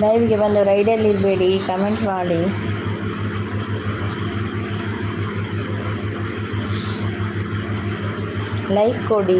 ಲೈವ್ಗೆ ಬಂದು ರೈಡಲ್ಲಿ ಇರಬೇಡಿ, ಕಮೆಂಟ್ ಮಾಡಿ. ಲೈಕ್ ಕೊಡಿ.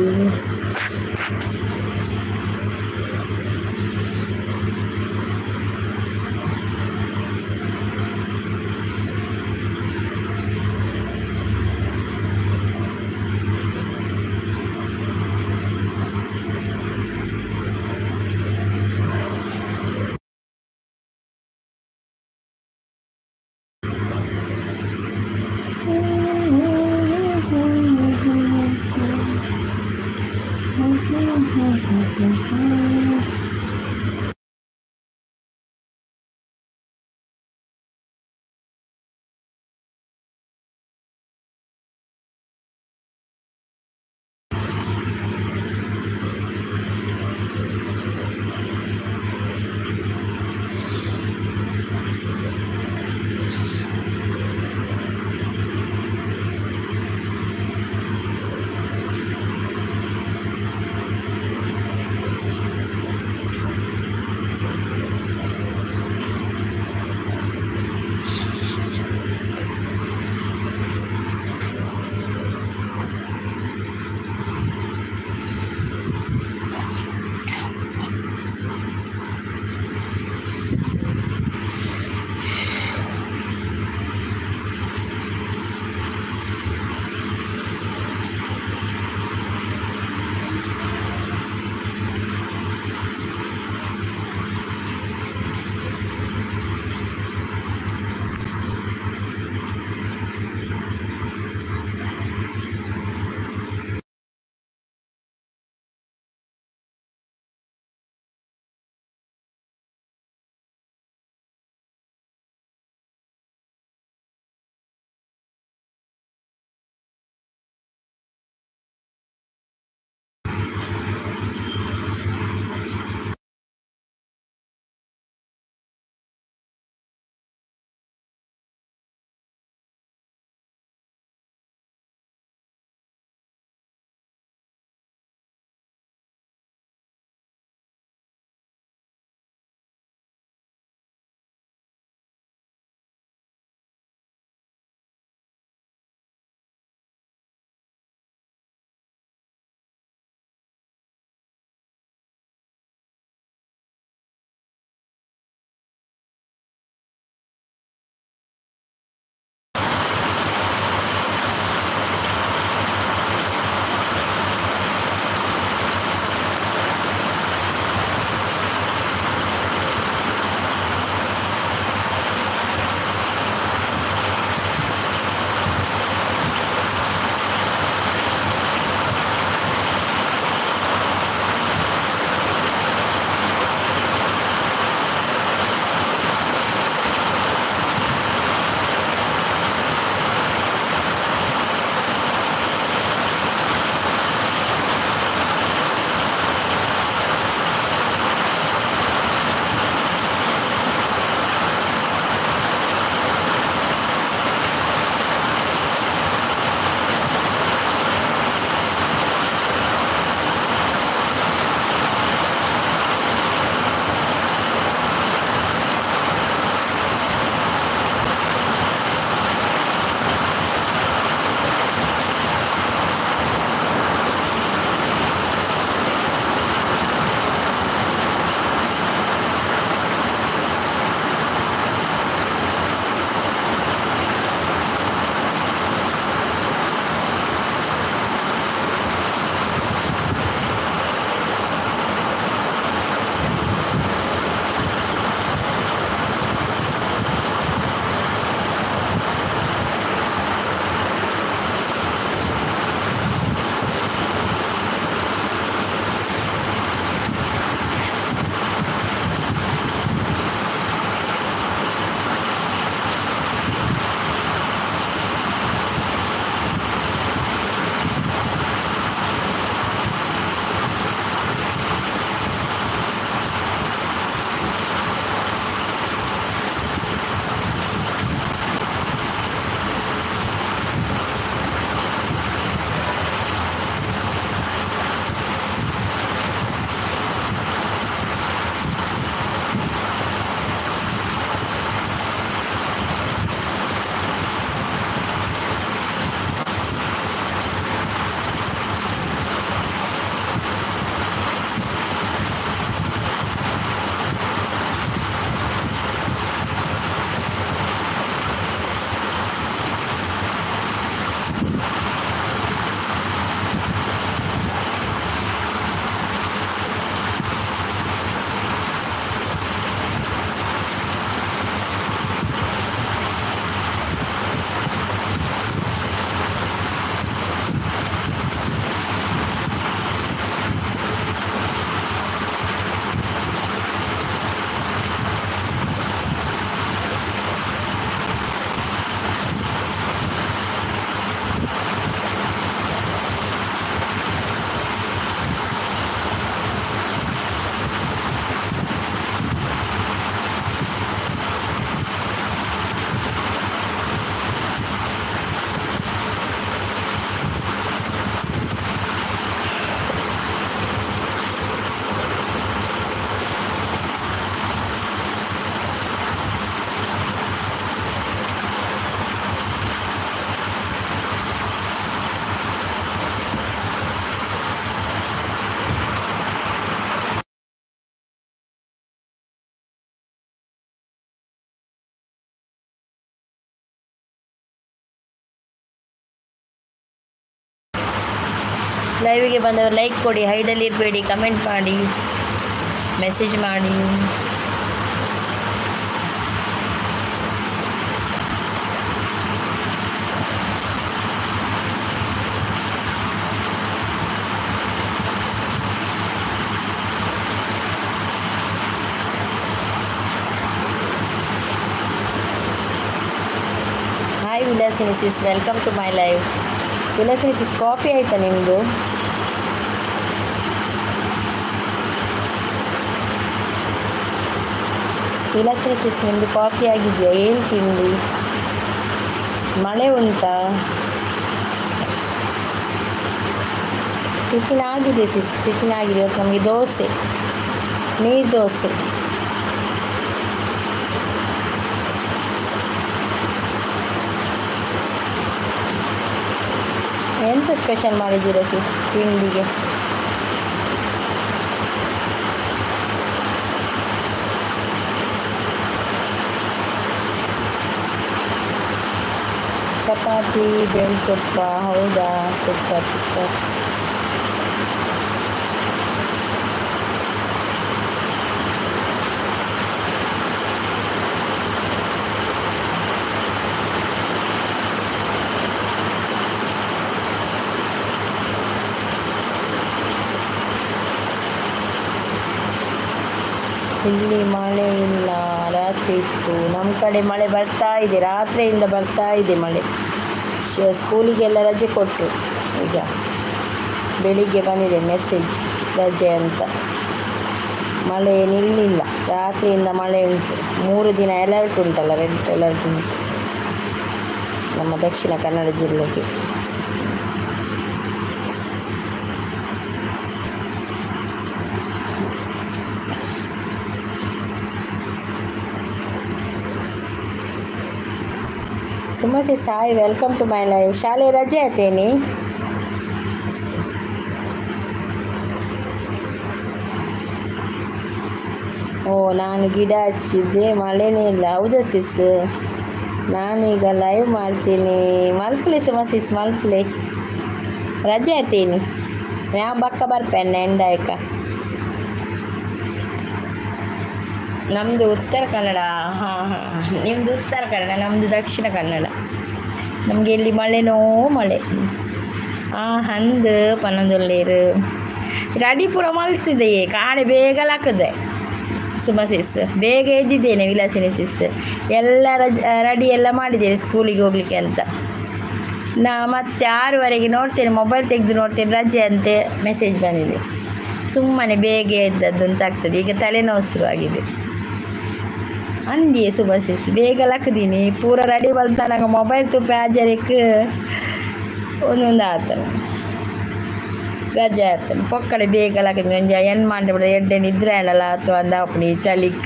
ಲೈವ್ಗೆ ಬಂದವರು ಲೈಕ್ ಕೊಡಿ, ಹೈಡಲ್ಲಿ ಇರಬೇಡಿ, ಕಮೆಂಟ್ ಮಾಡಿ, ಮೆಸೇಜ್ ಮಾಡಿ. Hi Vilasini sis, welcome to my live. Vilasini sis, coffee ಆಯಿತಾ ನಿಮ್ಮದು? ವಿಲಾಸಿನಿ ಸಿಸ್, ನಿಮ್ಮದು ಕಾಫಿ ಆಗಿದೆಯಾ? ಏನು ತಿಂಡಿ? ಮಳೆ ಉಂಟಾ? ಟಿಫಿನ್ ಆಗಿದೆ ಸಿಸ್, ಟಿಫಿನ್ ಆಗಿದೆ. ಇವತ್ತು ನಮಗೆ ದೋಸೆ, ನೀರು ದೋಸೆ. ಎಂತ ಸ್ಪೆಷಲ್ ಮಾಡಿದ್ದೀರಾ ಸಿಸ್ ತಿಂಡಿಗೆ? ಚಪಾತಿ ಜೇನುತುಪ್ಪ, ಹೌದಾ? Super super. ಇಲ್ಲಿ ಮಳೆ ಇಲ್ಲ, ರಾತ್ರಿ ಇತ್ತು. ನಮ್ಮ ಕಡೆ ಮಳೆ ಬರ್ತಾ ಇದೆ, ರಾತ್ರಿಯಿಂದ ಬರ್ತಾ ಇದೆ ಮಳೆ. ಸ್ಕೂಲಿಗೆಲ್ಲ ರಜೆ ಕೊಟ್ಟರು. ಈಗ ಬೆಳಿಗ್ಗೆ ಬಂದಿದೆ ಮೆಸೇಜ್, ರಜೆ ಅಂತ. ಮಳೆ ನಿಲ್ಲಿಲ್ಲ, ರಾತ್ರಿಯಿಂದ ಮಳೆ ಉಂಟು. 3 ದಿನ ಅಲರ್ಟ್ ಉಂಟಲ್ಲ, ರೆಡ್ ಅಲರ್ಟ್ ಉಂಟು ನಮ್ಮ ದಕ್ಷಿಣ ಕನ್ನಡ ಜಿಲ್ಲೆಗೆ. ಸುಮಸಿ Sai, welcome to my live. ಶಾಲೆ ರಜೆ ಆಯ್ತೇನಿ? ಓ, ನಾನು ಗಿಡ ಹಚ್ಚಿದ್ದೆ, ಮಳೆನೇ ಇಲ್ಲ. ಹೌದಾ ಸಿಸ್? ನಾನೀಗ ಲೈವ್ ಮಾಡ್ತೀನಿ. ಮಲ್ಪಲೆ ಸುಮ ಸಿಸ್, ಮಲ್ಪಲೆ. ರಜೆ ಆಯ್ತೇನಿ? ಯಾವ ಬಕ್ಕ ಬರ್ಪೆನ್ನ ಎಂಡಾಯ್ಕ. ನಮ್ಮದು ಉತ್ತರ ಕನ್ನಡ. ಹಾಂ ಹಾಂ, ನಿಮ್ಮದು ಉತ್ತರ ಕನ್ನಡ, ನಮ್ಮದು ದಕ್ಷಿಣ ಕನ್ನಡ. ನಮಗೆ ಇಲ್ಲಿ ಮಳೆನೋ ಮಳೆ. ಆ ಹಂದು ಪನ್ನೊಂದುಲ್ಲೇರು ರೆಡಿ ಪೂರ ಮಲ್ತಿದೆ. ಕಾಡೆ ಬೇಗ ಲಾಕದೆ ಸುಮ ಸಿಸ್, ಬೇಗ ಎದ್ದಿದ್ದೇನೆ ವಿಲಾಸಿನಿ ಸಿಸ್. ಎಲ್ಲ ರಜ್ ರೆಡಿ ಎಲ್ಲ ಮಾಡಿದ್ದೇನೆ ಸ್ಕೂಲಿಗೆ ಹೋಗಲಿಕ್ಕೆ ಅಂತ. ನಾ ಮತ್ತೆ 6ವರೆಗೆ ನೋಡ್ತೇನೆ, ಮೊಬೈಲ್ ತೆಗೆದು ನೋಡ್ತೇನೆ, ರಜೆ ಅಂತೆ ಮೆಸೇಜ್ ಬಂದಿದೆ. ಸುಮ್ಮನೆ ಬೇಗ ಎದ್ದದ್ದು ಅಂತ ಆಗ್ತದೆ. ಈಗ ತಲೆನೋವು ಶುರುವಾಗಿದೆ. ಅಂದಿಯೇ ಸುಭಾಷಿಸ್, ಬೇಗ ಲಕ್ಕದೀನಿ, ಪೂರ ರೆಡಿ ಬಲ್ತಾನಾಗ ಮೊಬೈಲ್ ತುಪ್ಪ ಹಾಜರಿಕ್ ಒಂದೊಂದು ಆತನ ರಜೆ ಆತನ ಪೊಕ್ಕಡೆ. ಬೇಗ ಲಕ್ಕದಿ ಒಂಜಿ ಎನ್ ಮಾಂಡೆ ಬಿಡ ಎಡ್ಡೆ ನಿದ್ರೆ ಆಂಡಲ ಅಥವಾ ಅಂದ ಆಪುಂಡು ಈ ಚಳಿಕ್.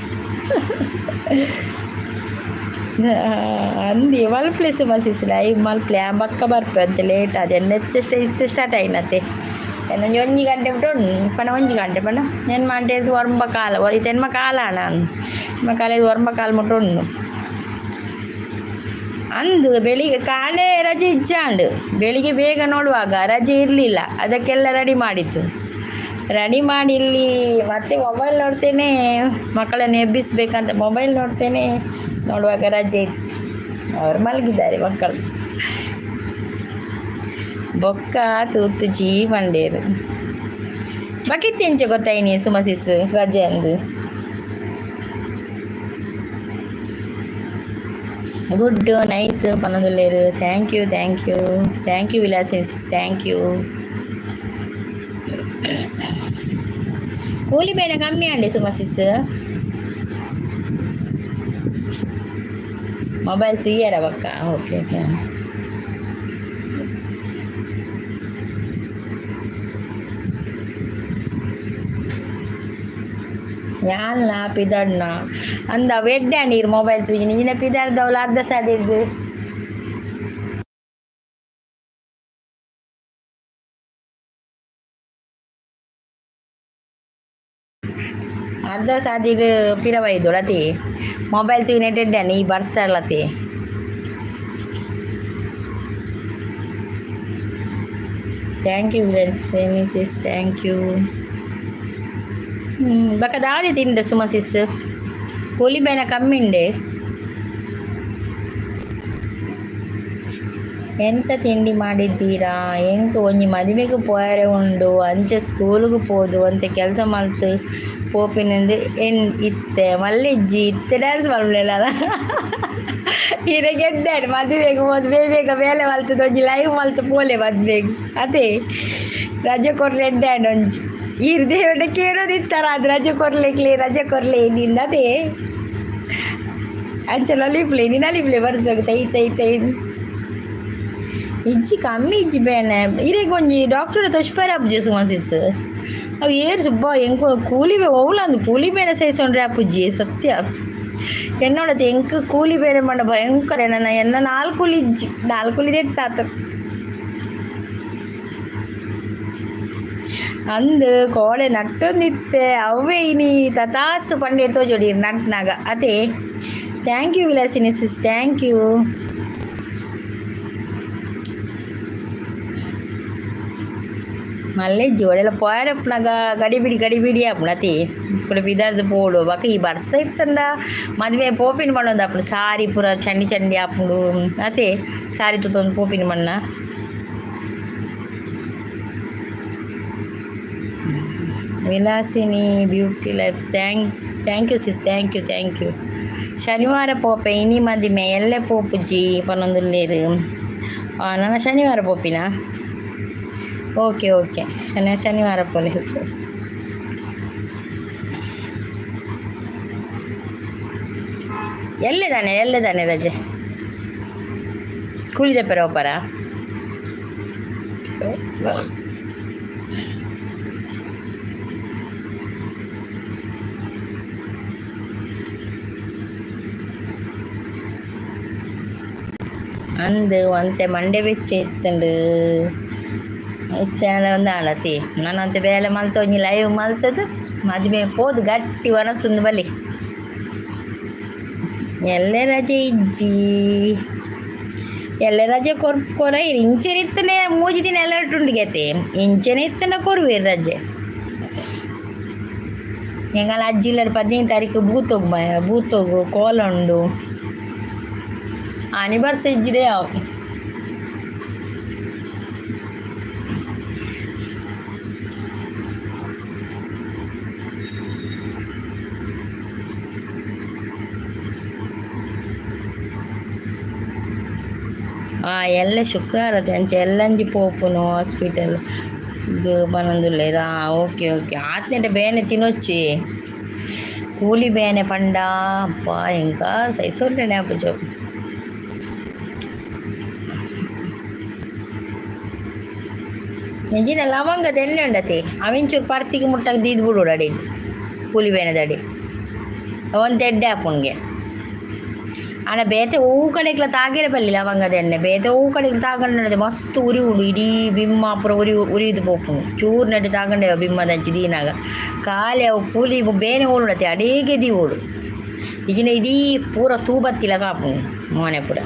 ಅಂದಿ ಮಲ್ಪಲೆ ಸುಭಾಷಿಸ್, ಲೈವ್ ಮಲ್ಪಲೆ. ಆ ಬಕ್ಕ ಬರ್ಪೆ ಅಂತ ಲೇಟ್ ಆದ ಎನ್ನ ಇತ್ತೆ ಸ್ಟಾರ್ಟ್ ಆಯಿನತೆ. ಒಂಜಿ ಒಂಜಿ ಗಂಟೆ ಬಿಟ್ಟು ಪಂಡ, ಒಂಜಿ ಗಂಟೆ ಪಂಡ ನೆನ್ ಮಾಂಟೆ ಒರ್ಂಬ ಕಾಲ ಇತ್ತೆ ಎನ್ಮ ಕಾಲ ನಾನು ಎನ್ಮ ಕಾಲ ಒರ್ಂಬ ಕಾಲ ಮುಟ್ಟ ಉಂಡು. ಅಂದು ಬೆಳಿಗ್ಗೆ ಕಾಲೇ ರಜೆ ಇಜ್ಜಾಂಡು. ಬೆಳಿಗ್ಗೆ ಬೇಗ ನೋಡುವಾಗ ರಜೆ ಇರಲಿಲ್ಲ. ಅದಕ್ಕೆಲ್ಲ ರೆಡಿ ಮಾಡಿತ್ತು. ರೆಡಿ ಮಾಡಿ ಇಲ್ಲಿ ಮತ್ತೆ ಮೊಬೈಲ್ ನೋಡ್ತೇನೆ. ಮಕ್ಕಳನ್ನು ಎಬ್ಬಿಸಬೇಕಂತ ಮೊಬೈಲ್ ನೋಡ್ತೇನೆ. ನೋಡುವಾಗ ರಜೆ ಇತ್ತು. ಅವರು ಮಲಗಿದ್ದಾರೆ ಮಕ್ಕಳು. ಬೊಕ್ಕ ತೂತು ಜೀ ಪಂಡೇರು ಬಕಿತ್ತೆಂಚ ಗೊತ್ತಾಯಿನಿ ಸುಮಸಿಸ್ ರಜೆ ಅಂದು. ಗುಡ್ ನೈಸ್ ಪನ್ನೊಂದುಲ್ಲೇರು. Thank you, thank you, thank you Vilasini sis, thank you. ಕೂಲಿ ಬೇನೆ ಕಮ್ಮಿ ಅಂడి ಸುಮಸಿಸ್. ಮೊಬೈಲ್ ತುಯ್ಯಾರ ಬಕ್ಕ? Okay okay. ಯಾಲ್ನ ಪಿದಡ್ನ ಅಂದ ಎಡ್ಡೆ ನೀರು ಮೊಬೈಲ್ ತೂಜಿ ನಿಂಜಿನ ಪಿದಾರ್ದವಳು ಅರ್ಧ ಸಾದಿರ್ದು. ಅರ್ಧ ಸಾದಿಡ್ ಪಿರವೈದೊಳತಿ ಮೊಬೈಲ್ ತೂಯಿನೆಟ್ ಎಡ್ಡೆ ಈ ಬರ್ಸರ್ಲತಿ. Thank you Vilasini sis, thank you. ಬಕ ದಾದಿ ತಿಂಡ ಸುಮ ಸಿಸ್? ಕೂಲಿ ಬೇನ ಕಮ್ಮಿಂಡೆ. ಎಂತ ತಿಂಡಿ ಮಾಡಿದ್ದೀರಾ? ಎಂಕ್ ಒಂಜಿ ಮದಿಮೆಗ್ ಪೋಯರೆ ಉಂಡು, ಅಂಚ ಸ್ಕೂಲುಗು ಪೋದು ಒಂತೆ ಕೆಲಸ ಮಲ್ತ್ ಪೋಪಿನಂದ್ ಎನ್ ಇತ್ತೆ ಮಲ್ಲೆಜ್ಜಿ. ಇತ್ತೆ ಡ್ಯಾನ್ಸ್ ಮಲ್ಪುಲೆಲ ಇರೆಗ್ ಎಡ್ಡೆ. ಮದುವೆಗ್ ಪೋದು ಬೇಗ ಬೇಗ ಬೇಲೆ ಮಲ್ತುದು ಒಂಜಿ ಲೈವ್ ಮಲ್ತ್ ಪೋಲೆ ಮದ್ಮೆಗ್ ಅತೆ. ರಜೆ ಕೊರ್ರೆ ಎಡ್ಡೆ ಆಂಡ್ ಒಂಜಿ. ಈರ್ ದೇವಡ ಕೇಳೋದಿತ್ತರ ಅದು ರಜೆ ಕೊರ್ಲೆಕ್ಲೆ, ರಜೆ ಕೊರ್ಲೆ ನಿಂದ ಅದೇ. ಅಂಚ ನಲಿಪ್ಲೆ ನೀ, ನಲಿಪ್ಲೆ ಬರ್ಸಗ್ ತೈ ತೈ ತೈ. ಇಜ್ಜಿ, ಕಮ್ಮಿ ಇಜ್ಜಿ ಬೇನೆ. ಇರೆಗ್ ಒಂಜಿ ಡಾಕ್ಟರ್ ತೋಜ್ಪಾರೆ ಆಪುಜಿ ಸುಮಾ ಸಿಸ್. ಅವು ಏರ್ ಸುಬ್ಬ ಎಂಕ್ ಕೂಲಿ ಒವ್ಲಂದು ಕೂಲಿ ಬೇನೆ ಸಹಿಸೊಂಡ್ರೆ ಆಪುಜಿ ಸತ್ಯ. ಎನ್ನೋಡತ್ತೆ ಎಂಕ್ ಕೂಲಿ ಬೇನೆ ಪಂಡ ಭಯಂಕರ. ಎನ್ನ ಎನ್ನ ನಾಲ್ ಕೂಲಿ ಇಜ್ಜಿ, ನಾಲ್ ಕೂಲಿ ದೆತ್ತಾತ. ಅಂದ್ ಕೋಡೆ ನಟ್ಟೊಂದಿತ್ತೆ ಅವ್ವೆ ಇನಿ ತಥಾಸ್ತು ಪಂಡೆ ತೋಜೋಡಿ ನಟ್ನಾಗ ಅದೇ. Thank you Vilasini sis, thank you. ಮಲ್ಲೆಜ್ಜಿ ಒಡೆಲ ಪೋಯರಪ್ಪನಾಗ ಗಡಿಬಿಡಿ ಗಡಿಬಿಡಿ ಆಪುಂಡು ಅತಿ. ಕುಡ ಪಿದಾರ್ದು ಪೋಡು. ಬೊಕ ಈ ಬರ್ಸ ಇತ್ತಂಡ ಮದುವೆ ಪೋಪಿನ ಪಂಡೊಂದು ಆಪುಂಡು. ಸಾರಿ ಪೂರ ಚಂಡಿ ಚಂಡಿ ಆಪುಂಡು ಅತೆ. ಸಾರಿ ತುತ್ತೊಂದು ಪೋಪಿನ ಮಣ್ಣ. Vilasini beauty life, thank you sis, thank you, thank you. ಶನಿವಾರ ಪೋಪೆ, ಇನಿ ಮದಿಮೆ ಎಲ್ಲೆ ಪೋಪುಜಿ ಪನೊಂದುಲ್ಲೆರ್. ನನ ಶನಿವಾರ ಪೋಪಿನ. ಓಕೆ ಓಕೆ, ಶನಿವಾರ ಪೋಲೆ. ಎಲ್ಲೆದಾನೆ, ಎಲ್ಲೆದಾನೆ ರಜೆ? ಕೂಲಿ ದೆಪ್ಪರೆ ಪೋಪರ? ಅಂದ್ ಒಂತೆ ಮಂಡೆ ಬೆಚ್ಚ ಇತ್ತುಂಡು. ಇತ್ತೆ ಒಂದು ಆಂಡತಿ ನಾನು ಒಂತೆ ಬೇಲೆ ಮಲ್ತ ಒಂಜಿ ಲೈವ್ ಮಲ್ತದು ಮದಿಮೆ ಪೋದು ಗಟ್ಟಿ ವನಸುಂದು ಬಲಿ. ಎಲ್ಲೆ ರಜೆ ಇಜ್ಜಿ, ಎಲ್ಲೆ ರಜೆ ಕೊರ್ ಕೊರೈರ್. ಇಂಚೆನೆ ಇತ್ತನೆ ಮೂಜಿ ದಿನ ಅಲರ್ಟ್ ಉಂಡು ಗೆತೆ. ಇಂಚೆನೆ ಇತ್ತನ ಕೊರುವೆರ್ ರಜೆ. ಎಂಕಲ್ನ ಅಜ್ಜಿ ಇಲ್ಲಡ್ 15 ತಾರೀಕು ಬೂತೋಗು ಬೂತೋಗು ಕೋಲ ಉಂಡು. ಆನಿ ಬರ್ಸ ಇಜ್ಜಿದೆ ಅವು. ಎಲ್ಲೆ ಶುಕ್ರಾರ ಅಂಚ ಎಲ್ಲಂಜಿ ಪೋಪುನು ಹಾಸ್ಪಿಟಲ್ ಪನೊಂದುಲ್ಲೆರ್. ಓಕೆ ಓಕೆ, ಆತ್ನೆಟ ಬೇನೆ ತಿನೊಚ್ಚಿ. ಕೂಲಿ ಬೇನೆ ಪಂಡ ಅಪ್ಪ ಎಂಕ ಸೈಸೊಲ್ಲೆನೆ ಆಪುಜಿ ಅವು. ನಿಜಿನ ಲವಂಗದ ಎಣ್ಣೆ ಉಂಡತೆ, ಅವಿಂಚೂರು ಪರ್ತಿಗೆ ಮುಟ್ಟಾಗ ದೀದ್ ಬಿಡೋಡು ಅಡಿ ಕೂಲಿ ಬೇನೆದಡಿ. ಒಂತೆ ಎಡ್ಡೆ ಆಪುಂಡ್ಗೆ. ಆಂಡ ಬೇತೆ ಒವು ಕಡೆಗ್ಲ ತಾಗೆರೆ ಬಲ್ಲಿ ಲವಂಗದ ಎಣ್ಣೆ. ಬೇತೆ ಒವು ಕಡೆಗ್ ತಾಗಂಡ ಮಸ್ತ್ ಉರಿ ಉಂಡು. ಇಡೀ ಬಿಮ್ಮ ಪೂರ ಉರಿ ಉರಿದು ಪೋಪುಂಡು. ಚೂರು ನಡೆ ತಾಗಂಡೆ ಬಿಮ್ಮದಂಚಿ ದೀನಾಗ ಖಾಲಿ ಅವು ಕೂಲಿ ಬೇನೆ ಓಡುಡತೆ ಅಡೇಗೆ ದೀವೋಡು. ಇಜಿನ ಇಡೀ ಪೂರ ತೂಬತ್ತಿಲ ಕಾಪುಂಡು ಮೋನೆ ಪೂರ.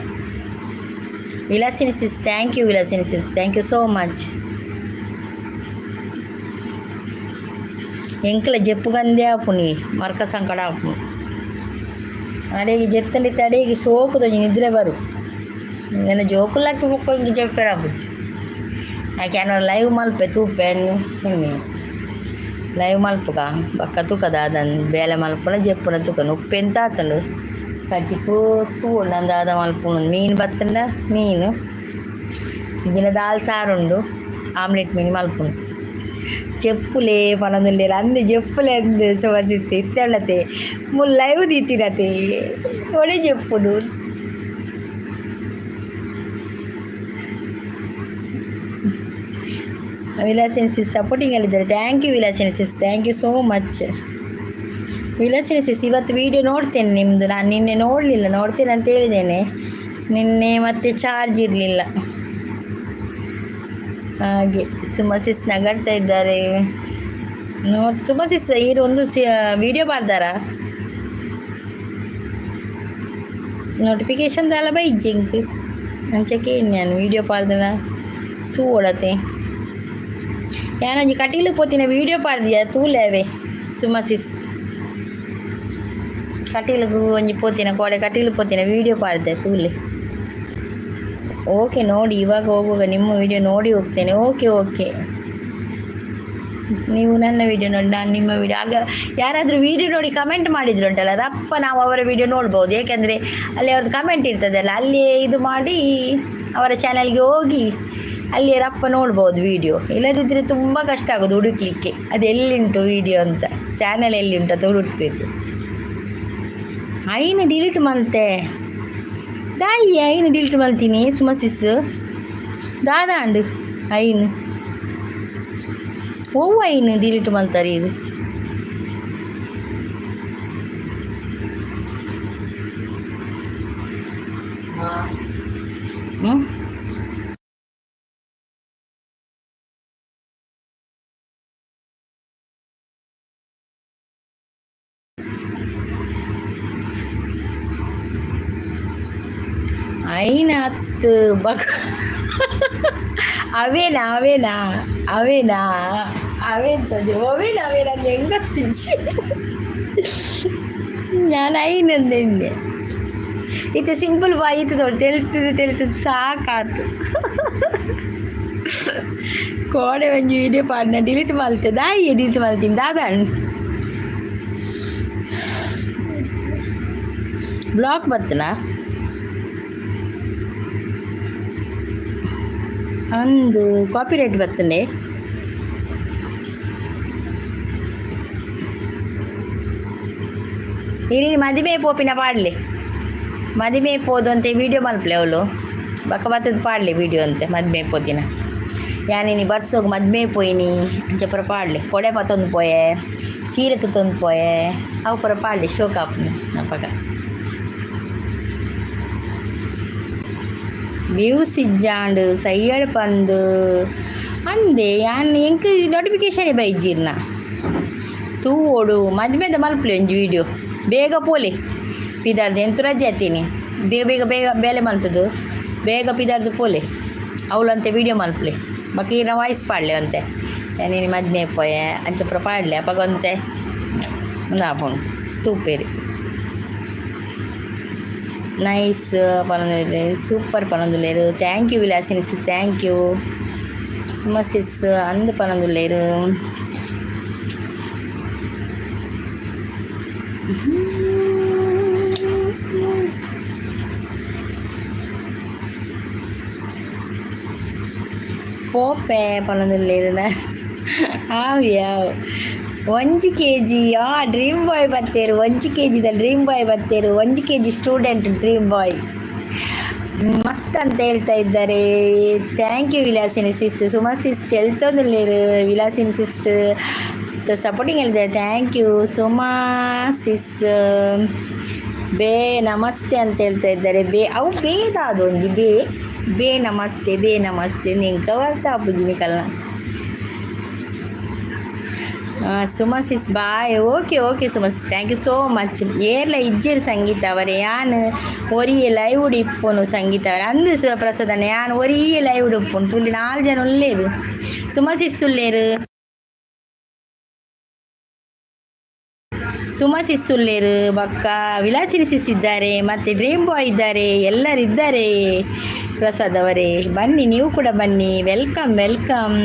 Vilasini sis, thank you. Vilasini sis, thank you so much. ಎಂಕಲ ಜೆಪ್ಪುಗಂದೇ ಆಪುನಿ ಮರ್ಕ ಸಂಕಡ ಆಪುಂಡು. ಅಡೆಗೆ ಜೆತ್ತಂಡಿತ್ತೆ ಅಡೆಗೆ ಸೋಕುದೊಂಜಿ ನಿದ್ರೆ ಬರು. ನನ್ನ ಜೋಕುಲಕ್ಕೆ ಬೊಕ್ಕ ಇಂಕ್ ಜೆಪ್ಪೆರೆ ಆಪುಜಿ. ಆಕೆ ಅನ್ನ ಲೈವ್ ಮಲ್ಪೆ ತೂಪೆ ಲೈವ್ ಮಲ್ಪುಗ ಬೊಕ್ಕ ತೂಕ ದಾದ ಬೇಲೆ ಮಲ್ಪುನ ಜೆಪ್ಪುನ ತೂಕ. ಉಪ್ಪು ಎಂತ ಆತುಂಡು ಕಜಿಪು ತೂವೊಂಡು ದಾದ ಮಲ್ಪುನು. ಮೀನು ಬತ್ತಂಡ ಮೀನು ಇಜ್ಜಿಂಡ ದಾಲ್ ಸಾರು ಉಂಡು, ಆಮ್ಲೆಟ್ ಮೀನು ಮಲ್ಪುನು. ಚೆಪ್ಪುಲೆ ಪನೊಂದುಲ್ಲೆರ್. ಅಂದ್ ಜೆಪ್ಪುಲೆ ಅಂದ್ ಸುಮಸಿಸ್. ಇತ್ತೆ ಉಂಡತೆ ಮೂಲು ಲೈವ್ ದೀತಿನತೆ, ಒಡೆ ಜೆಪ್ಪುನು? ವಿಲಾಸಿನಿ ಸಿಸ್ ಸಪೋರ್ಟಿಂಗಲ್ಲಿದ್ದಾರೆ. Thank you Vilasini sis, thank you so much. Vilasini sis, ಇವತ್ತು ವೀಡಿಯೋ ನೋಡ್ತೇನೆ ನಿಮ್ಮದು. ನಾನು ನಿನ್ನೆ ನೋಡಲಿಲ್ಲ, ನೋಡ್ತೇನೆ ಅಂತ ಹೇಳಿದ್ದೇನೆ ನಿನ್ನೆ. ಮತ್ತೆ ಚಾರ್ಜ್ ಇರಲಿಲ್ಲ ಹಾಗೆ. ಸುಮಾ ಸಿಸ್ ನಗಾಡ್ತಾ ಇದ್ದಾರೆ ನೋಡಿ. ಸುಮಾ ಸಿಸ್, ಈರು ಒಂದು ಸಿ ವೀಡಿಯೋ ಪಾಡ್ದಾರ? ನೋಟಿಫಿಕೇಶನ್ ದಾಲ ಬೈಜ್ಜಿ ಎಂಕ್. ಅಂಚಕ್ಕೆ ನಾನು ವೀಡಿಯೋ ಪಾಡ್ದನ ತೂವೊಡತೆ. ಯಾನೊಂಜಿ ಕಟೀಲು ಪೋತಿನ ವೀಡಿಯೋ ಪಾಡ್ದಿಯ ತೂಲೆ ಸುಮಸಿಸ್. ಕಟೀಲುಗು ಒಂಜಿ ಪೋತಿನ ಕೋಡೆ ಕಟೀಲು ಪೋತಿನ ವೀಡಿಯೋ ಪಾಡ್ದೆ ತೂಲೆ. ಓಕೆ, ನೋಡಿ, ಇವಾಗ ಹೋಗುವಾಗ ನಿಮ್ಮ ವಿಡಿಯೋ ನೋಡಿ ಹೋಗ್ತೇನೆ. ಓಕೆ ಓಕೆ, ನೀವು ನನ್ನ ವಿಡಿಯೋ ನೋಡಿ, ನಾನು ನಿಮ್ಮ ವಿಡಿಯೋ. ಆಗ ಯಾರಾದರೂ ವಿಡಿಯೋ ನೋಡಿ ಕಮೆಂಟ್ ಮಾಡಿದ್ರು ಉಂಟಲ್ಲ, ರಪ್ಪ ನಾವು ಅವರ ವಿಡಿಯೋ ನೋಡ್ಬೋದು. ಏಕೆಂದರೆ ಅಲ್ಲಿ ಅವ್ರದ್ದು ಕಮೆಂಟ್ ಇರ್ತದಲ್ಲ, ಅಲ್ಲಿ ಇದು ಮಾಡಿ ಅವರ ಚಾನಲ್ಗೆ ಹೋಗಿ ಅಲ್ಲಿ ರಪ್ಪ ನೋಡ್ಬೋದು ವಿಡಿಯೋ. ಇಲ್ಲದಿದ್ದರೆ ತುಂಬ ಕಷ್ಟ ಆಗೋದು ಹುಡುಕ್ಲಿಕ್ಕೆ, ಅದು ಎಲ್ಲಿಂಟು ವಿಡಿಯೋ ಅಂತ, ಚಾನಲ್ ಎಲ್ಲಿಂಟು ಅಂತ ಹುಡುಕ್ಬೇಕು. ಐನು ಡಿಲೀಟ್ ಮಲ್ತೆ ದಾಯಿ, ಐನು ಡಿಲೀಟ್ ಮಲ್ತೀನಿ ಸುಮಸಿಸ್ ದಾದಾಂಡು. ಐನು ಒವ್ವು ಐನು ಡಿಲೀಟ್ ಮಲ್ತಾರೆ ಇದು? ಹ್ಞೂ, ಐನ ಹತ್ತು ಬಕ್ ಅವೇನಾ ಅವೇನಾ ಅವೇನಾ ಅವೇಂತದ್ದು ಅವೇನ ಅವೇನ ಅಂತ ಹೆಂಗೆ ಗೊತ್ತಿಜ್ಜಿ. ನಾನು ಐನಂದೆ. ಇತ್ತೆ ಸಿಂಪಲ್ ಬಾಯ್ ಇತ್ತು, ತೆಲ್ತದೆ ತೆಲ್ತದೆ ಸಾಕಾತು. ಕೋಡೆ ಒಂಜಿ ವೀಡಿಯೋ ಪಾಡ್ನ ಡಿಲೀಟ್ ಮಲ್ತೆ ದಾಯಿ, ಡಿಲೀಟ್ ಮಲ್ತೀನಿ ದಾದಾಣ್. ಬ್ಲಾಕ್ ಬತ್ತನಾ ಅಂದು, ಕಾಪಿರೈಟ್ ಬತ್ತಂಡೆ. ಇನಿ ಮದಿಮೆ ಪೋಪಿನ ಪಾಡ್ಲೆ, ಮದಿಮೆ ಪೋದು ಅಂತೆ ವೀಡಿಯೋ ಮಲ್ಪಲೆ ಅವಳು. ಬಕ್ಕ ಬತ್ತದ ಪಾಡ್ಲೆ ವೀಡಿಯೋ ಅಂತೆ ಮದಿಮೆ ಪೋತಿನ. ಯಾನಿನಿ ಬರ್ಸೋಗು ಮದ್ಮೆ ಪೋಯಿನಿ ಅಂಚ ಪೂರ ಪಾಡ್ಲೆ. ಕೊಡೆ ಪತ್ತೊಂದು ಪೋಯೆ, ಸೀರೆ ತುತ್ತೊಂದು ಪೋಯೆ, ಅವು ಪೂರ ಪಾಡ್ಲೆ. ಶೋಕ್ ಆಪುಂಡು ಅಪಗ. ವ್ಯೂಸ್ ಇಜ್ಜಾಂಡ್ ಸಯ್ಯಡ್ ಪಂದು ಅಂದೆ. ಯಾನ್ ಎಂಕ್ ನೋಟಿಫಿಕೇಶನ್ ಬೈಜೀರ್ನ ತೂವೋಡು. ಮದ್ಮೆದ ಮಲ್ಪಲೆ ಒಂಜಿ ವೀಡಿಯೋ. ಬೇಗ ಪೋಲೆ ಪಿದಾರ್ದು, ಎಂತ ರಜೆ ಆತೀನಿ. ಬೇಗ ಬೇಗ ಬೇಗ ಬೇಲೆ ಮಲ್ತದು, ಬೇಗ ಪಿದಾರ್ದು ಪೋಲೆ. ಅವಳಂತೆ ವೀಡಿಯೋ ಮಲ್ಪಲೆ. ಬೊಕ ಈರ್ನ ವಾಯ್ಸ್ ಪಾಡ್ಲೆ ಅಂತೆ, ನೀನು ಮದ್ಮೆ ಪೋಯೆ ಅಂಚ ಪೂರ ಪಾಡ್ಲೆ. ಅಪಗ ಒಂತೆ ಉಂದಾಪುಂಡು, ತೂಪೇರಿ. ನೈಸ್ ಪನೊಂದುಲ್ಲೆರ್, ಸೂಪರ್ ಪನೊಂದುಲ್ಲೆರ್. Thank you Vilasini sis, thank you Suma sis ಅಂದ್ ಪನೊಂದುಲ್ಲೆರ್. ಪೋಪೆ ಪನೊಂದುಲ್ಲೆರ್. ಆವು ಯಾವು. ಒಂಜಿ ಕೆಜಿ ಆ ಡ್ರೀಮ್ ಬಾಯ್ ಬತ್ತೇರು. ಒಂಜಿ ಕೆಜಿದ ಡ್ರೀಮ್ ಬಾಯ್ ಬತ್ತೇರು. ಒಂಜಿ ಕೆಜಿ ಸ್ಟೂಡೆಂಟ್ ಡ್ರೀಮ್ ಬಾಯ್ ಮಸ್ತ್ ಅಂತ ಹೇಳ್ತಾ ಇದ್ದಾರೆ. Thank you Vilasini sis. Suma sis ತೆಲ್ತೊಂದುಲ್ಲೆರ್. ವಿಲಾಸಿನಿ ಸಿಸ್ಟ್ ಸಪೋರ್ಟಿಂಗ್ ಹೇಳಿದ್ದಾರೆ. Thank you Suma sis. ಬೇ ನಮಸ್ತೆ ಅಂತ ಹೇಳ್ತಾ ಇದ್ದಾರೆ. ಬೇ ಅವು ಬೇದಾದ ಒಂಜಿ ಬೇ ಬೇ ನಮಸ್ತೆ, ಬೇ ನಮಸ್ತೆ. ನಿಂಕ ವರ್ತ ಆಪುಜಿ ನಿಕಲ್ನ. Suma sis bye. Okay okay Suma sis, thank you so much. ಏರ್ಲ ಇಜ್ಜೆರ್ ಸಂಗೀತ ಅವರೇ? ಯಾನ್ ಒರಿಯೆ ಲೈವ್ ಇಪ್ಪುನು ಸಂಗೀತ ಅವರೇ ಅಂದು. ಶಿವಪ್ರಸಾದನ ಯಾನ್ ಒರಿಯೆ ಲೈವ್ ಇಪ್ಪುನು. ತುಲಿ ನಾಲ್ ಜನ ಉಲ್ಲೇರು, ಸುಮಾ ಸಿಸ್ ಉಲ್ಲೇರು, ಸುಮಾ ಸಿಸ್ ಉಲ್ಲೇರು, ಬಕ್ಕ ವಿಲಾಸಿನಿ ಸಿಸ್ ಇದ್ದಾರೆ, ಮತ್ತು ಡ್ರೀಮ್ ಬಾಯ್ ಇದ್ದಾರೆ, ಎಲ್ಲರಿದ್ದಾರೆ. ಪ್ರಸಾದ್ ಅವರೇ, ಬನ್ನಿ, ನೀವು ಕೂಡ ಬನ್ನಿ. Welcome welcome.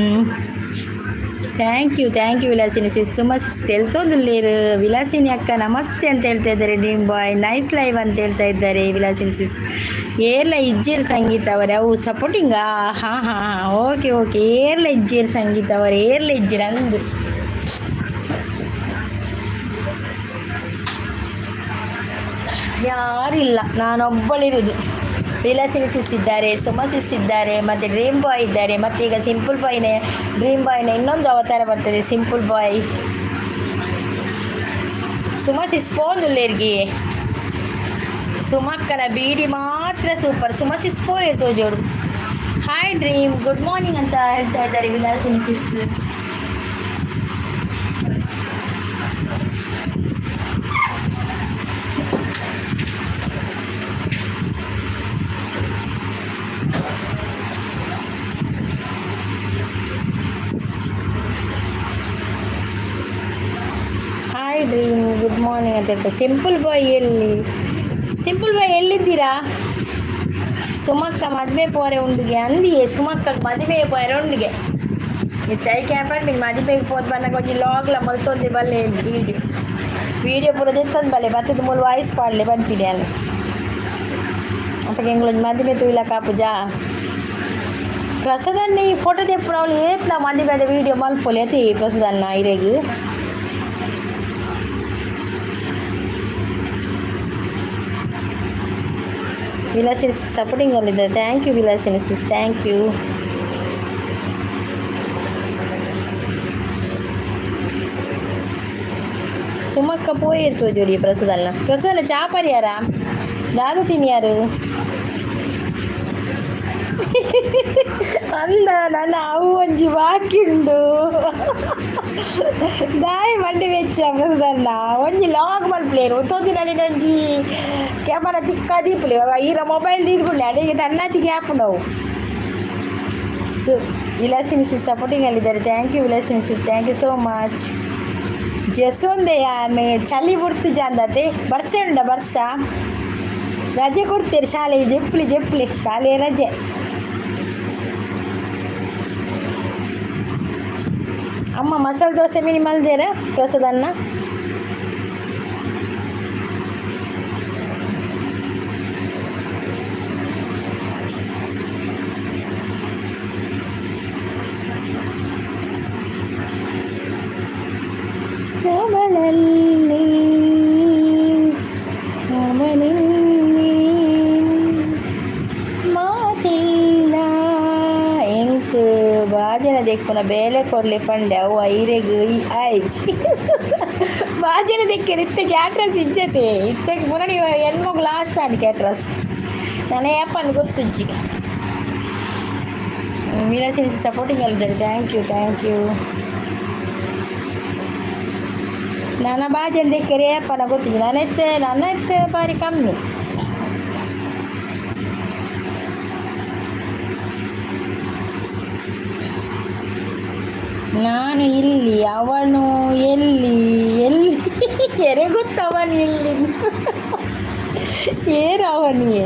Thank you thank you Vilasini sis. Suma sis ತೆಲ್ತೊಂದುಲ್ಲೇರು. Vilasini ಅಕ್ಕ ನಮಸ್ತೆ ಅಂತ ಹೇಳ್ತಾ ಇದ್ದಾರೆ. ಡ್ರೀಮ್ ಬಾಯ್ ನೈಸ್ ಲೈವ್ ಅಂತ ಹೇಳ್ತಾ ಇದ್ದಾರೆ. ವಿಲಾಸಿನಿ ಸಿಸ್ ಏರ್ಲ ಇಜ್ಜೇರ್ ಸಂಗೀತ ಅವರೇ? ಅವು ಸಪೋರ್ಟಿಂಗಾ? ಹಾಂ ಹಾಂ ಹಾಂ, ಓಕೆ ಓಕೆ. ಏರ್ಲ ಇಜ್ಜೇರ್ ಸಂಗೀತ ಅವರೇ? ಏರ್ಲ ಇಜ್ಜೇರ್ ಅಂದು. ಯಾರಿಲ್ಲ, ನಾನೊಬ್ಬಳಿರುವುದು. ವಿಲಾಸಿನಿ ಸಿಸ್ ಇದ್ದಾರೆ, ಸುಮಾ ಸಿಸ್ ಇದ್ದಾರೆ, ಮತ್ತು ಡ್ರೀಮ್ ಬಾಯ್ ಇದ್ದಾರೆ. ಮತ್ತು ಈಗ ಸಿಂಪಲ್ ಬಾಯ್ನೇ, ಡ್ರೀಮ್ ಬಾಯ್ನ ಇನ್ನೊಂದು ಅವತಾರ ಬರ್ತದೆ, ಸಿಂಪಲ್ ಬಾಯ್. ಸುಮಾ ಸಿಸ್ ಪೋಂದುಲ್ಲೇರ್ಗಿ. ಸುಮಕ್ಕನ ಬೀಡಿ ಮಾತ್ರ ಸೂಪರ್. ಸುಮಾ ಸಿಸ್ ಪೋಯಿರ್ ತೋಜೋಡು. ಹಾಯ್ ಡ್ರೀಮ್, ಗುಡ್ ಮಾರ್ನಿಂಗ್ ಅಂತ ಹೇಳ್ತಾ ಇದ್ದಾರೆ ವಿಲಾಸಿನಿ ಸಿಸ್. ಮಾರ್ನಿಂಗ್ ಅಂತ ಹೇಳ್ತಾರೆ. ಸಿಂಪಲ್ ಬಾಯ್ ಎಲ್ಲಿ? ಸಿಂಪಲ್ ಬಾಯ್ ಎಲ್ಲಿದ್ದೀರಾ? ಸುಮಕ್ಕ ಮದುವೆ ಪೋರೆ ಉಂಡುಗೆ ಅಂದಿಯೇ. ಸುಮಕ್ಕ ಮದುವೆ ಪೋರೆ ಉಂಡುಗೆ ಇತ್ತೆ ಕ್ಯಾಪಂಡ್ ಮದುವೆಗೆ ಪೋದು ಬನ್ನಗ ಒಂಜಿ ಲಾಗ್ಲ ಮಲ್ತೊಂದು ಬಲ್ಲೆ. ವೀಡಿಯೋ ವೀಡಿಯೋ ಪೂರ ದೆತ್ತೊಂದು ಬಲ್ಲೆ. ಬತ್ತದ ಮೂಲು ವಾಯ್ಸ್ ಪಾಡ್ಲೆ ಪನ್ಪಿನಿ ಯಾನ್. ಅಪಗ ಎಂಕ್ಲೊಂಜಿ ಮದಿಮೆ ತೂಯ್ಲಕ ಆಪುಜಾ? ಪ್ರಸಾದನ್ನ ಈ ಫೋಟೋ ದೆಪ್ಪುನ ಅವ್ಲು ಏತ್ಲ ಮದಿಮೆದ ವೀಡಿಯೋ ಮಲ್ಪೊಲಿ ಅತಿ ಪ್ರಸಾದನ್ನ ಇರೆಗ್. ವಿಲಾಸಿನಿ ಸಪೋರ್ಟಿಂಗ್ ಅಲ್ಲಿದ್ದಾರೆ. Thank you Vilasini sis, thank you. ಸುಮಕ್ಕ ಪೋಯಿರ್ ತೋಜೋಡಿ ಪ್ರಸಾದನ್ನ. ಪ್ರಸಾದನ್ನ ಚಾ ಪರಿಯಾರ ದಾದ ತಿನ್ಯಾರು ಅಂದ ನನ್ನ ಅವು ಒಂಜಿ ಬಾಕಿ ಉಂಡು. ದಾಯಿ ಮಂಡಿ ವೆಚ್ಚ ಪ್ರಸಾದನ್ನ ಒಂಜಿ ಲಾಗ್ ಮಲ್ಪುಲೇರು ಒತ್ತೊಂದು ನಡಿನ ಒಂಜಿ ಕ್ಯಾಮರಾ ತಿಕ್ಕ ದೀಪುಲೆ. ಈರ ಮೊಬೈಲ್ ದೀಪುಲೆ ಅಡಿಗೆ ತನ್ನತಿಗೆ ಆಪುಂಡವು. ಸೊ ವಿಲಾಸಿನಿ ಸಿಸ್ ಸಪೋರ್ಟಿಂಗ್ ಅಲ್ಲಿದ್ದಾರೆ. Thank you Vilasini sis, thank you so much. ಜಸೊಂದೆ ಯಾನ್ ಚಳಿ ಬುಡ್ತು ಜಾಂದತೆ. ಬರ್ಸೆ ಉಂಡ? ಬರ್ಸ ರಜೆ ಕೊಡ್ತೀರಿ ಶಾಲೆಗೆ. ಜೆಪ್ಲಿ ಜೆಪ್ಲಿ, ಶಾಲೆ ರಜೆ. ಅಮ್ಮ ಮಸಾಲೆ ದೋಸೆ ಮಿನಿ ಮಲ್ದೇರ ಪ್ರಸಾದನ್ನ? ಅವಳಲ್ಲಿ ಅವನಲ್ಲಿ ಮಾತಿಲ್ಲ. ಎಂಕ್ ಬಾಜನ ದೆಕ್ಕುನ ಬೇಲೆ ಕೊರ್ಲೆ ಪಂಡೆ. ಅವು ಐರೆಗ್ ಆಯ್ಚಿ. ಬಾಜನ ದೆಕ್ಕೆರ್ ಇತ್ತೆ ಕ್ಯಾಟ್ರಸ್ ಇಜ್ಜತೆ. ಇತ್ತೆ ಮುರಣಿ ಹೆಣ್ಮಗು ಲಾಸ್ಟ್ ಆಂಡ್ ಕ್ಯಾಟ್ರಸ್. ನಾನು ಏಪಂದು ಗೊತ್ತುಜ್ಜಿ. ವಿಲಾಸಿನಿ ಸಪೋರ್ಟಿಂಗ್ ಅಲ್ಲಿದ್ದಾರೆ. Thank you, thank you. ನನ್ನ ಬಾಜನ ದೆಕ್ಕೆರೆ ಏಪನ ಗೊತ್ತಿಜ್ಜಿ. ನನ್ನ ಇತ್ತೆ ನನ್ನ ಇತ್ತೆ ಬಾರಿ ಕಮ್ಮಿ. ನಾನು ಇಲ್ಲಿ, ಅವನು ಎಲ್ಲಿ? ಎಲ್ಲಿ ಎರೆ ಗೊತ್ತು ಅವನು ಎಲ್ಲಿ? ಏರು ಅವನಿಗೆ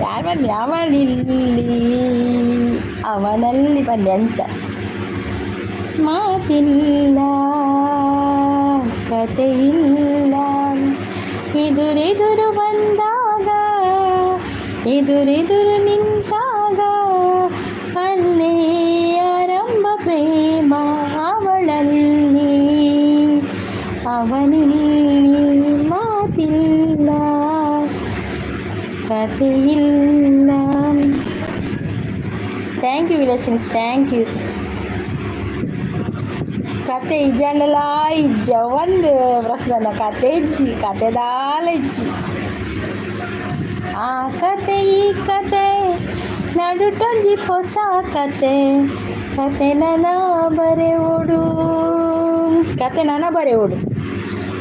ಯಾರು ಬನ್ನಿ. ಅವನಿಲ್ಲಿ ಅವನಲ್ಲಿ ಬನ್ನಿ ಅಂಚ. ಮಾತಿಲ್ಲ, ಕಥೆಯಿಲ್ಲ. ಎದುರೆದುರು ಬಂದಾಗ, ಎದುರೆದುರು ನಿಂತಾಗ, ಅಲ್ಲೇ ಆರಂಭ ಪ್ರೇಮ. ಅವಳಲ್ಲಿ ಅವನಿಲ್ಲಿ ಮಾತಿಲ್ಲ, ಕಥೆಯಿಲ್ಲ. Thank you Vilasini, thank you. ಕತೆ ಇಜ್ಜಾಂಡಲ ಇಜ್ಜ ಒಂದು ಪ್ರಶ್ನ. ಕತೆ ಇಜ್ಜಿ, ಕತೆ ದಾಲ ಇಜ್ಜಿ. ಆ ಕತೆ ಈ ಕತೆ ನಡುಟೊಂಜಿ ಪೊಸ ಕತೆ. ಕತೆ ನನ ಬರೆವೊಡು, ಕತೆ ನನ ಬರೆವೊಡು.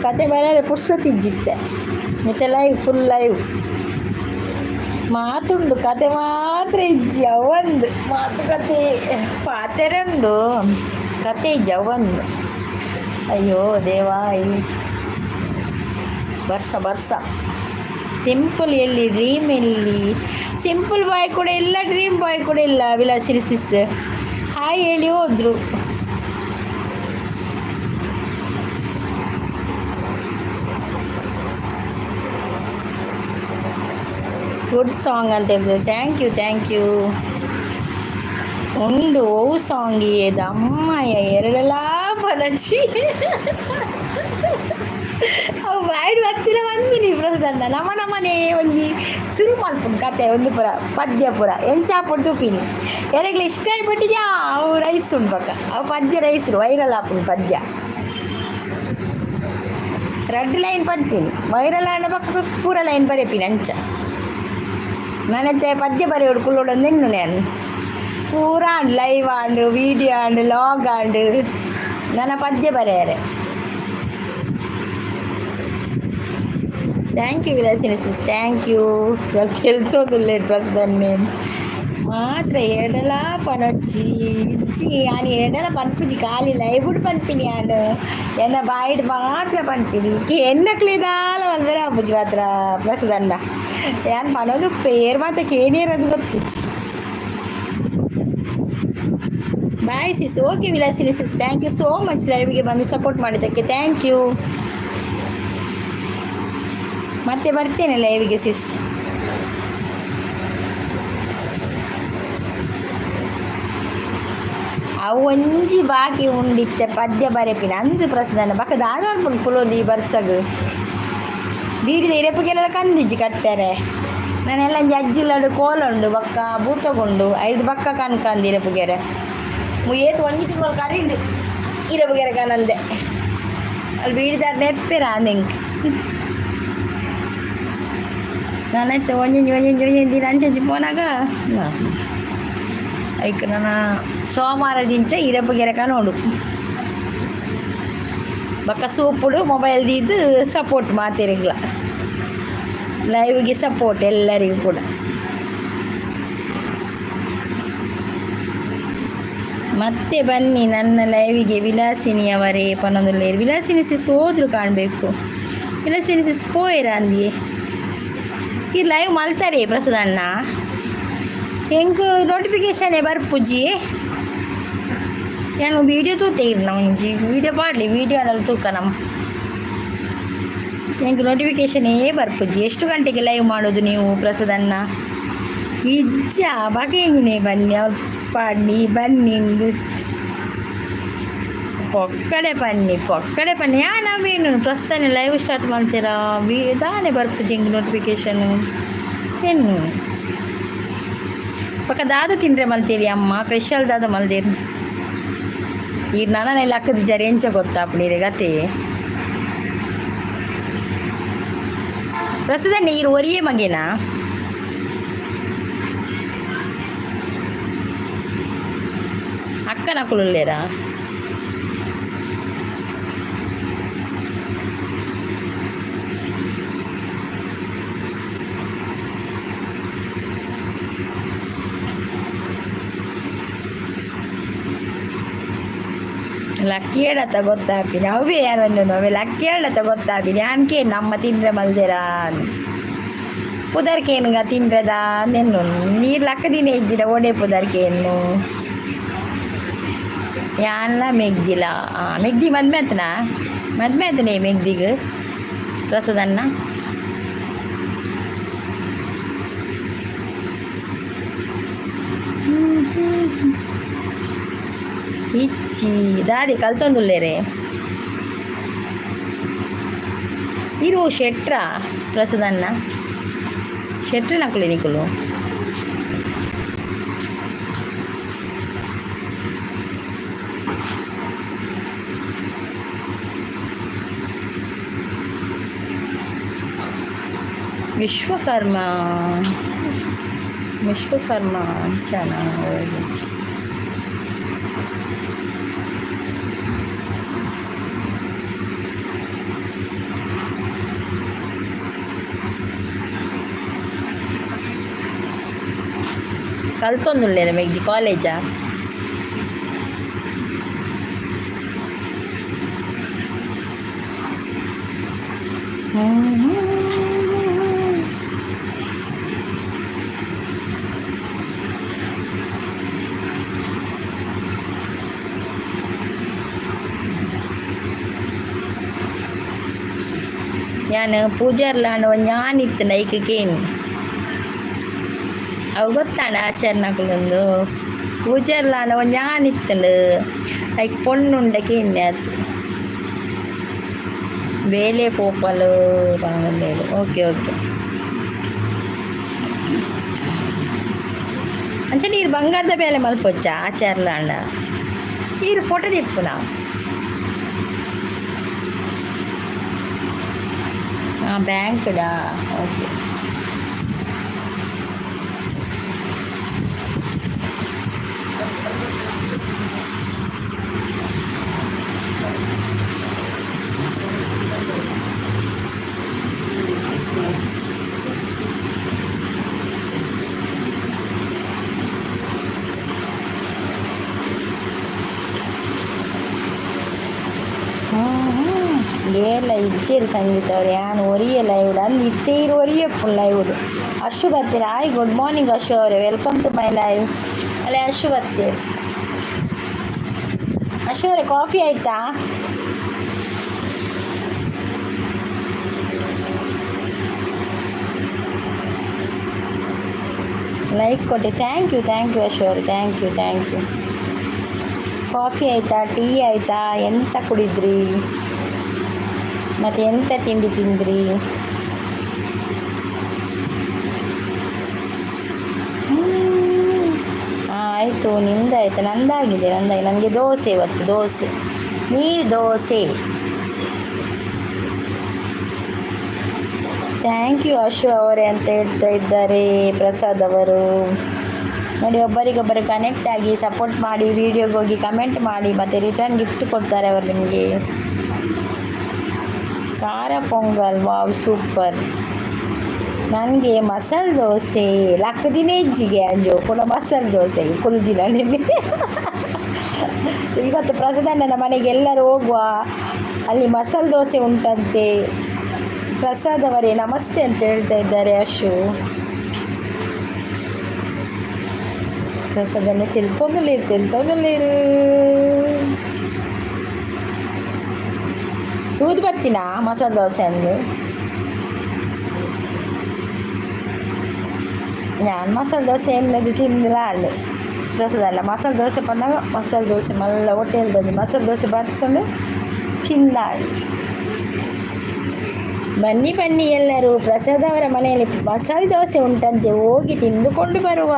ಕತೆ ಬರೆಯರೆ ಪುರ್ಸೊತ್ತಿಜ್ಜಿತ್ತೆ. ಮತ್ತೆ ಲೈವ್, ಫುಲ್ ಲೈವ್. ಮಾತುಂಡು, ಕತೆ ಮಾತ್ರ ಇಜ್ಜಿ. ಅವೊಂದು ಮಾತುಕತೆ ಪಾತೆರ ಉಂಡು, ಕತೆ ಇಜ್ಜಿ ಅವೊಂದು. ಅಯ್ಯೋ ದೇವಾ, ಈಜ್ ಬರ್ಸ ಬರ್ಸ. ಸಿಂಪಲ್ ಎಲ್ಲಿ? ಡ್ರೀಮ್ ಎಲ್ಲಿ? ಸಿಂಪಲ್ ಬಾಯ್ ಕೂಡ ಇಲ್ಲ, ಡ್ರೀಮ್ ಬಾಯ್ ಕೂಡ ಇಲ್ಲ. ವಿಲಾಸಿನಿ ಸಿಸ್ ಹಾಯ್ ಹೇಳಿ ಹೋದ್ರು. ಗುಡ್ ಸಾಂಗ್ ಅಂತ ಹೇಳ್ತಾರೆ. Thank you, thank you. ಉಂಡು ಓ ಸಾಂಗ್ ಏದ ಅಮ್ಮಯ್ಯ ಎರಡೆಲ್ಲ ಪನಚಿ. ಅವು ಬಾಯ್ಡ್ ಬತ್ತಿನ ಬಂದ್ಮಿನಿ ಪ್ರಸನ್ನ. ನಮ್ಮ ನಮ್ಮನೆ ಒಂಜಿ ಸುರು ಮಲ್ಪುಂಡು ಕತೆ ಒಂದು ಪುರ ಪದ್ಯ ಪುರ ಎಂಚಾಪುಂಡು ತೂಪಿನಿ. ಎರೆಗ್ಲ ಇಷ್ಟ ಆಯ್ಬಿಟ್ಟಿದ್ಯಾ ಅವು ರೈಸ್ ಉಂಡು ಬಕ್ಕ. ಅವು ಪದ್ಯ ರೈಸ್ ವೈರಲ್ ಆಪುಂಡು. ಪದ್ಯ ರಡ್ಡ್ ಲೈನ್ ಪನ್ಪಿನಿ, ವೈರಲ್ ಆಂಡ ಬೊಕ್ಕ ಪೂರ ಲೈನ್ ಬರೆಪಿನಿ ಅಂಚ. ನಾನೆತ್ತೆ ಪದ್ಯ ಬರೆಯೋಡು ಕುಲ್ಲೋಡೊಂದು ಎನ್ನು ನಾನು ಪೂರ and live and video and log and ನನ್ನ ಪದ್ಯ ಬರೆಯರೆ. Thank you Vilasini sis, thank you. ತೆಲ್ತೋದುಲ್ಲೇರು ಪ್ರಸನ್ನೆ. ಮಾತ್ರ ಏರ್ಡಲ ಪನೊಚ್ಚಿ ಇಜ್ಜಿ. ಯಾನ್ ಏರ್ಡಲ ಪನ್ಪುಜಿ, ಖಾಲಿ ಲೈವುಡ್ ಪನ್ಪಿನಿ ಯಾನ್. ಎನ್ನ ಬಾಯಿಡ್ ಮಾತ್ರ ಪನ್ಪಿನಿ. ಎನ್ನಕ್ಲೆ ದಾಲ ಮಲ್ಪೆರೆ ಆಪುಜಿ ಮಾತ್ರ ಪ್ರಸದಣ್ಣ. ಯಾನ್ ಪನೊಂದುಪ್ಪೆ, ಏರ್ ಮಾತ ಕೇನಿಯರಂದ್ ಗೊತ್ತುಜ್ಜಿ. Bye sis. Okay Vilasini sis, thank you so much ಲೈವ್ಗೆ ಬಂದು ಸಪೋರ್ಟ್ ಮಾಡಿದ್ದಕ್ಕೆ thank you. ಮತ್ತೆ ಬರ್ತೇನೆ ಲೈವ್ಗೆ ಸಿಸ್. ಅವು ಒಂಜಿ ಬಾಕಿ ಉಂಡಿತ್ತೆ ಪದ್ಯ ಬರೆಪಿನ ಅಂದು ಪ್ರಸದನ ಬಕ ದಾದ ಅನ್ಪುಂಡು ಕುಲೊಂದು ಈ ಬರ್ಸಗ್ ಬೀಡಿದ ಇರೆಪುಗೆಲ್ಲ ಕಂದಿಜ್ಜಿ ಕಟ್ಟಾರೆ. ನಾನೆಲ್ಲ ಒಂಜಿ ಅಜ್ಜಿಲ್ಲಡು ಕೋಲ ಉಂಡು ಬೊಕ್ಕ ಬೂತಗುಂಡು ಐದು ಬಕ್ಕ ಕನ್ಕಂದು ಇರೆಪುಗೆರೆ ಏತ್ ಒಂಜಿ ತಿಂಗಳು ಕರಿಂಡು ಇರೆಪುಗೆರೆ ಕನಂದೆ ಅಲ್ಲಿ ಬೀಡಿದಾರ್ ನೆಪ್ಪೆರ ಅಂದಿಂಕ್. ನಾನಾಯ್ತು ಒಂಜೊಂಜಿ ಒಂಜೊಂಜಿ ಒಂಜೊಂಜಿ ದಿನ ಅಂಚಂಚಿ ಪೋನಾಗ ಐಕ್ ನನ್ನ ಸೋಮವಾರದಿಂಚ ಇರೆಪುಗೆರೆ ಕನೋಡು ಬೊಕ್ಕ ಸೂಪುಡು ಮೊಬೈಲ್ ದೀದ್ ಸಪೋರ್ಟ್ ಮಾತೆರೆಗ್ಲ ಲೈವ್ಗೆ ಸಪೋರ್ಟ್ ಎಲ್ಲರಿಗೂ ಕೂಡ. ಮತ್ತೆ ಬನ್ನಿ ನನ್ನ ಲೈವಿಗೆ ವಿಲಾಸಿನಿಯವರೇ ಪನೊಂದುಲ್ಲೇರು. ವಿಲಾಸಿನಿ ಸಿಸ್ ಓದ್ರು ಕಾಣಬೇಕು. ವಿಲಾಸಿನಿ ಸಿಸ್ ಪೋಯೆರ ಅಂದಿಯೇ ಈ ಲೈವ್ ಮಲ್ತಾರೆ ಪ್ರಸಾದಣ್ಣ? ಎಂಕ್ ನೋಟಿಫಿಕೇಶನ್ ಬರ್ಪುಜಿ. ಯಾನ್ ವೀಡಿಯೋ ತೂತೆ ಇರ್ನ ಒಂಜಿ ವೀಡಿಯೋ ಪಾಡ್ಲಿ, ವೀಡಿಯೋ ಅಲ್ಲ ತೂಕ ನಮ್ಮ. ಎಂಕ್ ನೋಟಿಫಿಕೇಶನೇ ಬರ್ಪುಜಿ. ಎಷ್ಟು ಗಂಟೆಗೆ ಲೈವ್ ಮಾಡೋದು ನೀವು ಪ್ರಸಾದಣ್ಣ? ಇಜ್ಜ ಬಗೆಂಜಿನೇ ಬನ್ನಿ ಅವ್ರು ಪಾಡ್ನಿ ಬನ್ನಿಂದು ಪೊಕ್ಕಡೆ ಬನ್ನಿ ಪೊಕ್ಕಡೆ ಬನ್ನಿ. ಯಾ ನಾವೇನು ಪ್ರಸ್ತುತ ಲೈವ್ ಸ್ಟಾರ್ಟ್ ಮಾಡ್ತೀರಾ? ವಿ ದಾನೆ ಬರ್ಪುಜಿ ಎಂಕ್ ನೋಟಿಫಿಕೇಶನ್ ಏನು. ಪಕ್ಕ ದಾದ ತಿಂದ್ರೆ ಮಲ್ತೀರಿ ಅಮ್ಮ? ಸ್ಪೆಷಲ್ ದಾದ ಮಲ್ದಿರಿ? ಈ ನನನೆಲ್ಲ ಅಕ್ಕದ ಎಂಚ ಗೊತ್ತಾಪುಂಡು ಗತೆ. ಪ್ರಸ್ತುತ ನೀರು ಒರಿಯೇ ಮಗೇನಾ? ಅಕ್ಕನಕುಲು ಲಕ್ಕಿ ಹೇಳತ್ತ ಗೊತ್ತಾಪಿನಿ ಅವೇ ಯಾರನ್ನು ಅವೇ ಲಕ್ಕಿ ಹೇಳತ್ತ ಗೊತ್ತಾಪಿನಿ. ಯಾನ್ಕೆ ನಮ್ಮ ತಿಂದ್ರೆ ಮಲ್ದೆರಾ ಪುದರ್ಕೇನುಗ ತಿಂದ್ರದ ನೆನ್ನು ನೀರು ಲಕ್ಕದಿನ ಇಜ್ಜಿಡ ಒಡೆ ಪುದರ್ಕೇನು ಯಾನ್ಲ ಮೆಗ್ದಿಲ. ಮೆಗ್ದಿ ಮದ್ಮೆ ಆತನಾ? ಮದ್ಮೆ ಆತನೇ ಮೆಗ್ದಿಗ್ ಪ್ರಸಾದಣ್ಣ? ಇಚ್ಚಿ ದಾದಿ ಕಲ್ತೊಂದುಲ್ಲೇರೆ ಇರು ಶೆಟ್ರ ಪ್ರಸಾದಣ್ಣ? ಶೆಟ್ರನಕುಲು ನಿಕುಲು? ವಿಶ್ವಕರ್ಮ ವಿಶ್ವಕರ್ಮ ಅಂಚನ ಕಲ್ತೊಂದುಲ್ಲೇನ ಮೆಗ್ದಿ ಕಾಲೇಜಾ? ಯಾನ್ ಪೂಜಾರ್ಲಾಂಡ ಒಂಜಿ ಐಕ್ ಕೇನಿ ಅವು ಗೊತ್ತಾಂಡ ಆಚರಣೆಕುಲುಂದು. ಪೂಜಾರ್ಲಾಂಡ ಒಂಜಿ ಆನ್ ಇತ್ತುಂಡು ಐಕ್ ಪೊಣ್ಣುಂಡ ಕೇನ್ನೆ ಅತ್ ಬೇಲೆ ಪೋಪಲು ಪನೊಂದುಲ್ಲೆರ್. Okay okay. ಅಂಚನೆ ಈರ್ ಬಂಗಾರದ ಬೇಲೆ ಮಲ್ಪೊಚ್ಚ ಆಚಾರ್ಲಾಂಡ? ಈರ್ ಫೋಟೋ ದೆಪ್ಪುನ ಬ್ಯಾಂಕ್ಡಾ? ಓಕೆ. ಏರ್ಲ ಇಜ್ಜೆರ್ ಸಂಗೀತ ಅವ್ರು. ಯಾನ್ ಒರಿಯೆ ಲೈವ್ ಅಂದ್ ಇತ್ತೆ ಇರ್ ಒರಿಯೆ live. Ashu ಬತ್ತೀರ? Hi, good morning Ashu ಅವರೇ. Welcome to my live. ಅಲ್ಲೇ ಅಶು ಬತ್ತೀರಿ. ಅಶು ಅವರೇ, ಕಾಫಿ ಆಯ್ತಾ? ಲೈಕ್ ಕೊಟ್ಟೆ, thank you, thank you Ashu ಅವರೇ, thank you, thank you. Coffee ಆಯಿತಾ? ಟೀ ಆಯಿತಾ? ಎಂತ ಕುಡಿದ್ರಿ? ಮತ್ತು ಎಂತ ತಿಂಡಿ ತಿಂದ್ರಿ? ಆಯಿತು, ನಿಮ್ದು ಆಯಿತಾ? ನಂದಾಗಿದೆ, ನಂದಾಗಿದೆ. ನನಗೆ ದೋಸೆ ಇವತ್ತು, ದೋಸೆ, ನೀರು ದೋಸೆ. Thank you Ashu ಅವರೇ ಅಂತ ಹೇಳ್ತಾ ಇದ್ದಾರೆ ಪ್ರಸಾದ್ ಅವರು. ನೋಡಿ, ಒಬ್ಬರಿಗೊಬ್ಬರು ಕನೆಕ್ಟ್ ಆಗಿ ಸಪೋರ್ಟ್ ಮಾಡಿ, ವೀಡಿಯೋಗೆ ಹೋಗಿ ಕಮೆಂಟ್ ಮಾಡಿ, ಮತ್ತು ರಿಟರ್ನ್ ಗಿಫ್ಟ್ ಕೊಡ್ತಾರೆ ಅವರು ನಿಮಗೆ. ಖಾರ ಪೊಂಗಲ್, ವಾವ್, ಸೂಪರ್. ನನಗೆ ಮಸಾಲೆ ದೋಸೆ. ಲಕ್ಕದಿನ ಹೆಜ್ಜಿಗೆ ಅಂಜು ಕೂಡ ಮಸಾಲೆ ದೋಸೆ ಕುಲ್ದಿನ. ಇವತ್ತು ಪ್ರಸಾದಣ್ಣನ ಮನೆಗೆ ಎಲ್ಲರೂ ಹೋಗುವ, ಅಲ್ಲಿ ಮಸಾಲೆ ದೋಸೆ ಉಂಟಂತೆ. ಪ್ರಸಾದ್ ಅವರೇ ನಮಸ್ತೆ ಅಂತ ಹೇಳ್ತಾ ಇದ್ದಾರೆ ಅಶು. ಪ್ರಸಾದನ್ನು ತಿಳ್ಕೊಂಡಲ್ಲಿರು, ತಿಳ್ಕೊಂಡಲ್ಲಿರು. ತೂದು ಬತ್ತಿನ ಮಸಾಲೆ ದೋಸೆ ಅಂದು. ನಾನು ಮಸಾಲೆ ದೋಸೆ ಎನ್ನದು ತಿಂದಿಲ್ಲ ಅಲ್ಲೇ ದೋಸೆದಲ್ಲ. ಮಸಾಲೆ ದೋಸೆ ಬಂದಾಗ ಮಸಾಲೆ ದೋಸೆ ಮಲ್ಲ ಹೋಟೆಲ್ ಬಂದು ಮಸಾಲೆ ದೋಸೆ ಬರ್ಕೊಂಡು ತಿಂದಾಳು. ಬನ್ನಿ ಬನ್ನಿ ಎಲ್ಲರೂ, ಪ್ರಸಾದ್ ಅವರ ಮನೆಯಲ್ಲಿ ಮಸಾಲೆ ದೋಸೆ ಉಂಟಂತೆ, ಹೋಗಿ ತಿಂದುಕೊಂಡು ಬರುವ.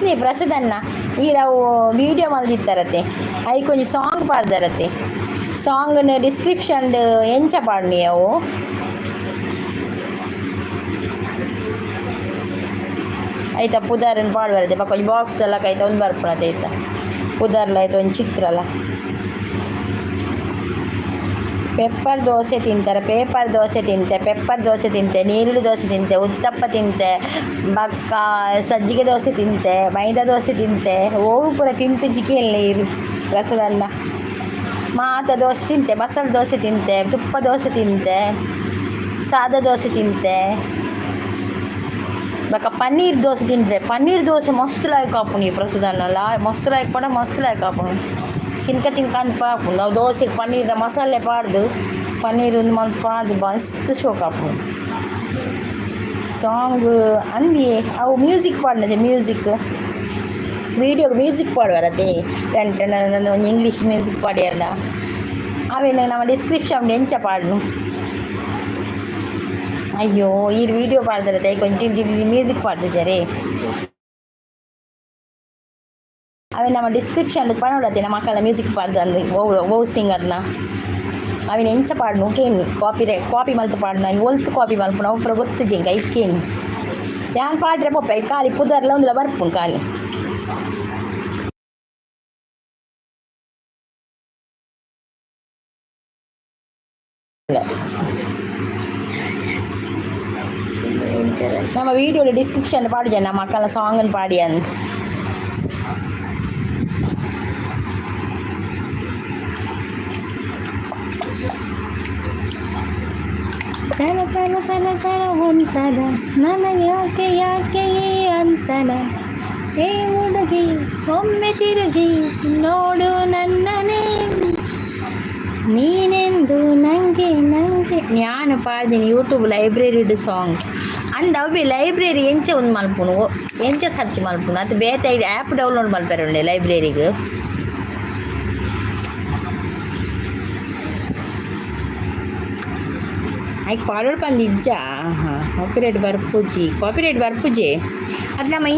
ನೀ ಪ್ರಸಾದಣ್ಣ ಈರವು ವೀಡಿಯೋ ಮಲ್ದಿತ್ತಾರತೆ, ಐಕೊಂಜಿ ಸಾಂಗ್ ಪಾಡ್ದಾರತೆ. ಸಾಂಗ್ನ ಡಿಸ್ಕ್ರಿಪ್ಷನ್ ಎಂಚ ಪಾಡ್ನಿ ಅವು? ಆಯ್ತಾ, ಪುದಾರನ್ ಪಾಡ್ಬಾರದೆ ಬೊಕ ಒಂಜಿ ಬಾಕ್ಸ್ ಎಲ್ಲ ಕೈತ ಒಂದು ಬರ್ಪುಣತೆ. ಆಯ್ತಾ, ಪುದರ್ಲ ಆಯ್ತು, ಒಂದು ಚಿತ್ರಲ. ಪೆಪ್ಪರ್ ದೋಸೆ ತಿಂತಾರೆ. ಪೇಪರ್ ದೋಸೆ ತಿಂತೆ, ಪೆಪ್ಪರ್ ದೋಸೆ ತಿಂತೆ, ನೀರುಳ್ಳಿ ದೋಸೆ ತಿಂತೆ, ಉತ್ತಪ್ಪ ತಿಂತೆ, ಬೊಕ್ಕ ಸಜ್ಜಿಗೆ ದೋಸೆ ತಿಂತೆ, ಮೈದಾ ದೋಸೆ ತಿಂತೆ. ಓವು ಪೂರ ತಿಂತೆ ಜಿಕಿಯಲ್ಲ ಇರು ರಸದನ್ನ. ಮಾತ ದೋಸೆ ತಿಂತೆ, ಮಸಾಲೆ ದೋಸೆ ತಿಂತೆ, ತುಪ್ಪ ದೋಸೆ ತಿಂತೆ, ಸಾದಾ ದೋಸೆ ತಿಂತೆ, ಬೊಕ್ಕ ಪನ್ನೀರ್ ದೋಸೆ ತಿಂತೆ. ಪನ್ನೀರ್ ದೋಸೆ ಮಸ್ತ್ ಲಾಯ್ಕ್ ಆಪುಂಡು ಈ ಪ್ರಸಾದನ್ನ. ಲಾ ಮಸ್ತ್ ಲಾಯ್ಕ್ ಪಂಡ ಮಸ್ತ್ ಲಾಯ್ಕ್ ಆಪುಂಡು. ತಿನ್ಕ ತಿನ್ಕ ಅಂತ ಆಪುಂಡು. ಅವು ದೋಸೆಗೆ ಪನ್ನೀರ್ದ ಮಸಾಲೆ ಪಾಡ್ದು, ಪನ್ನೀರ್ ಒಂದು ಮಲ್ತ್ ಪಾಡ್ದು ಮಸ್ತ್ ಶೋಕ್ ಆಪುಂಡು. ಸಾಂಗ್ ಅಂದಿಯೇ ಅವು ಮ್ಯೂಸಿಕ್ ಪಾಡ್ನದೆ. ಮ್ಯೂಸಿಕ್ ವೀಡಿಯೋ ಮ್ಯೂಸಿಕ್ ಪಾಡುವರತೆ. ಟನ್ ಟನ್ ಒಂಜಿ ಇಂಗ್ಲೀಷ್ ಮ್ಯೂಸಿಕ್ ಪಾಡ್ಯಾರ್ದ ಅವೇನು ನಮ್ಮ ಡಿಸ್ಕ್ರಿಪ್ಷನ್ ಎಂಚ ಪಾಡ್ನು? ಅಯ್ಯೋ, ಈ ವಿಡಿಯೋ ಪಾಡ್ದಾರತೆ, ಕೊಂಚ ಮ್ಯೂಸಿಕ್ ಪಾಡ್ದಿಜಾರೆ. ಅವೆ ನಮ್ಮ ಡಿಸ್ಕ್ರಿಪ್ಷನ್ ಪನೊಡತ್ತೆ ನಮ್ಮ ಮಕ್ಕಳ ಮ್ಯೂಸಿಕ್ ಪಾಡ್ದು ಅಂದು. ಓ ಓ ಸಿಂಗರ್ನ ಅವಿನ ಎಂಚ ಪಾಡ್ನು ಕೇನಿ. ಕಾಪಿ ರೇ ಕಾಪಿ ಮಲ್ತ್ ಪಾಡ್ನ, ಒಲ್ತು ಕಾಪಿ ಮಲ್ಪುನ ಅವು ಪೂರ ಗೊತ್ತುಜಿ ಎಂಕ್. ಐಕ್ ಕೇನಿ. ಯಾನ್ ಪಾಡ್ರೆ ಪೋಪೆ ಖಾಲಿ ಪುದರ್ಲ ಒಂದುಲ ಬರ್ಪುಂಡು ಖಾಲಿ. ನಮ್ಮ ವೀಡಿಯೋ ಡಿಸ್ಕ್ರಿಪ್ಷನ್ ಪಾಡುಜ ನಮ್ಮ ಮಕ್ಕಳ ಸಾಂಗ್ ಪಾಡಿ ಅಂತ. ತಲ ತಲ ತಲ ತಲ ಒಂಥರ, ನನಗೆ ಯಾಕೆ ಯಾಕೆ ಈ ಅಂತರ? ಏ ಹುಡುಗಿ, ಒಮ್ಮೆ ತಿರುಗಿ ನೋಡು ನನ್ನನೇ, ನೀನೆಂದು ನಂಗೆ ನಂಗೆ. ನಾನು ಪಾಡ್ದಿನಿ ಯೂಟ್ಯೂಬ್ ಲೈಬ್ರರಿಡ್ ಸಾಂಗ್ ಅಂದ್. ಅವೆ ಲೈಬ್ರರಿ ಎಂಚ ಒಂದು ಮಲ್ಪುನು? ಎಂಚ ಸರ್ಚ್ ಮಲ್ಪುನು? ಅದು ಬೇತೆ ಆ್ಯಪ್ ಡೌನ್ಲೋಡ್ ಮಲ್ಪೆರೆ ಉಂಡೆ ಲೈಬ್ರರಿಗೆ? ಐಕ್ ಪಾಡೋಡ್ ಪಂದ್ ಇಜ್ಜಾ? ಹಾಂ, ಕಾಪಿರೈಟ್ ಬರ್ಪುಜಿ, ಕಾಪಿರೈಟ್ ಬರ್ಪುಜಿ. ಅದು ನಮ್ಮ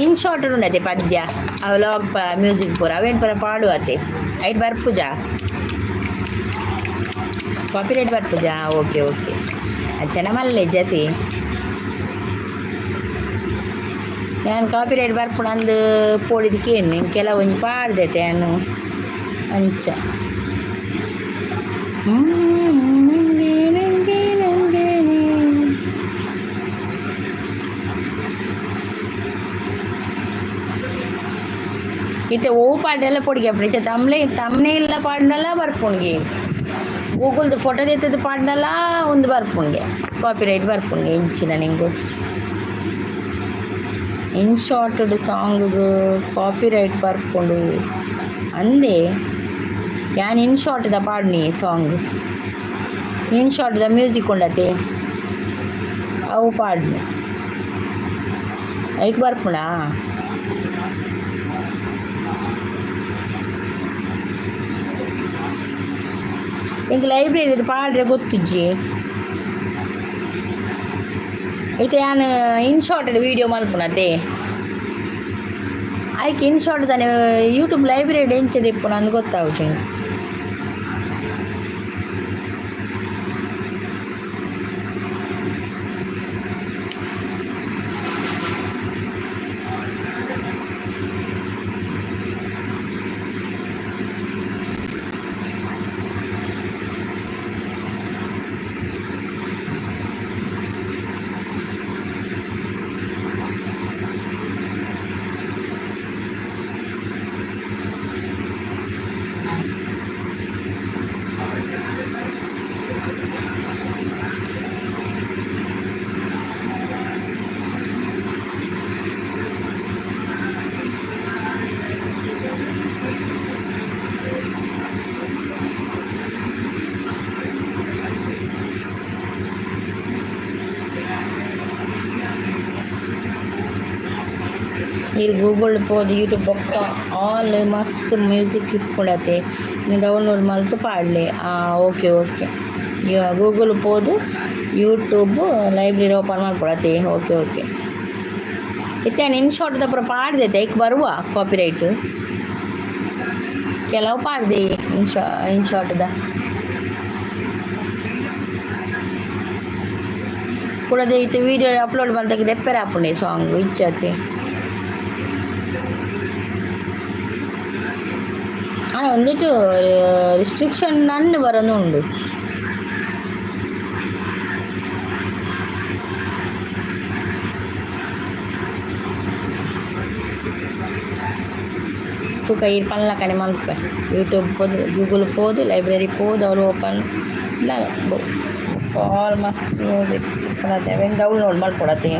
ಇನ್ ಶಾರ್ಟ್ ಉಂಡತೆ ಪದ್ಯ, ಅವು ಲಾಗ್ ಪ ಮ್ಯೂಸಿಕ್ ಪೂರ ಅವೇನು ಪೂರ ಪಾಡುವತೆ. ಐಟ್ ಬರ್ಪುಜಾ? ಕಾಪಿರೈಟ್ ಬರ್ಪುಜಾ? ಓಕೆ ಓಕೆ, ಅಚ್ಚನ ಮಲ್ಲೆ ಜತಿ. ಯಾನ್ ಕಾಪಿರೈಟ್ ಬರ್ಪುಣ ಅಂದ್ ಪೋಡಿದಕ್ಕೇನು ಕೆಲವೊಂಜಿ ಪಾಡ್ದೈತೆ ಯಾನು ಅಂಚ. ನಂಗೆ ನಂಗೆ ನಂಗೆ. ಇತ್ತೆ ಓವು ಪಾಡ್ಡೆಲ್ಲ ಪೊಡಿಗೆ ಆಪುಂಡು ಇತ್ತೆ ತಮ್ಲೆ ತಮ್ನೆ ಇಲ್ಲ ಪಾಡ್ನಲ ಬರ್ಪುಂಡ್ಗೆ. ಗೂಗಲ್ದು ಫೋಟೋ ದೆತ್ತದು ಪಾಡ್ನಲ ಉಂದು ಬರ್ಪುಂಡ್ಗೆ, ಕಾಪಿರೈಟ್ ಬರ್ಪುಂಡ್ಗೆ. ಇಂಚಿನ ನಿಂಗು ಇನ್ ಶಾರ್ಟ್ಡ್ ಸಾಂಗ್ಗ್ ಕಾಪಿರೈಟ್ ಬರ್ಪುಂಡು ಅಂದೆ. ಯಾನ್ ಇನ್ ಶಾರ್ಟ್ದ ಪಾಡ್ನಿ ಸಾಂಗ್, ಇನ್ ಶಾರ್ಟ್ದ ಮ್ಯೂಸಿಕ್ ಉಂಡತೆ, ಅವು ಪಾಡ್ನಿ. ಐಕ್ ಬರ್ಪುಂಡಾ? ಎಂಕ್ ಲೈಬ್ರರಿ ಪಾಡ್ರೆ ಗೊತ್ತುಜ್ಜಿ. ಇತ್ತೆ ಯಾನ್ ಇನ್ ಶಾರ್ಟ್ ವೀಡಿಯೋ ಮಲ್ಪುನತೆ, ಐಕ್ ಇನ್ ಶಾರ್ಟ್ ದಾನೆ ಯೂಟ್ಯೂಬ್ ಲೈಬ್ರರಿ ಎಂಚ ದೆಪ್ಪುನ ಅಂದ್ ಗೊತ್ತಾವುಜಿ. ಇಲ್ಲಿ ಗೂಗಲ್ ಪೋದು ಯೂಟ್ಯೂಬ್ ಬೊಕ್ಕ ಆಲ್ ಮಸ್ತ್ ಮ್ಯೂಸಿಕ್ ಇಪ್ಪುಂಡತೆ, ಡೌನ್ಲೋಡ್ ಮಲ್ತ್ ಪಾಡ್ಲೆ. ಓಕೆ ಓಕೆ, ಗೂಗಲ್ ಪೋದು ಯೂಟ್ಯೂಬ್ ಲೈಬ್ರರಿ ಓಪನ್ ಮಲ್ಪೊಡತೆ. ಓಕೆ ಓಕೆ, ಇತ್ತೆ ಯಾನ್ ಇನ್ ಶಾರ್ಟ್ ಪೂರ ಪಾಡ್ದೈತೆ, ಐಕ್ ಬರುವ ಕಾಪಿರೈಟ್? ಕೆಲವು ಪಾಡ್ದೆ ಇನ್ ಶಾರ್ಟ್ದ ಕುಡದೆ. ಇತ್ತೆ ವೀಡಿಯೋ ಅಪ್ಲೋಡ್ ಮಲ್ತಕ್ಕೆ ದೆಪ್ಪೆರೆ ಆಪುಂಡೆ ಸಾಂಗ್ ಇಚ್ಛತೆ. ಒಂದಿಟ್ಟು ರಿಸ್ಟ್ರಿಕ್ಷನ್ ನನ್ ಬರೋದು ಉಂಡು. ತೂಕ ಈರ್ ಪನ್ಲಕನೆ ಮಲ್ಪೆ. ಯೂಟ್ಯೂಬ್ ಪೋದು, ಗೂಗಲ್ ಪೋದು, ಲೈಬ್ರರಿ ಪೋದು, ಅವ್ರು ಓಪನ್ ಆಲ್ ಮಸ್ತ್ ಮ್ಯೂಸಿಕ್ ಅವೆನ್ ಡೌನ್ಲೋಡ್ ಮಲ್ಪೊಡತೆ.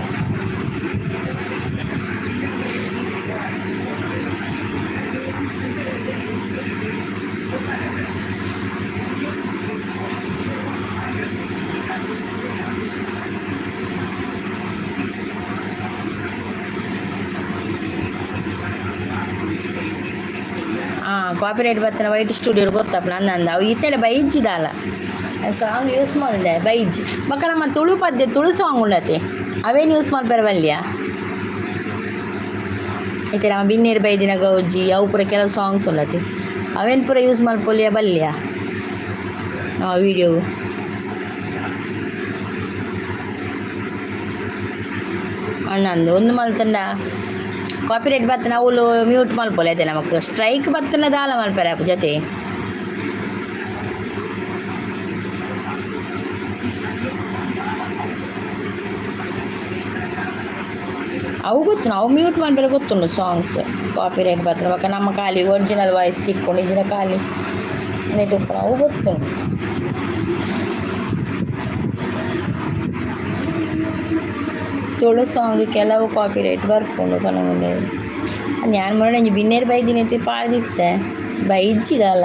ಕಾಪಿರೈಟ್ ಬತ್ತನ ವೈಟ್ ಸ್ಟುಡಿಯೋ ಗೊತ್ತಪ್ಪ ನಂದು. ಅವು ಇತ್ತೆಲ್ಲ ಬೈಜಿದಾಲ ಸಾಂಗ್ ಯೂಸ್ ಮಲ್ದೆ ಬೈಜ್ ಬೊಕ್ಕ. ನಮ್ಮ ತುಳು ಪದ್ಯ, ತುಳು ಸಾಂಗ್ ಉಂಡತೆ, ಅವೇನು ಯೂಸ್ ಮಲ್ಪೆರೆ ಬಲ್ಲಿಯ. ಇತ್ತೆ ನಮ್ಮ ಬಿನ್ನೇರು ಬೈದಿನ ಗೌಜಿ, ಅವು ಪೂರ ಕೆಲವು ಸಾಂಗ್ಸ್ ಉಂಡತೆ, ಅವೇನು ಪೂರ ಯೂಸ್ ಮಲ್ಪೊಲಿಯ ಬಲ್ಲಿಯ ನಮ್ಮ ವೀಡಿಯೋ. ಅಣ್ಣಂದು ಒಂದು ಮಲ್ತಂಡ ಕಾಪಿರೈಟ್ ಬತ್ತನ ಅವುಲು ಮ್ಯೂಟ್ ಮಲ್ಪೊಲಿ ಐತೆ. ನಮಕ್ ಸ್ಟ್ರೈಕ್ ಬತ್ತನ ದಾಲ ಮಲ್ಪೆರೆ ಆಪು ಜತೆ. ಅವು ಗೊತ್ತು, ನಾವು ಮ್ಯೂಟ್ ಮಲ್ಪೆರೆ ಗೊತ್ತುಂಡು. ಸಾಂಗ್ಸ್ ಕಾಪಿರೈಟ್ ಬತ್ತನ ಬೊಕ್ಕ ನಮ್ಮ ಖಾಲಿ ಒರಿಜಿನಲ್ ವಾಯ್ಸ್ ತಿಕ್ಕೊಂಡು ಇಜ್ಜಿಡ ಖಾಲಿ ನೆಟ್ ಉಪ್ಪುನ, ಅವು ಗೊತ್ತುಂಡು. ತುಳು ಸಾಂಗ್ ಕೆಲವು ಕಾಪಿರೈಟ್ ಬರ್ಪುಂಡು ಪನೊಂದು. ಯಾನ್ ಮೊನ್ನೆ ಒಂಜಿ ಬಿನ್ನೆರ್ ಬೈದಿನಿ ಪಾಡ್ದಿತ್ತೆ, ಬೈಜ್ಜಿದಾಲ.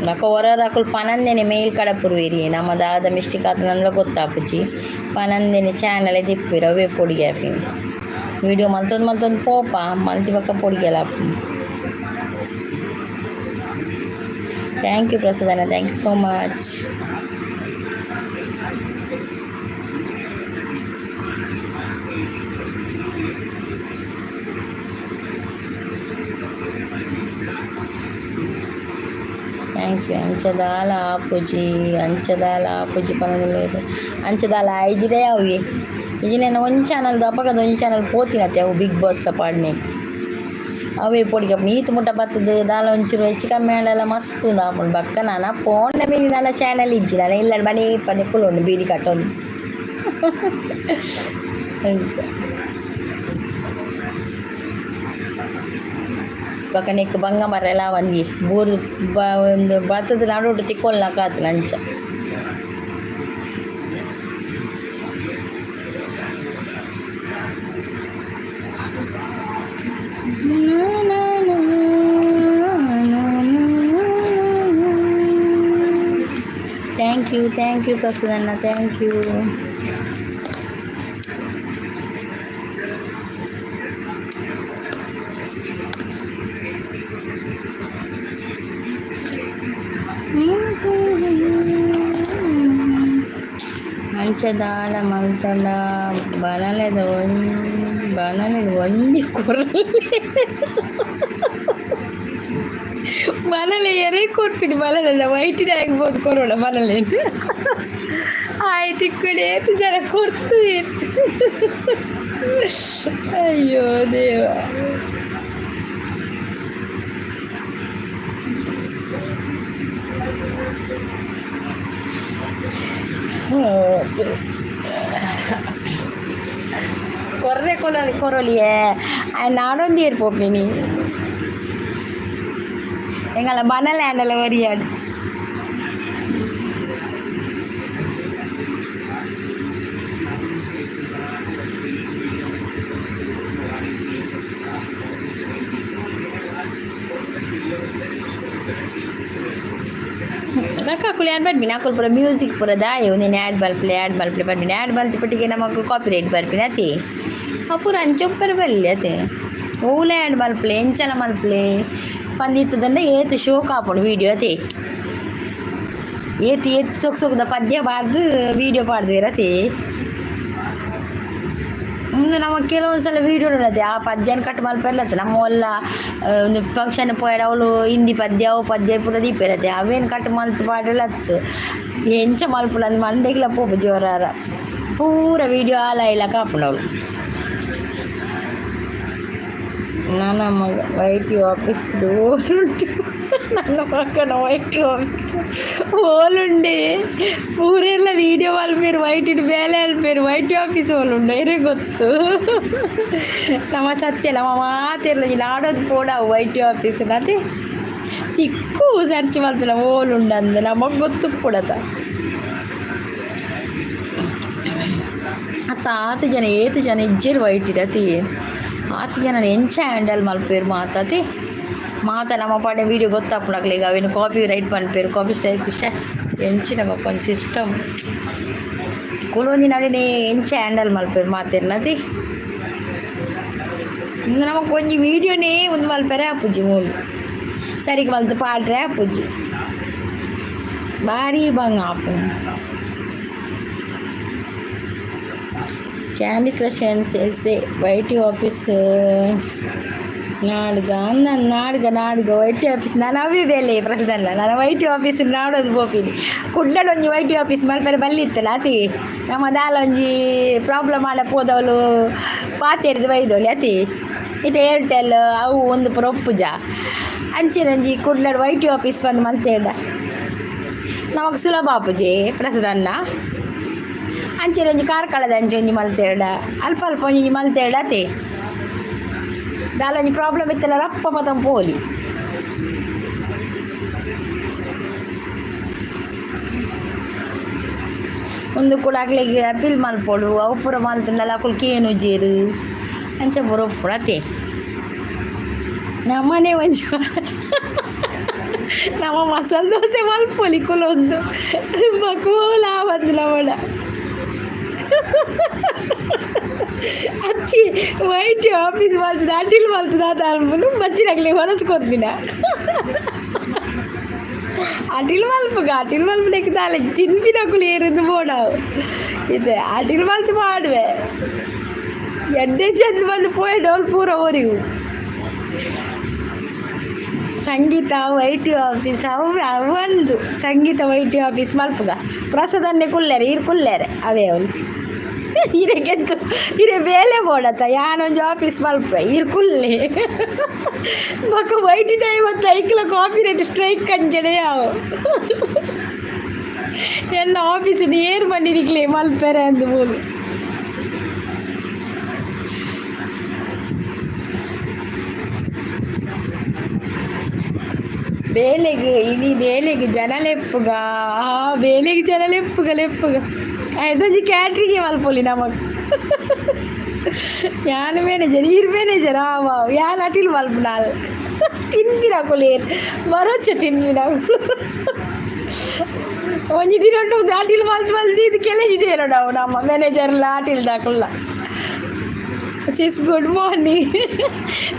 ಬೊಕ ಒರೊರ ಅಕುಲು ಪನಂದೆನೆ ಮೇಲ್ ಕಡಪುರುವೆರ್. ನಮ ದಾದ ಮಿಸ್ಟೇಕ್ ಆತುಂಡ ಗೊತ್ತಾಪುಜಿ. ಪನಂದೆನೆ ಚಾನಲ್ ದೆಪ್ಪುವೆರ್, ಅವೇ ಪೊಡಿಗೆ ಆಪಿನಿ. ವೀಡಿಯೋ ಮಲ್ತೊಂದು ಮಲ್ತೊಂದು ಪೋಪ, ಮಲ್ತಿ ಬೊಕ್ಕ ಪೊಡಿಗೆಲ ಆಪುಂಡು. Thank you ಪ್ರಸಾದಣ್ಣ, thank you so much. Thank you. ಅಂಚ ದಾಲ ಆಪುಜಿ, ಅಂಚ ದಾಲ ಆಪುಜಿ ಪನೊಂದುಲ್ಲೆರ್. ಅಂಚ ದಾಲ ಆಯ್ಜಿಡೇ ಅವುಯೆ. ಇಜಿನ ಒಂಜಿ ಚಾನಲ್ ಅಪಗದ ಒಂಜಿ ಚಾನಲ್ ಪೋತಿನತೆ ಅವು ಬಿಗ್ ಬಾಸ್ ದ ಪಾಡ್ನೆ. ಅವೇ ಪೋಡಿಗೆ ಈತ್ ಮುಟ್ಟ ಬತ್ತದು ದಾಲ ಒಂಚೂರು ಹೆಚ್ಚು ಕಮ್ಮಿ ಆಂಡಲ ಮಸ್ತ್ ಉಂದು ಆಪುಂಡು. ಬೊಕ್ಕ ನನ ಪೋಂಡ ಮೀನಿ ದಾಲ ಚಾನಲ್ ಇಜ್ಜಿ ನನ ಇಲ್ಲಡ್ ಬನೇ ಪಂದ್ ಕುಲ್ಲೊಂಡು ಬೀಡಿ ಕಟ್ಟೊಂದು ಅಂಚ. ಬೊಕ್ಕ ನೆಕ್ಕ್ ಬಂಗ ಮರೆಲ ಒಂಜಿ ಬೂರು ಒಂದು ಬತ್ತದ ನಡುಟು ತಿಕ್ಕೊಲ್ನಕ ಆತುಂಡು ಅಂಚ. Thank you, thank you Prasanna, thank you. ಅಂಚ ದಾಲ ಮಲ್ತಂಡ ಬನಲೆದ ಒಂಜಿ ಬನಲೆದ ಒಂಜಿ ಕೊರ್ಲೆ ಬನಲೆ ಎರೆ ಕೊರ್ಪಿನಿ ಬನಲೆದ ವೈಟಿನಾಗ್ ಪೋದು ಕೊರೊಡ ಬನಲೆನ್ ಆಯೆ ತಿಕ್ಕುಡೆ ಏತ್ ಜನ ಕೊರ್ತು. ಅಯ್ಯೋ ದೇವ. ಕೊರ್ರೆ ಕೊರೊಲಿ ಕೊರೊಲಿಯೇ ಆಯೆ ನಾಡೊಂದು ಪೋಪಿನಿ ಎಂಗಲ ಬನಲೆ ಆಂಡಲ ಒರಿಯಡ್. ಅಕುಲು ಯಾನ್ ಪನ್ಪಿನಿ ಅಕುಲು ಪೂರ ಮ್ಯೂಸಿಕ್ ಪೂರ ದಾಯೆ ಉಂದೆನ್ ಆ್ಯಡ್ ಮಲ್ಪುಲೆ ಆ್ಯಡ್ ಮಲ್ಪುಲೆ ಪನ್ಪಿನಿ. ಆ್ಯಡ್ ಮಲ್ತಿ ನಮಕ್ ಕಾಪಿರೈಟ್ ಬರ್ಪಿನಿ ಅತೆ. ಅವು ಪೂರ ಅಂಚ ಉಪ್ಪೆರೆ ಬಲ್ಲಿ ಅತೆ. ಓಲ ಆ್ಯಡ್ ಮಲ್ಪುಲೆ ಎಂಚಲ ಮಲ್ಪುಲೆ ಪಂದ್ ಏತ್ ಶೋಕ್ ಆಪುಂಡು ವೀಡಿಯೋ ಅತೆ. ಏತ್ ಏತ್ ಸೋಕು ಸೋಕುದ ಪದ್ಯ ಪಾಡ್ದು ವೀಡಿಯೋ ಪಾಡ್ದುವೆರ್ ಅತೆ. ಉಂದು ನಮ ಕೆಲವೊಂದು ಸಲ ವೀಡಿಯೋ ಅತೆ ಆ ಪದ್ಯನ್ ಕಟ್ ಮಲ್ಪೆರ್ಲತ್ತೆ. ನಮ್ಮ ಒಲ್ಲ ಒಂದು ಫಂಕ್ಷನ್ ಪೋಯೆಡ ಅವ್ಲು ಹಿಂದಿ ಪದ್ಯ ಅವು ಪದ್ಯ ಪೂರ ದೀಪೆರ್ ಅತೆ. ಅವೇನು ಕಟ್ ಮಲ್ತ್ ಪಾಡೆಲತ್ತು ಎಂಚ ಮಲ್ಪುನ ಅಂದ್ ಮಂಡೆಗ್ಲ ಪೋಪುಜಿ ಒರಾರ. ಪೂರ ವೀಡಿಯೋ ಆಲಾಯಿಲಕ ಆಪುಂಡು ಅವ್ಲು. ನನ್ನ ಮಗ ವೈಟಿ ಆಫೀಸ್ ಓಲುಂಡು ನನ್ನ ಪಕ್ಕನ ವೈಟಿ ಆಫೀಸ್ ಓಲುಂಡೆ ಪೂರೆಲ್ಲ ವೀಡಿಯೋ ಮಲ್ಪೆರ್ ವೈಟಿಡ್ ಬೇಲೆ ಅಲ್ಪೇರು ವೈಟಿ ಆಫೀಸ್ ಓಲುಂಡು ಎರೆ ಗೊತ್ತು. ನಮ್ಮ ಸತ್ಯ ನಮ್ಮ ಮಾತೆರ್ಲ ನಾಡೊಂದು ಪೋಡಾವು ವೈಟಿ ಆಫೀಸ್ ಅದೇ ತಿಕ್ಕು ಸರ್ಚ್ ಮಲ್ಪುನ ಓಲುಂಡು ಅಂದ್ ನಮಗ್ ಗೊತ್ತುಪ್ಪುಡತ. ಅತ್ತ ಆತ್ ಜನ ಏತ್ ಜನ ಇಜ್ಜೆರ್ ವೈಟಿಡ್ ಅತಿ. ಆತ್ ಜನ ಎಂಚ ಹ್ಯಾಂಡಲ್ ಮಲ್ಪುವೆರ್ ಮಾತ ಅತಿ. ಮಾತ ನಮ್ಮ ಪಾಡೆ ವೀಡಿಯೋ ಗೊತ್ತಾಪುಂಡು ಅಕ್ಲೆಗ್ ಅವೆನ್ ಕಾಪಿ ರೈಟ್ ಪನ್ಪೆರ್ ಕಾಪಿ ಸ್ಟ್ರೈಕ್ ಶ್ಯೆ ಎಂಚಿನ ಬೊಕ ಒಂಜಿ ಸಿಸ್ಟಮ್ ಕುಲೊಂದಿನ ಅಡೆನೆ ಎಂಚ ಹ್ಯಾಂಡಲ್ ಮಲ್ಪುವೆರ್ ಮಾತೆರ್ನ ಅತಿ. ಉಂದು ನಮಕ್ ಒಂಜಿ ವೀಡಿಯೋನೇ ಉಂದು ಮಲ್ಪೆರೆ ಆಪುಜಿ ಮೂಲು ಸರಿಕ್ ಮಲ್ತ್ ಪಾಡ್ರೆ ಆಪುಜಿ ಬಾರಿ ಬಂಗ ಆಪುಂಡು. Candy crush and S A YT office ನಾಡ್ಗ ಅಂದ ನಾಡ್ಗ ನಾಡ್ಗ ವೈಟಿ ಆಫೀಸ್ ನಾನು ಅವೇ ಬೇಲೆ ಪ್ರಶ್ನೆ. ನಾನು ವೈಟಿ ಆಫೀಸ್ ನಾಡೋದು ಪೋಪಿನಿ. ಕುಡ್ಲಡ್ ಒಂಜಿ ವೈಟಿ ಆಫೀಸ್ ಮಲ್ಪೆರೆ ಬಲ್ಲಿತ್ತಲ್ಲ ಅತಿ. ನಮ್ಮ ದಾಲ ಒಂಜಿ ಪ್ರಾಬ್ಲಮ್ ಆಂಡ ಪೋದವ್ಲು ಪಾತೆರ್ದ್ ಬೈದೋಲಿ ಅತಿ. ಇತ್ತೆ ಏರ್ಟೆಲ್ ಅವು ಒಂದು ಪೂರ ಒಪ್ಪುಜ. ಅಂಚೆನೆ ಒಂಜಿ ಕುಡ್ಲಡ್ ವೈಟಿ ಆಫೀಸ್ ಬಂದು ಮಲ್ತೇಡ ನಮಕ್ ಸುಲಭ ಆಪುಜಿ ಪ್ರಸಾದನ್ನ. ಅಂಚೆನೆ ಒಂಜಿ ಕಾರ್ಕಳದ ಅಂಚೆ ಒಂಜಿ ಮಲ್ತೇಡ ಅಲ್ಪ ಅಲ್ಪ ಒಂಜಿ ಮಲ್ತೇಡ ಅತೆ. ದಾಲ ಒಂಜಿ ಪ್ರಾಬ್ಲಮ್ ಇತ್ತಲ್ಲ ರಪ್ಪ ಪತೊಂದು ಪೋಲಿ. ಉಂದು ಕೂಡ ಅಕ್ಲೆಗ್ ಅಪೀಲ್ ಮಲ್ಪೊಡು ಅವು ಪೂರ ಮಲ್ತ್ಂಡಲ ಅಕುಲು ಕೇನುಜೆರ್ ಅಂಚ ಪೂರ ಉಪ್ಪುಡು ಅತೆ. ನಮ್ಮನೆ ಒಂಜಿ ನಮ ಮಸಾಲೆ ದೋಸೆ ಮಲ್ಪೊಲಿ ಕುಲೊಂದು ಬೊಕ ಓಲ ಆವಂದ್ ನಮಡ. ಅತ್ತಿ ವೈಟ್ ಆಫೀಸ್ ಮಲ್ತುದು ಅಟಿಲ್ ಮಲ್ತುದು ಆತ ಅನ್ಪುನು ಬಚ್ಚಿನಕ್ಲೆಗ್ ವನಸ್ ಕೊರ್ಪಿನ. ಅಟಿಲ್ ಮಲ್ಪುಗ ಅಟಿಲ್ ಮಲ್ಪುನೆಕ್ ದಾಲ ತಿನ್ಪಿನಕುಲು ಏರುಂದು ಬೋಡಾವು. ಇತ್ತೆ ಅಟಿಲ್ ಮಲ್ತ್ ಪಾಡುವೆ ಎಡ್ಡೆ ಚೆಂದ ಬಂದು ಪೋಯೆಡ ಅವ್ಲು ಪೂರ ಒರಿವು. ಸಂಗೀತ ವೈಟಿ ಆಫೀಸ್ ಅವು ಅವೊಂದು ಸಂಗೀತ ವೈಟಿ ಆಫೀಸ್ ಮಲ್ಪುಗ ಪ್ರಸಾದನ್ನೇ ಕುಲ್ಲೆರೆ ಈರ್ ಕುಲ್ಲೆರೆ ಅವೇ ಅವ್ಲು. ಇರೆಗೆಂತು ಇರೆ ಬೇಲೆ ಬೋಡತ್ತ ಯಾನೊಂಜಿ ಆಫೀಸ್ ಮಲ್ಪೆ ಇರ್ ಕುಲ್ಲೆ ಬೊಕ ವೈಟಿದ ಇವತ್ತು ಐಕ್ಲ ಕಾಪಿ ರೈಟ್ ಸ್ಟ್ರೈಕ್ ಅಂಚನೆ ಯಾವು ಎನ್ನ ಆಫೀಸ್ ಏರ್ ಬಂದಿನಿಕ್ಲೆ ಮಲ್ಪೆರೆ ಅಂದು ಮೂಲು. ಬೇಲೆಗ್ ಇನಿ ಬೇಲೆಗ್ ಜನ ಲೆಪ್ಪುಗ, ಆ ಬೇಲೆಗ್ ಜನ ಲೆಪ್ಪುಗ ಲೆಪ್ಪುಗ. ಐತೊಂಜಿ ಕ್ಯಾಟ್ರಿಂಗ್ ಮಲ್ಪೊಲಿ ನಮಕ್. ಯಾನ್ ಮ್ಯಾನೇಜರ್, ಈರ್ ಮ್ಯಾನೇಜರ್. ಆವ್ ಆವ್, ಯಾನ್ ಅಟಿಲ್ ಮಲ್ಪುನಾಲ್. ತಿನ್ಪಿನಕುಲು ಏರ್ ಬರೋಚ್ಚ ತಿನ್ಪಿನಕುಲು. ಒಂಜಿ ದಿನ ಉಂಟು ಅಟಿಲ್ ಮಲ್ತ್ ಮಲ್ತ್ ಇದು ಕೆಲೆಜಿದೇರೋಡು ಅವು ನಮ್ಮ ಮ್ಯಾನೇಜರ್ಲ ಅಟಿಲ್ ದಾಕುಲ್ಲ. Sis, good morning.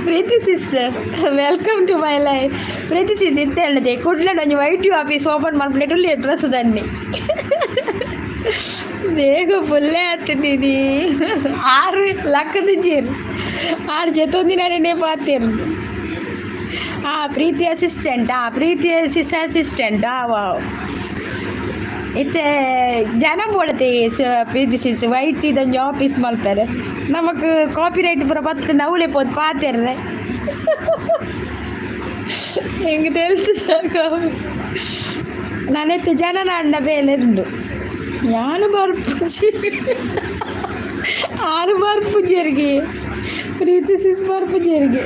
Preethi sis, welcome to my life. Preethi sis, ಇತ್ತೆ ಹೇಳದೆ ಕುಡ್ಲಡ್ ಒಂಜಿ ವೈಟ್ ಆಫೀಸ್ ಓಪನ್ ಮಲ್ಪುನೆಟ್ ಉಲ್ಲೆರ್ ಪ್ರಸುದನ್ನಿ. ಬೇಗ ಫುಲ್ಲೇ ಆತಿದ್ದೀನಿ. ಆರು ಲಕ್ಕದಿಜ್ಜೆರ್, ಆರು ಜೆತ್ತೊಂದಿನಡೆನೆ ಪಾತೆರ್. ಆ ಪ್ರೀತಿ ಅಸಿಸ್ಟೆಂಟ್, ಆ ಪ್ರೀತಿ ಸಿಸ್ ಅಸಿಸ್ಟೆಂಟ್. ಆ ವಾವ್, ಇತ್ತೆ ಜನ ಬೋಡತೆ. ಪ್ರೀತಿ ಸಿಸ್, ವೈಟ್ ಇದೊಂಜಿ ಆಫೀಸ್ ಮಲ್ಪೆರೆ ನಮಕ್ ಕಾಪಿ ರೈಟ್ ಪೂರ ಬತ್ತು ನವುಲೆ ಪೋದು ಪಾತೆರ್ರೆ. ಎಂಕ್ ತೆಲ್ತ್ ಸಾಕು. ನಾನಿತ್ತೆ ಜನ ನಾಡ್ನ ಬೇಲೆ ಉಂಡು. ಯಾನ್ ಬರ್ಪುಜಿ, ಆರು ಬರ್ಪುಜೆರ್ಗೆ. ಪ್ರೀತಿ ಸಿಸ್ ಬರ್ಪುಜೆರ್ಗೆ,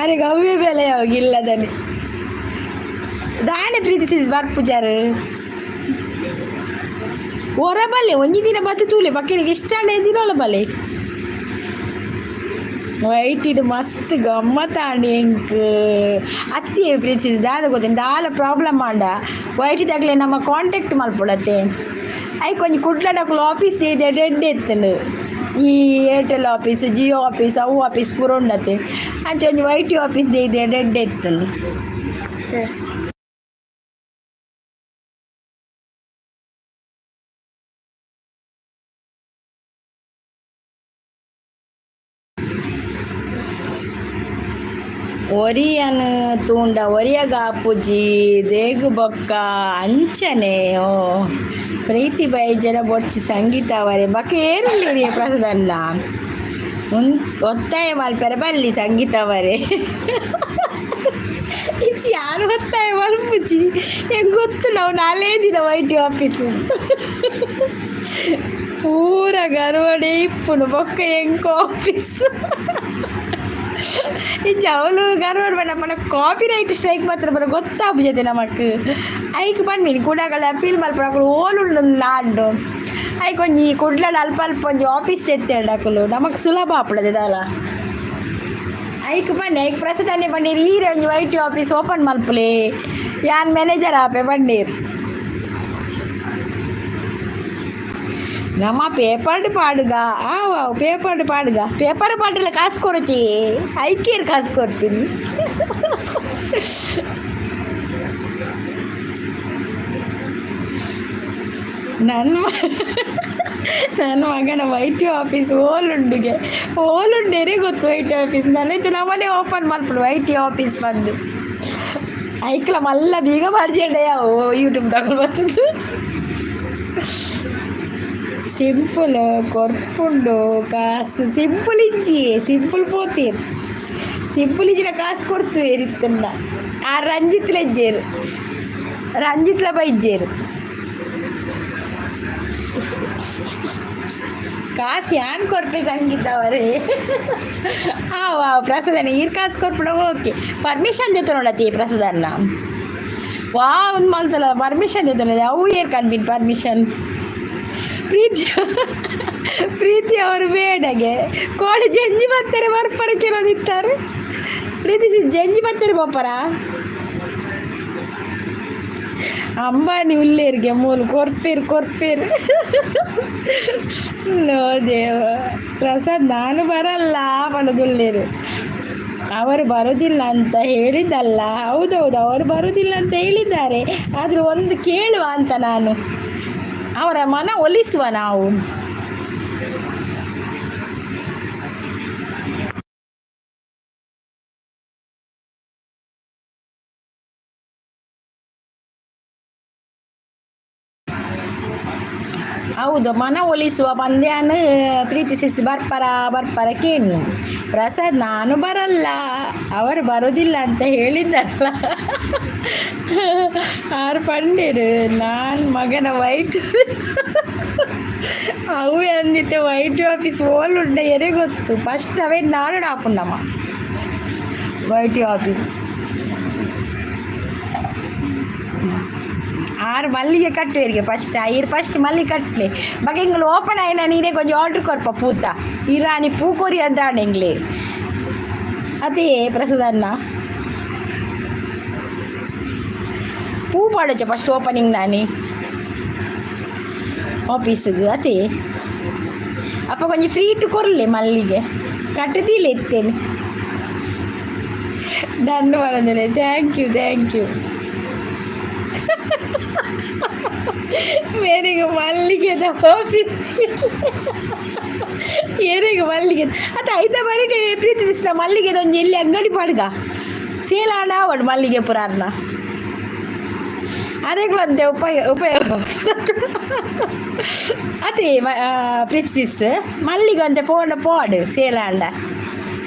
ಅರೆಗ್ ಅವೇ ಬೇಲೆ ಯಾವಾಗ ಇಲ್ಲದನೆ ದಾನೆ. ಪ್ರೀತಿ ಸಿಸ್ ಬರ್ಪುಜಾರು ಒರ ಬಲ್ಲೆ ಒಂಜಿ ದಿನ ಬತ್ತು ತೂಲೆ ಬಕ್ಕಿನಿಗೆ ಇಷ್ಟ ದಿನೋಲ ಬಲೆ. ವೈಟಿಡ್ ಮಸ್ತ್ ಗಮ್ಮತ್ತಾಂಡ್ ಎಂಕ್. ಅತ್ತಿ ಪ್ರಿನ್ಸಿಸ್ ದಾದ ಗೊತ್ತೇನು ದಾಲ ಪ್ರಾಬ್ಲಮ್ ಆಂಡ ವೈಟಿದಾಗಲೇ ನಮ್ಮ ಕಾಂಟ್ಯಾಕ್ಟ್ ಮಲ್ಪೊಡತ್ತೆ. ಐಕ್ ಒಂಜಿ ಕುಡ್ಲಡಕುಲು ಆಫೀಸ್ ಇದೆ ಡೆಡ್ ಎತ್ತುಂಡು. ಈ ಏರ್ಟೆಲ್ ಆಫೀಸ್, ಜಿಯೋ ಆಫೀಸ್, ಅವು ಆಫೀಸ್ ಪೂರ ಉಂಡತ್ತೆ. ಅಂಚ ಒಂಜಿ ವೈಟಿ ಆಫೀಸ್ ಇದೆ ಡೆಡ್ ಎತ್ತುಂಡು. ಒರಿಯನ್ ತೂಂಡ ಒರಿಯಗಾಪುಜಿ ದೇಗು ಬೊಕ್ಕ ಅಂಚನೆ. ಓ ಪ್ರೀತಿ ಬೈಜನ ಬೊಡ್ಚಿ ಸಂಗೀತ ಅವರೇ. ಬೊಕ್ಕ ಏರುಲ್ಲೆರ್ ಪ್ರಸಾದಣ್ಣ? ಉನ್ ಒತ್ತಾಯ ಮಲ್ಪೆರೆ ಬಲ್ಲಿ ಸಂಗೀತ ಅವರೇ. ಇಜ್ಜಿ, ಯಾನ್ ಒತ್ತಾಯ ಮಲ್ಪುಜಿ. ಎಂಕ್ ಗೊತ್ತು, ನಾವು ನಾಲೇ ದಿನ ವೈಟಿ ಆಫೀಸ್ ಪೂರ ಗರ್ವಡೆ ಇಪ್ಪುನು. ಬೊಕ್ಕ ಎಂಕ್ ಆಫೀಸ್ ಇಜ್ಜಿ, ಅವಳು ಗರ್ವಡ್ ಬೇಡ. ಪಂಡ ಕಾಪಿ ರೈಟ್ ಸ್ಟ್ರೈಕ್ ಮಾತ್ರ ಬರ ಗೊತ್ತಾಪುಜತೆ ನಮಕ್. ಐಕ್ ಪನ್ಪಿನಿ ಕುಡಗಳ ಅಪೀಲ್ ಮಲ್ಪುನ ಅಕುಲು ಓಲುಂಡು ನಾಡ್ಡು. ಐಕ್ ಒಂಜಿ ಕುಡ್ಲಡ್ ಅಲ್ಪ ಅಲ್ಪ ಒಂಜಿ ಆಫೀಸ್ ತೆತ್ತೇಂಡ ಅಕುಲು ನಮಕ್ ಸುಲಭ ಆಪುಡದೆ ದಾಲ. ಐಕ್ ಬನ್ನಿ, ಐಕ್ ಪ್ರಸಾದನ್ನೇ ಪಂಡೀರ್, ಈರೆ ಒಂಜಿ ವೈಟಿ ಆಫೀಸ್ ಓಪನ್ ಮಲ್ಪುಲೆ, ಯಾನ್ ಮ್ಯಾನೇಜರ್ ಆಪೆ ಪಂಡೀರ್. ನಮ್ಮ ಪೇಪರ್ಡ್ ಪಾಡುಗ. ಆವ್ ಆವ್, ಪೇಪರ್ಡ್ ಪಾಡುಗ. ಪೇಪರ್ ಪಾಡಲ ಕಾಸು ಕೊರಚಿ, ಐಕೇರ್ ಕಾಸು ಕೊರ್ತೀನಿ. ನನ್ನ ನನ್ನ ಮಗನ ವೈಟಿ ಆಫೀಸ್ ಓಲುಂಡುಗೆ, ಓಲುಂಡೇರೆ ಗೊತ್ತು ವೈಟಿ ಆಫೀಸ್. ನನ್ನೈತೆ ನಮ್ಮನೆ ಓಪನ್ ಮಲ್ಪಡು ವೈಟಿ ಆಫೀಸ್ ಬಂದು. ಐಕ್ಲ ಮಲ್ಲ ಬೀಗ ಬಾರ್ಜೆಂಡ ಯಾವ ಯೂಟ್ಯೂಬ್ ತಗೊಂಡು ಬರ್ತದೆ. ಸಿಂಪಲ್ ಕೊರ್ಪುಂಡು ಕಾಸು. ಸಿಂಪಲ್ ಇಜ್ಜಿ, ಸಿಂಪಲ್ ಪೋತೀರ್. ಸಿಂಪಲ್ ಇಜ್ಜಿನ ಕಾಸು ಕೊಡ್ತು ಏರಿತ್ತಂಡ. ಆ ರಂಜಿತ್ಲ ಇಜ್ಜೇರು, ರಂಜಿತ್ಲ ಬೈಜ್ಜೇರು. ಕಾಸು ಯಾನ್ ಕೊರ್ಪೆ ಸಂಗೀತ ಅವರೇ? ಹಾಂ, ಪ್ರಸಾದಣ್ಣ, ಈರ್ ಕಾಸು ಕೊರ್ಪುಡ. Okay, permission ದೆತ್ತೊನೊಡತಿ ಪ್ರಸಾದಣ್ಣ. ವಾ, ಒಂದು ಮಲ್ತಲ್ಲ ಪರ್ಮಿಷನ್ ದೆತ್ತೊನ. ಅವು ಏರ್ ಕನ್ಬಿನ್ ಪರ್ಮಿಷನ್. ಪ್ರೀತಿ ಪ್ರೀತಿ ಅವರು ಬೇಡಗೆ ಕೋಡಿ ಜಂಜಿ ಬರ್ತಾರೆ ಬರ್ಪರ ಕೆಲವೊಂದಿತ್ತಾರೆ. ಪ್ರೀತಿ ಜಂಜಿ ಬರ್ತಾರೆ ಬೋಪರ. ಅಂಬಾನಿ ಉಲ್ಲೇರಿಗೆ ಮೂಲು ಕೊರ್ಪೇರು ಕೊರ್ಪೇರು. ಲೋ ದೇವ. ಪ್ರಸಾದ್ ನಾನು ಬರಲ್ಲ ಪಣದುಲ್ಲೇರು. ಅವರು ಬರೋದಿಲ್ಲ ಅಂತ ಹೇಳಿದ್ದಲ್ಲ. ಹೌದೌದು, ಅವರು ಬರೋದಿಲ್ಲ ಅಂತ ಹೇಳಿದ್ದಾರೆ. ಆದರೆ ಒಂದು ಕೇಳುವ ಅಂತ ನಾನು ಅವರ ಮನ ಒಲಿಸುವ ನಾವು. ಹೌದು, ಮನ ಒಲಿಸುವ ಪಂದ್ಯಾನ ಪ್ರೀತಿ ಸಿಸ್ ಬರ್ಪರ ಬರ್ಪರ ಕೇಳು. ಪ್ರಸಾದ್, ನಾನು ಬರಲ್ಲ, ಅವರು ಬರೋದಿಲ್ಲ ಅಂತ ಹೇಳಿದ್ದಲ್ಲ. ಆರು ಪಂಡೇರು ನಾನು ಮಗನ ವೈಟ್ ಅವು ಅಂದಿತ್ತೆ. ವೈಟ್ ಆಫೀಸ್ ಓಲ್ ಉಂಡ ಎರೆ ಗೊತ್ತು? ಫಸ್ಟ್ ಅವೇ ನಾನು ಆಪುಂಡಮ್ಮ ವೈಟ್ ಆಫೀಸ್. ಆರು ಮಲ್ಲಿಗೆ ಕಟ್ಟುವರಿಗೆ ಫಸ್ಟ್ ಐರು ಫಸ್ಟ್ ಮಲ್ಲಿಗೆ ಕಟ್ಟಲೆ ಬಗೆ. ಇಂಗ್ಲು ಓಪನ್ ಆಯ್ನ ನೀನೇ ಕೊಂಚ ಆರ್ಡ್ರ್ ಕೊರ್ಪ ಪೂತ. ಇರಾನಿ ಪೂ ಕೊರಿ ಅಂದಾಣ ಎಂಗ್ಲೆ. ಅದೇ ಪ್ರಸಾದಣ್ಣ, ಪೂ ಪಾಡೋಚ ಫಸ್ಟ್ ಓಪನಿಂಗ್ ನಾನೇ ಆಫೀಸಿಗೆ. ಅದೇ ಅಪ್ಪ ಕೊಂಚ ಫ್ರೀ ಇಟ್ಟು ಕೊರಲೆ, ಮಲ್ಲಿಗೆ ಕಟ್ಟದಿಲ್ಲ ಎತ್ತೇನೆ. Done ಬರಂದ್ರೆ. Thank you, thank you. ಮೇರೆಗೆ ಮಲ್ಲಿಗೆದ ಆಫೀಸ್, ಏರೆಗೆ ಮಲ್ಲಿಗೆ ಅತ್ತ ಐತ ಬರೀ. ಪ್ರೀತಿ ಮಲ್ಲಿಗೆದೊಂಜಿ ಎಲ್ಲಿ ಅಂಗಡಿ ಪಾಡ್ಗ, ಸೇಲ್ ಆಂಡ ಆವಡ್ ಮಲ್ಲಿಗೆ ಪುರಾರ್ನ. ಅದೇಗ್ಲಂತೆ ಉಪಯೋಗ ಉಪಯೋಗ. ಅದೇ ಪ್ರೀತಿಸಿಸ್ ಮಲ್ಲಿಗೆ ಅಂತೆ ಪೋಂಡ ಪೋಡು ಸೇಲ್ ಆಂಡ.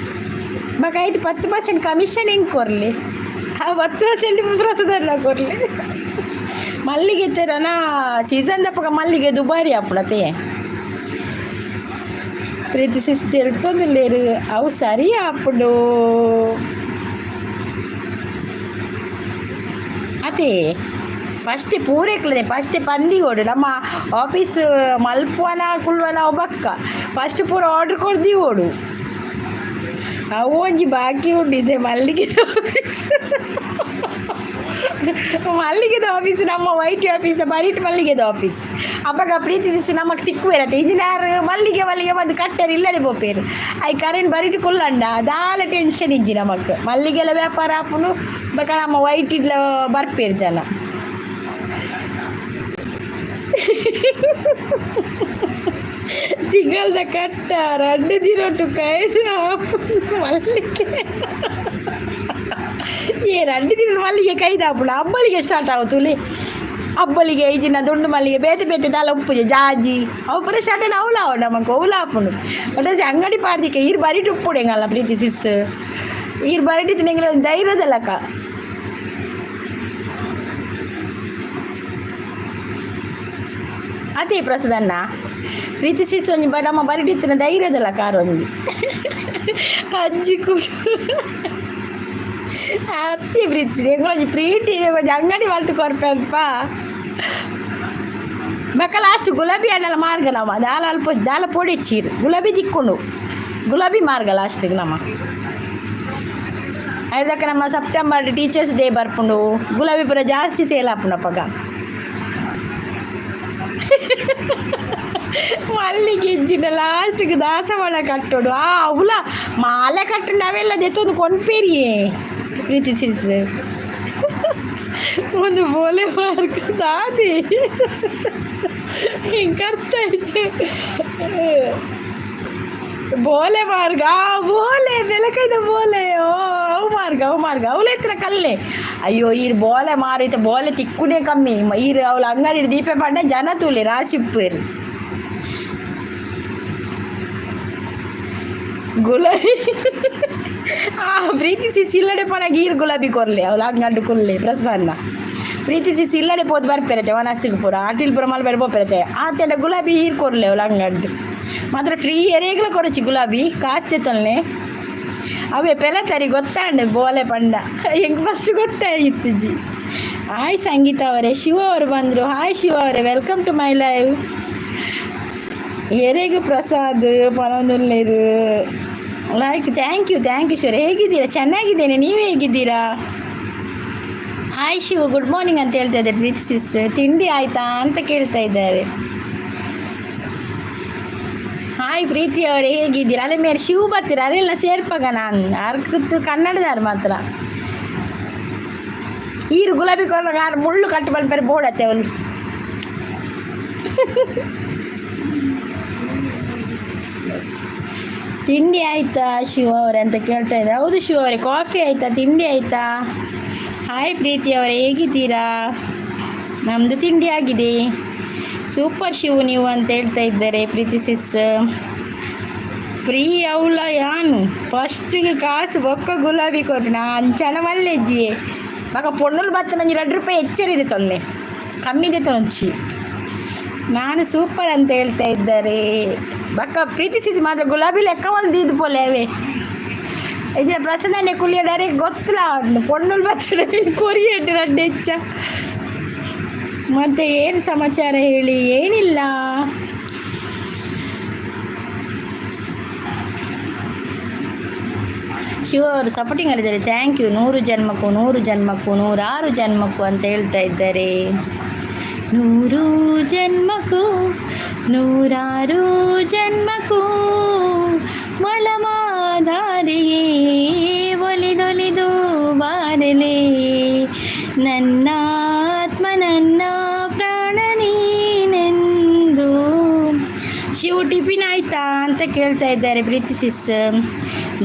ಬಕ ಐಟ್ 10% ಕಮಿಷನ್ ಹೆಂಗೆ ಕೊರ್ಲಿ? ಆ 10% ಪ್ರಸಾದ ಕೊರ್ಲಿ. ಮಲ್ಲಿಗೆ ತೆರನ ಸೀಸನ್ ದಪ್ಪಗ ಮಲ್ಲಿಗೆ ದುಬಾರಿ ಆಪುಣತೆ. ಪ್ರೀತಿ ಸಿಸ್ ತೆಲ್ತೊಂದುಲ್ಲೇರು, ಅವು ಸರಿ ಆಪುಂಡು. ಅದೇ ಫಸ್ಟ್ ಪೂರೆಕ್ಲದೆ ಫಸ್ಟ್ ಪಂದಿಗೋಡು ನಮ್ಮ ಆಫೀಸ್ ಮಲ್ಪುವನ ಕುಳ್ವನ ಒಬಕ್ಕ ಫಸ್ಟ್ ಪೂರ ಆರ್ಡ್ರ್ ಕೊಡ್ದಿವೋಡು. ಅವು ಒಂಜಿ ಬಾಕಿ ಉಂಡಿಸೆ ಮಲ್ಲಿಗೆ ಆಫೀಸ್. ಮಲ್ಲಿಗೆದ ಆಫೀಸ್ ನಮ್ಮ ವೈಟ್ ಆಫೀಸ್ ಬರೀಟ್ ಮಲ್ಲಿಗೆದ ಆಫೀಸ್. ಅಪ್ಪಗ ಪ್ರೀತಿ ಸಿಸ್ ನಮಕ್ ತಿಕ್ಕುವೇರತ್ತೆ. ಇಂಜಿನಿಯರ್ ಮಲ್ಲಿಗೆ ಮಲ್ಲಿಗೆ ಬಂದು ಕಟ್ಟರು ಇಲ್ಲಡೆ ಪೋಪೇರು. I current ಬರೀಟ್ ಕುಲ್ಲಂಡ ದಾಲ ಟೆನ್ಷನ್ ಇಜ್ಜಿ ನಮಕ್. ಮಲ್ಲಿಗೆಲ್ಲ ವ್ಯಾಪಾರ ಆಪುಂಡು. ಬಕ ನಮ್ಮ ವೈಟ್ ಇಡ್ಲ ಬರ್ಪೇರು ಜನ. ತಿಂಗಳದ ಕಟ್ಟ ರಡ್ಡು ದಿನೊಟ್ಟು ಕೈದು ಮಲ್ಲಿಗೆ. ಏ, ರಡ್ಡು ದಿನ ಮಲ್ಲಿಗೆ ಕೈದಾಪುಂಡು. ಅಬ್ಬಲಿಗೆ ಸ್ಟಾರ್ಟ್ ಆವತುಲಿ. ಅಬ್ಬಲಿಗೆ ಐಜಿನ ದುಂಡು ಮಲ್ಲಿಗೆ ಬೇತೆ ಬೇತೆ ದಾಲ ಉಪ್ಪುಜೆ ಜಾಜಿ ಅವು ಪೂರ ಸ್ಟಾರ್ಟ್. ಅವಳು ಅವ ನಮಕ್ ಅವುಲ ಆಪುಂಡು. ಒಟ್ಟೆ ಅಂಗಡಿ ಪಾರ್ದಿಕ್ಕೆ ಈರ್ ಬರಿಟ್ ಉಪ್ಪುಡು ಎಂಗಲ್ಲ. ಪ್ರೀತಿ ಸಿಸ್ ಈರ್ ಬರಿಟಿತ್ತು ಎಂಗ್ಲ ಧೈರ್ಯದಲ್ಲಕ್ಕ. ಅದೇ ಪ್ರಸಾದಣ್ಣ, ಪ್ರೀತಿ ಸಿಸ್ ಒಂಜಿ ನಮ್ಮ ಬರಿಟಿತ್ತಿನ ಧೈರ್ಯದಲ್ಲ ಕಾರ್ ಒಂಜಿ ಅಜ್ಜಿ ಕೂಡ ಅತ್ತಿ. ಪ್ರೀತಿ ಎಂಗ್ಲೊಂಜಿ ಪ್ರೀತಿ ಒಂಜಿ ಅಂಗಡಿ ಮಲ್ತು ಕೊರ್ಪೆಲ್ಪ. ಬೊಕ ಲಾಸ್ಟ್ ಗುಲಾಬಿ ಹಣ್ಣೆಲ್ಲ ಮಾರ್ಗ ನಮ್ಮ ದಾಲ ಅಲ್ಪ ದಾಲ ಪೊಡಿ ಚೀರು ಗುಲಾಬಿ ತಿಕ್ಕೊಂಡು ಗುಲಾಬಿ ಮಾರ್ಗ ಲಾಸ್ಟಿಗೆ ನಮ್ಮ. ಐದಕ್ಕೆ ನಮ್ಮ ಸೆಪ್ಟೆಂಬರ್ ಟೀಚರ್ಸ್ ಡೇ ಬರ್ಪುಂಡು. ಗುಲಾಬಿ ಪೂರ ಜಾಸ್ತಿ ಸೇಲ್ ಆಪುಂಡು ಅಪಗ. ಮಲ್ಲಿಗೆ ಇಜ್ಜಿಂಡ ಲಾಸ್ಟಿಗೆ ದಾಸವಾಳ ಕಟ್ಟೋಡು. ಆ ಅವುಲ ಮಾಲೆ ಕಟ್ಟುಂಡು. ಅವೆಲ್ಲ ದೆತ್ತೊಂದು ಕೊನ್ಪೇರಿಯೇ ಪ್ರೀತಿ ಸಿಸ್. ಒಂದು ಬೋಲೆ ಮಾರ್ಕ್ ದಾದಿ ಹಿಂಗೆ ಅರ್ಥ. ಬೋಲೆ ಮಾರ್ಗ, ಬೋಲೆ ಬೆಲಕೈದ ಬೋಲೆ. ಓ, ಅವು ಮಾರ್ಗ, ಅವು ಮಾರ್ಗ ಅವಳ ಹತ್ರ ಕಲ್ಲೆ. ಅಯ್ಯೋ, ಈರ್ ಬೋಲೆ ಮಾರಿತ ಬೋಲೆ ತಿಕ್ಕುನೇ ಕಮ್ಮಿ. ಈರ್ ಅವಳ ಅಂಗಡಿ ದೀಪ ಪಂಡ ಜನ ತೂಲೆ ರಾಶಿಪ್ಪೇರು. ಗುಲಾಬಿ ಆ ಪ್ರೀತಿ ಸಿಸ್ ಇಲ್ಲಡೆ ಪೋನಾಗ ಈರ್ ಗುಲಾಬಿ ಕೊರ್ಲೆ. ಅವಳು ಅಂಗಡಿ ಕುಲ್ಲೆ ಪ್ರಸನ್ನ. ಪ್ರೀತಿ ಸಿಸ್ ಇಲ್ಲಡೆ ಪೋದು ಬರ್ಪೆರತೆ ವನಸ್ಸಿಗೆ ಪೂರ ಆಟಿಲ್ ಪೂರ ಮಲ್ಪೆರೆ ಪೋಪೆರತೆ. ಆತೆಲ್ಲ ಗುಲಾಬಿ ಈರ್ ಕೊರ್ಲೆ ಅವಳು ಅಂಗಡಿ ಮಾತ್ರ. ಫ್ರೀ ಎರೇಗ್ಲ ಕೊರಚಿ ಗುಲಾಬಿ ಕಾಸ್ತೆ ತೊಲ್ನೆ. ಅವೇ ಪೆಲತರಿ ಗೊತ್ತಾಂಡೆ ಬೋಲೆ ಪಂಡ ಹೆಂಗೆ ಫಸ್ಟ್ ಗೊತ್ತಾಗಿತ್ತು. ಹಾಯ್ ಸಂಗೀತ ಅವರೇ, ಶಿವ ಅವರು ಬಂದರು. ಹಾಯ್ ಶಿವ ಅವರೇ, welcome to my live. ಎರೆಗು Prasad ಪನೊಂದುಲ್ಲೇರು like. Thank you, thank you ಶಿವರೇ. ಹೇಗಿದ್ದೀರಾ? ಚೆನ್ನಾಗಿದ್ದೇನೆ, ನೀವು ಹೇಗಿದ್ದೀರಾ? ಹಾಯ್ ಶಿವ, ಗುಡ್ ಮಾರ್ನಿಂಗ್ ಅಂತ ಹೇಳ್ತಾ ಇದ್ದಾರೆ ಪ್ರೀತಿ ಸಿಸ್. ತಿಂಡಿ ಆಯಿತಾ ಅಂತ ಕೇಳ್ತಾ ಇದ್ದಾರೆ. ಹಾಯ್ ಪ್ರೀತಿ ಅವರೇ, ಹೇಗಿದ್ದೀರಾ? ಅಲ್ಲೇ ಮೇರೆ ಶಿವ ಬರ್ತೀರಾ? ಅರೆಲ್ಲ ಸೇರ್ಪಾಗ ನಾನು ಅರ್ಕತ್ತು ಕನ್ನಡದಾರ ಮಾತ್ರ. ಈರು ಗುಲಾಬಿ ಕೊರ್ನಾಗ ಆರು ಮುಳ್ಳು ಕಟ್ಟು ಬಂದ್ಪರೆ ಬೋಡತ್ತೆ ಅವಳು. ತಿಂಡಿ ಆಯಿತಾ ಶಿವ ಅವರೇ ಅಂತ ಕೇಳ್ತಾ ಇದ್ದಾರೆ. ಹೌದು ಶಿವ ಅವರೇ, ಕಾಫಿ ಆಯಿತಾ? ತಿಂಡಿ ಆಯಿತಾ? ಹಾಯ್ ಪ್ರೀತಿ ಅವರೇ, ಹೇಗಿದ್ದೀರಾ? ನಮ್ಮದು ತಿಂಡಿ ಆಗಿದೆ. ಸೂಪರ್ ಶಿವು ನೀವು ಅಂತ ಹೇಳ್ತಾ ಇದ್ದಾರೆ ಪ್ರೀತಿ ಸಿಸ್. ಫ್ರೀ ಅವಳ ಯಾನು ಫಸ್ಟಿಗೆ ಕಾಸು ಬೊಕ್ಕ ಗುಲಾಬಿ ಕೊರ್ಪಿನ ಅಂಚನ ಮಲ್ಲೆಜ್ಜಿ. ಬೊಕ ಪೊಣ್ಣುಲು ಬತ್ತ ನಂಜಿ 2 ರೂಪಾಯಿ ಎಚ್ಚರಿದೆ ತೊನ್ನೆ, ಕಮ್ಮಿದೆ ತೊಂಚಿ. ನಾನು ಸೂಪರ್ ಅಂತ ಹೇಳ್ತಾ ಇದ್ದಾರೆ. ಬೊಕ್ಕ ಪ್ರೀತಿ ಸಿಸಿ ಮಾತ್ರ ಗುಲಾಬಿ ಲೆಕ್ಕ ಒಂದು ಇದು ಪೋಲೆ ಅವೇ ಇದ್ರ ಪ್ರಸನ್ನನೆ ಕುಲಿಯ ಡೈರೆಕ್ಟ್ ಗೊತ್ತಿಲ್ಲ. ಒಂದು ಪೊಣ್ಣುಲು ಬತ್ತ ಕೊರಿಯಟ್ಟು ರಡ್ಡು ಹೆಚ್ಚ. ಮತ್ತೆ ಏನು ಸಮಾಚಾರ ಹೇಳಿ? ಏನಿಲ್ಲ. ಶಿವ ಅವರು ಸಪೋರ್ಟಿಂಗ್ ಅಲ್ಲಿದ್ದಾರೆ. Thank you. 100 ಜನ್ಮಕ್ಕೂ, 100 ಜನ್ಮಕ್ಕೂ, ನೂರಾರು ಜನ್ಮಕ್ಕೂ ಅಂತ ಹೇಳ್ತಾ ಇದ್ದಾರೆ. 100 ಜನ್ಮಕ್ಕೂ, ನೂರಾರು ಜನ್ಮಕ್ಕೂ ಒಲಮಾಧಾರೆಯೇ ಒಲಿದೊಲಿದು ಬಾರಲೆ, ನನ್ನ ಆತ್ಮ ನನ್ನ ಪ್ರಾಣ ನೀನೆಂದು. ಶಿವು, ಟಿಫಿನ್ ಆಯ್ತಾ ಅಂತ ಕೇಳ್ತಾ ಇದ್ದಾರೆ ಪ್ರೀತಿ ಸಿಸ್.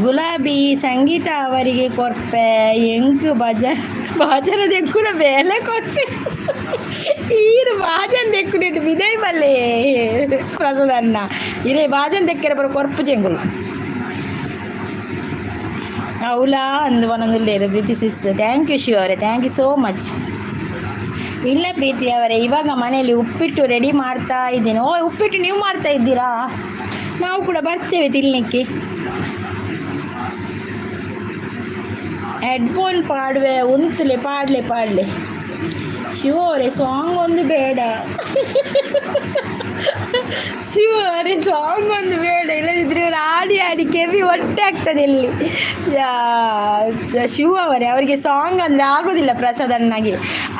ಗುಲಾಬಿ ಸಂಗೀತ ಅವರಿಗೆ ಕೊರ್ಪೆ, ಎಂಕ್ ಬಜ ಬಾಜನ ದೆಕ್ಕುನ ಬೇಲೆ ಕೊರ್ಪೆ. ಈರು ಬಾಜನ್ ದೆಕ್ಕುನೆಟ್ ಬಿದೈ ಬಲ್ಲೆ ಪ್ರಸಾದಣ್ಣ. ಇರೇ ಬಾಜನ್ ದೆಕ್ಕೆರೆ ಬರ ಕೊರ್ಪು ಚೆಂಗುಲು ಅವಲಾ ಅಂದು ಒಂದೊಂದುಲ್ಲೇರು ಪ್ರೀತಿ ಸಿಸ್. Thank you Shiva ಅವರೇ, thank you so much. ಇಲ್ಲ ಪ್ರೀತಿ ಅವರೇ, ಇವಾಗ ಮನೆಯಲ್ಲಿ ಉಪ್ಪಿಟ್ಟು ರೆಡಿ ಮಾಡ್ತಾ ಇದ್ದೀನಿ. ಓ, ಉಪ್ಪಿಟ್ಟು ನೀವು ಮಾಡ್ತಾ ಇದ್ದೀರಾ? ನಾವು ಕೂಡ ಬರ್ತೇವೆ ತಿನ್ನಲಿಕ್ಕೆ. ಹೆಡ್ಫೋನ್ ಪಾಡುವೆ ಉಂತಲೆ ಪಾಡಲೆ ಪಾಡಲೆ. ಶಿವ ಅವರೇ, ಸಾಂಗ್ ಒಂದು ಬೇಡ. ಶಿವ ಅವರೇ, ಸಾಂಗ್ ಒಂದು ಬೇಡ. ಇಲ್ಲದಿದ್ದರೆ ಇವರು ಆಡಿ ಆಡಿ ಕೆವಿ ಹೊಟ್ಟೆ ಆಗ್ತದೆ ಇಲ್ಲಿ. ಶಿವ ಅವರೇ, ಅವರಿಗೆ ಸಾಂಗ್ ಅಂದರೆ ಆಗೋದಿಲ್ಲ ಪ್ರಸಾದ್ ಅಣ್ಣಗೆ.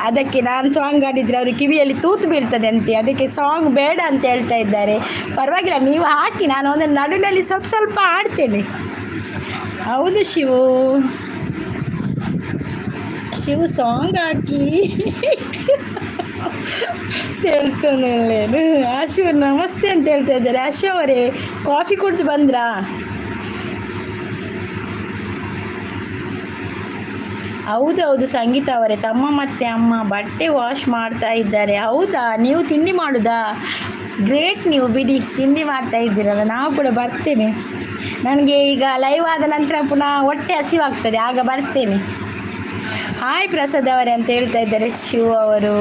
ಅದಕ್ಕೆ ನಾನು ಸಾಂಗ್ ಆಡಿದರೆ ಅವ್ರಿಗೆ ಕಿವಿಯಲ್ಲಿ ತೂತು ಬೀಳ್ತದೆ ಅಂತೆ. ಅದಕ್ಕೆ ಸಾಂಗ್ ಬೇಡ ಅಂತ ಹೇಳ್ತಾ ಇದ್ದಾರೆ. ಪರವಾಗಿಲ್ಲ, ನೀವು ಹಾಕಿ, ನಾನು ಒಂದು ನಡುವಿನಲ್ಲಿ ಸ್ವಲ್ಪ ಸ್ವಲ್ಪ ಆಡ್ತೇನೆ. ಹೌದು ಶಿವು, ಶಿವು ಸಾಂಗ್ ಹಾಕಿ ಹೇಳ್ತಾನೆ. ಆಶು ನಮಸ್ತೆ ಅಂತ ಹೇಳ್ತಾ ಇದ್ದಾರೆ. ಆಶು ಅವರೇ, ಕಾಫಿ ಕುಡಿದು ಬಂದ್ರಾ? ಹೌದು ಹೌದು ಸಂಗೀತ ಅವರೇ, ತಮ್ಮ ಮತ್ತೆ ಅಮ್ಮ ಬಟ್ಟೆ ವಾಶ್ ಮಾಡ್ತಾ ಇದ್ದಾರೆ. ಹೌದಾ? ನೀವು ತಿಂಡಿ ಮಾಡುದಾ? ಗ್ರೇಟ್ ನೀವು ಬಿಡಿ, ತಿಂಡಿ ಮಾಡ್ತಾ ಇದ್ದೀರಲ್ಲ. ನಾವು ಕೂಡ ಬರ್ತೇವೆ. ನನಗೆ ಈಗ ಲೈವ್ ಆದ ನಂತರ ಪುನಃ ಹೊಟ್ಟೆ ಹಸಿವಾಗ್ತದೆ, ಆಗ ಬರ್ತೇನೆ. ಹಾಯ್ ಪ್ರಸಾದ್ ಅವರೇ ಅಂತ ಹೇಳ್ತಾ ಇದ್ದಾರೆ ಶಿವ ಅವರು.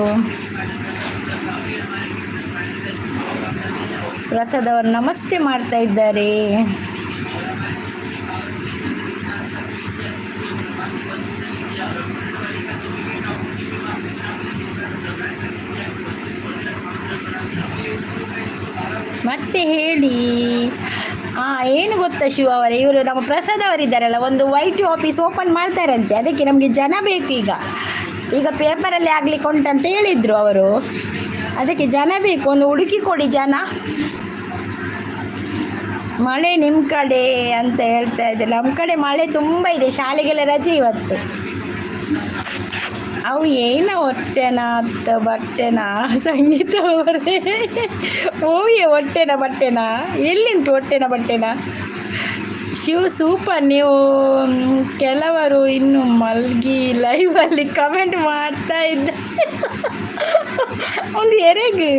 ಪ್ರಸಾದ್ ಅವರು ನಮಸ್ತೆ ಮಾಡ್ತಾ ಇದ್ದಾರೆ. ಮತ್ತೆ ಹೇಳಿ. ಏನು ಗೊತ್ತಾ ಶಿವ ಅವರೇ, ಇವರು ನಮ್ಮ ಪ್ರಸಾದ್ ಅವರಿದ್ದಾರಲ್ಲ, ಒಂದು ವೈಟ್ ಆಫೀಸ್ ಓಪನ್ ಮಾಡ್ತಾರಂತೆ. ಅದಕ್ಕೆ ನಮಗೆ ಜನ ಬೇಕು ಈಗ. ಈಗ ಪೇಪರಲ್ಲಿ ಆಗ್ಲಿಕ್ಕೆ ಉಂಟಂತ ಹೇಳಿದರು ಅವರು. ಅದಕ್ಕೆ ಜನ ಬೇಕು, ಒಂದು ಹುಡುಕಿ ಕೊಡಿ ಜನ. ಮಳೆ ನಿಮ್ಮ ಕಡೆ ಅಂತ ಹೇಳ್ತಾ ಇದ್ದಾರೆ. ನಮ್ಮ ಕಡೆ ಮಳೆ ತುಂಬ ಇದೆ, ಶಾಲೆಗೆಲ್ಲ ರಜೆ ಇವತ್ತು. ಅವು ಏನ ಹೊಟ್ಟೆನ ಅತ್ತ ಬಟ್ಟೆನಾ ಸಂಗೀತ ಅವರೇ? ಓಯೆ ಹೊಟ್ಟೆನ ಬಟ್ಟೆನಾ? ಎಲ್ಲಿಂಟು ಹೊಟ್ಟೆನ ಬಟ್ಟೆನಾ? ಶಿವ್ ಸೂಪರ್ ನೀವು. ಕೆಲವರು ಇನ್ನು ಮಲ್ಗಿ ಲೈವಲ್ಲಿ ಕಮೆಂಟ್ ಮಾಡ್ತಾ ಇದ್ದ ಒಂದು ಎರೆಗು.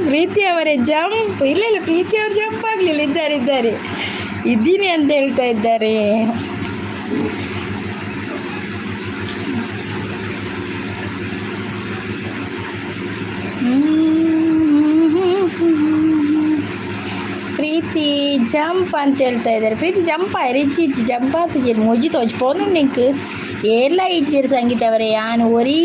ಪ್ರೀತಿಯವರೇ ಜಂಪ್. ಇಲ್ಲ ಇಲ್ಲ, ಪ್ರೀತಿಯವರು ಜಂಪ್ ಆಗಲಿಲ್ಲ. ಇದ್ದಾರೆ ಇದ್ದಾರೆ, ಇದ್ದೀನಿ ಅಂತ ಹೇಳ್ತಾ ಇದ್ದಾರೆ. ಪ್ರೀತಿ ಜಂಪ್ ಅಂತ ಹೇಳ್ತಾ ಇದ್ದಾರೆ. ಪ್ರೀತಿ ಜಂಪ್ ಆಯ್ರಿ. ಇಚ್ಚಿ ಇಚ್ಚಿ ಜಂಪ್ ಆಗ್ತಿದ್ದೀರಿ. ಮುಜಿ ತೋಚ್ಪೋನು ನಿಂಕ್ ಏರ್ಲ ಇಜ್ಜಿರು ಸಂಗೀತ ಅವರೇ. ಯಾನು ಒರೀ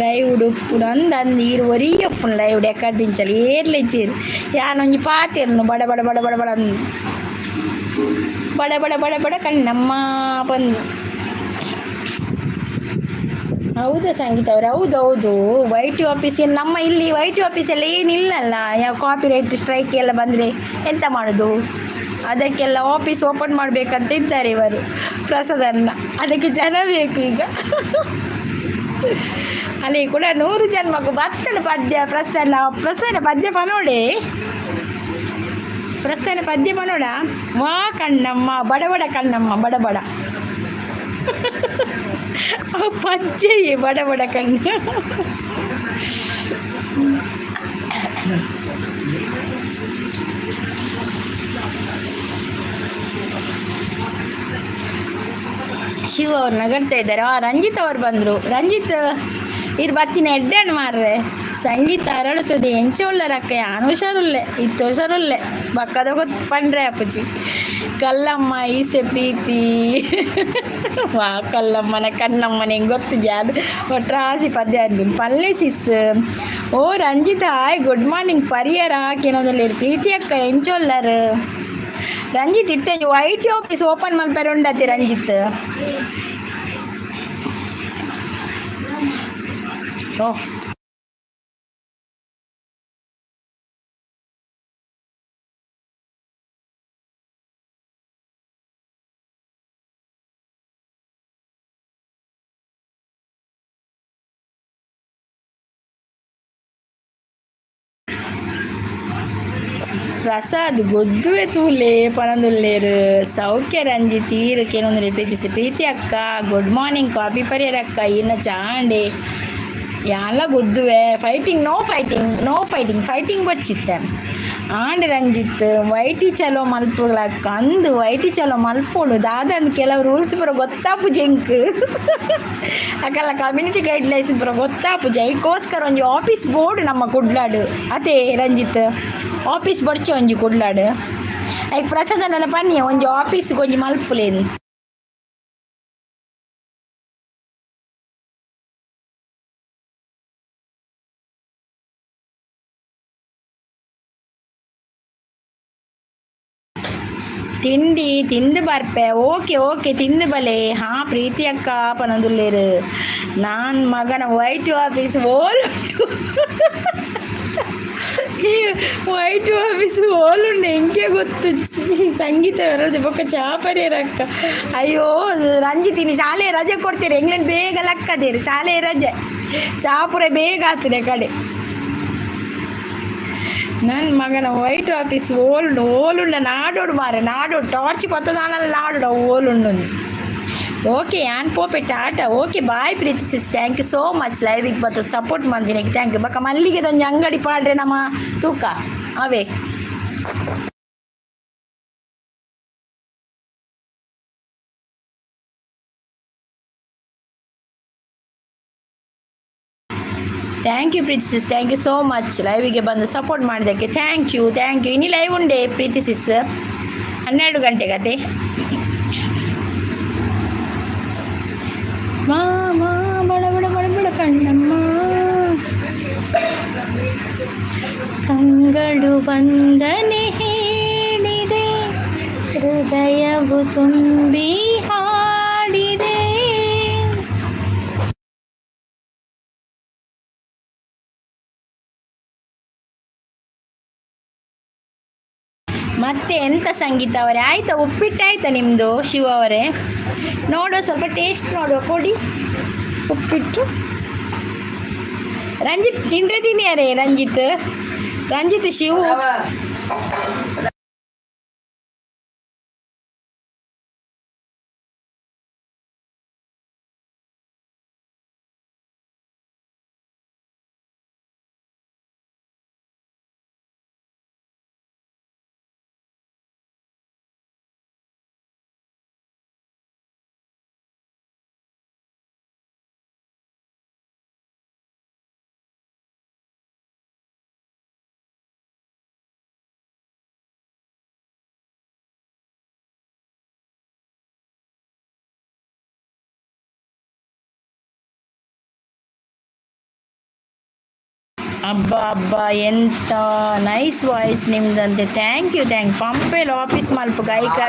ಲೈವ್ ಉಪ್ಪುಡು ಅಂದ್ ಅಂದ್ ಈರು ಒರಿ ಉಪ್ಪುನು ಲೈವ್ ಎಕ್ಕದಿಂಚಲಿ ಏರ್ಲ ಇಜ್ಜಿರು. ಯಾನೊಂಜಿ ಪಾತೆರ್ನು ಬಡ ಬಡ ಬಡ ಬಡ ಬಡ ಅಂದ್ ಬಡ ಬಡ ಬಡ ಬಡ ಕಣ್ಣಮ್ಮ ಬಂದು. ಹೌದಾ ಸಂಗೀತ ಅವರೇ? ಹೌದು ಹೌದು. ವೈ ಟಿ ಆಫೀಸ್ ನಮ್ಮ ಇಲ್ಲಿ ವೈ ಟಿ ಆಫೀಸಲ್ಲಿ ಏನಿಲ್ಲಲ್ಲ. ಯಾವ ಕಾಪಿ ರೈಟ್ ಸ್ಟ್ರೈಕ್ ಎಲ್ಲ ಬಂದರೆ ಎಂತ ಮಾಡೋದು? ಅದಕ್ಕೆಲ್ಲ ಆಫೀಸ್ ಓಪನ್ ಮಾಡಬೇಕಂತ ಇದ್ದಾರೆ ಇವರು ಪ್ರಸಾದನ್ನ. ಅದಕ್ಕೆ ಜನ ಬೇಕು ಈಗ. ಅಲ್ಲಿ ಕೂಡ 100 ಜನ್ಮಕ್ಕೂ ಬತ್ತನ ಪದ್ಯ ಪ್ರಸನ್ನ ಪ್ರಸನ್ನ ಪದ್ಯ ಪನೋಡೆ, ಪ್ರಸ್ಥಾನ ಪದ್ಯ ಪನೋಡ. ವಾ ಕಣ್ಣಮ್ಮ ಬಡಬಡ ಕಣ್ಣಮ್ಮ ಬಡಬಡ ಪಜ್ಜೆ ಬಡ ಬಡ ಕಣ್ಣು. ಶಿವ ಅವ್ರು ನಗಡ್ತಾ ಇದ್ದಾರೆ. ಆ ರಂಜಿತ್ ಅವ್ರು ಬಂದರು. ರಂಜಿತ್ ಇರ್ ಬತ್ತಿನ ಎಡ್ಡೆನ್ ಮಾರ್ರೆ. ಸಂಗೀತ ಅರಳುತ್ತದೆ. ಎಂಚ ಉಲ್ಲರಕ್ಕ? ಯಾನ್ ಹುಷಾರುಲ್ಲೆ, ಇತ್ತೆ ಹುಷಾರುಲ್ಲೆ. ಬಕ್ಕದ ಗೊತ್ತು ಪಂಡ್ರೆ ಅಪ್ಪುಜಿ. ಕಲ್ಲಮ್ಮ ಈಸೆ ಪ್ರೀತಿ ವಾ ಕಲ್ಲಮ್ಮನ ಕಣ್ಣಮ್ಮನ ಹೆಂಗೆ ಗೊತ್ತಿದ್ಯಾ ಅದು ಒಟ್ರಾಸಿ ಪದ್ಯ ಅಂದಿನ ಪಲ್ಲೆ ಸಿಸ್. ಓ ರಂಜಿತ್, ಹಾಯ್, ಗುಡ್ ಮಾರ್ನಿಂಗ್. ಪರಿಯರ ಹಾಕಿನೋದಲ್ಲಿ ಪ್ರೀತಿ ಅಕ್ಕ ಎಂಚೊಲ್ಲರು? ರಂಜಿತ್ ಇತ್ತೆ ವೈಟ್ ಆಫೀಸ್ ಓಪನ್ ಮಲ್ಪೆರೆ ಉಂಡತಿ ರಂಜಿತ್. ಓ ಪ್ರಸಾದ್ ಗೊದ್ದುವೆ ತೂಲೆ ಪನೊಂದುಲ್ಲೇರು. ಸೌಖ್ಯ ರಂಜಿತ್ ಈರ್ ಕೇನೊಂದುಲ್ಲೆ. ಪ್ರೀತಿಸಿ ಪ್ರೀತಿ ಅಕ್ಕ ಗುಡ್ ಮಾರ್ನಿಂಗ್. ಕಾಫಿ ಪರಿಯರ್ ಅಕ್ಕ ಇನ್ನ ಚಾಂಡೆ ಯಾನ್ಲ ಗೊದ್ದುವೆ. Fighting, no fighting, no fighting, fighting ಬಚ್ಚಿತ್ತೆ. And Ranjit YT ಚಲೋ ಮಲ್ಪುಲಕ್ಕ ಅಂದು ವೈಟಿ ಚಲೋ ಮಲ್ಪೊಡು ದಾದಂದ್ ಕೆಲವು ರೂಲ್ಸ್ ಪೂರ ಗೊತ್ತಾಪುಜಿ ಎಂಕ್. ಅಕಲ್ಲ ಕಮ್ಯುನಿಟಿ ಗೈಡ್ಲೈನ್ಸ್ ಪೂರ ಗೊತ್ತಾಪುಜಿ. ಐಕೋಸ್ಕರ ಒಂಜಿ ಆಫೀಸ್ ಬೋರ್ಡ್ ನಮ್ಮ ಕುಡ್ಲಾಡು ಅದೇ ರಂಜಿತ್ ಆಫೀಸ್ ಬಡ್ಚೆ ಒಂಜಿ ಕುಡ್ಲಾಡು. ಐಕ್ ಪ್ರಸಾದನೆಲ್ಲ ಪನ್ನಿ ಒಂಜಿ ಆಫೀಸ್ಗೆ ಒಂಜಿ ಮಲ್ಪುಲೇನು. ತಿಂಡಿ ತಿಂದು ಬರ್ಪೆ. ಓಕೆ ಓಕೆ, ತಿಂದು ಬಲೆ. ಹಾಂ ಪ್ರೀತಿ ಅಕ್ಕ ಪನೊಂದುಲ್ಲೇರು. ನಾನು ಮಗನ ವೈಟ್ ಆಫೀಸ್ ಓಲುಂಡು? ವೈಟ್ ಆಫೀಸ್ ಓಲುಂಡು ಎಂಕೆ ಗೊತ್ತುಚ್ಚಿ. ಸಂಗೀತ ಬರೋದು ಬೊಕ್ಕ ಚಾ ಪರಿಯರಕ್ಕ. ಅಯ್ಯೋ ರಂಜಿತೀನಿ ಶಾಲೆ ರಜೆ ಕೊಡ್ತೀರಿ ಎಂಗ್ಲೆಂಡ್ ಬೇಗ ಲಕ್ಕದೇರು. ಶಾಲೆ ರಜೆ ಚಾಪುರ ಬೇಗ ಆಗ್ತದೆ ಕಡೆ. ನನ್ನ ಮಗನ ವೈಟ್ ಆಫೀಸ್ ಓಲುಂಡು? ಓಲುಂಡ ನಾಡೋಡು ಮಾರೆ, ನಾಡೋಡು. ಟಾರ್ಚ್ ಪತ್ತದಾನಲ್ಲ ನಾಡೋಡು ಅವು ಓಲುಂಡು. ಓಕೆ ಯಾನ್ ಪೋಪೆ, tata. Okay bye Preethi sis, thank you so much. ಲೈವಿಗೆ ಬತ್ತ ಸಪೋರ್ಟ್ ಮಂದಿನಕ್ಕೆ thank you. ಬಕ್ಕ ಮಲ್ಲಿಗೆ ಒಂಜಿ ಅಂಗಡಿ ಪಾಡ್ರೆ ನಮ್ಮ ತೂಕ ಅವೇ. Thank you Preethi sis, thank you so much. ಲೈವಿಗೆ ಬಂದು ಸಪೋರ್ಟ್ ಮಾಡಿದ್ದಕ್ಕೆ thank you, thank you. ಇನ್ನು ಲೈವ್ ಉಂಡೆ ಪ್ರೀತಿ ಸಿಸ್ 12 ಗಂಟೆಗತೆ. ಮಾಮ ಬಡ ಬಡ ಬಡ ಬಡ ಕಣ್ಣಮ್ಮ ಕಂಗಳು ವಂದನೆ ಹೇಳಿದೆ, ಹೃದಯವು ತುಂಬಿ ಹಾಡಿದೆ. ಮತ್ತೆ ಎಂತ ಸಂಗೀತ ಅವರೇ? ಆಯ್ತಾ? ಉಪ್ಪಿಟ್ಟು ಆಯ್ತಾ ನಿಮ್ಮದು ಶಿವ ಅವರೇ? ನೋಡುವ, ಸ್ವಲ್ಪ ಟೇಸ್ಟ್ ನೋಡುವ, ಕೊಡಿ ಉಪ್ಪಿಟ್ಟು. ರಂಜಿತ್ ತಿಂದ್ರೆ ತಿನ್ನಿಯಾರೇ ರಂಜಿತ್, ರಂಜಿತ್ ಶಿವು. ಅಬ್ಬಾ ಅಬ್ಬಾ, ಎಂತ ನೈಸ್ ವಾಯ್ಸ್ ನಿಮ್ದಂತೆ. Thank you, thank. Pumpwell office ಮಲ್ಪ ಗೈಕ.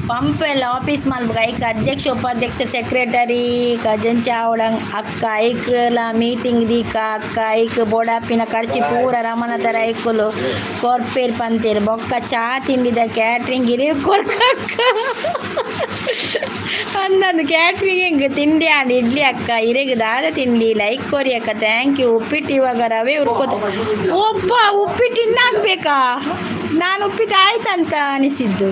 ಪಂಪೆಲ್ಲ ಆಫೀಸ್ ಮಲ್ಪುಗ ಐಕ್ ಅಧ್ಯಕ್ಷ, ಉಪಾಧ್ಯಕ್ಷ, ಸೆಕ್ರೆಟರಿ, ಖಜಾಂಚಿ ಆವಡಂಗ್ ಅಕ್ಕ. ಐಕ್ಲ ಮೀಟಿಂಗ್ ದೀಕ ಅಕ್ಕ. ಐಕ್ ಬೋಡಾಪಿನ ಖರ್ಚಿ ಪೂರ ರಮಣತರ ಐಕುಲು ಕೊರ್ಪೇರ್ ಪಂತೇರ್. ಬೊಕ್ಕ ಚಾ ತಿಂಡಿದ ಕ್ಯಾಟ್ರಿಂಗ್ ಇರೇ ಕೊರ್ಕ ಅಕ್ಕ. ಅಂದಂದು ಕ್ಯಾಟ್ರಿಂಗ್ ಹೆಂಗ್ ತಿಂಡಿ ಆಂಡ್ ಇಡ್ಲಿ ಅಕ್ಕ. ಇರೆಗ್ ದಾದ ತಿಂಡಿ? ಲೈಕ್ ಕೊರಿ ಅಕ್ಕ, thank you. ಉಪ್ಪಿಟ್ಟು ಇವಾಗ ರವೆ ಹುರ್ಕೋತ. ಒಬ್ಬ ಉಪ್ಪಿಟ್ಟು ಇನ್ನಾಗಬೇಕಾ? ನಾನು ಉಪ್ಪಿಟ್ಟು ಆಯ್ತಂತ ಅನಿಸಿದ್ದು.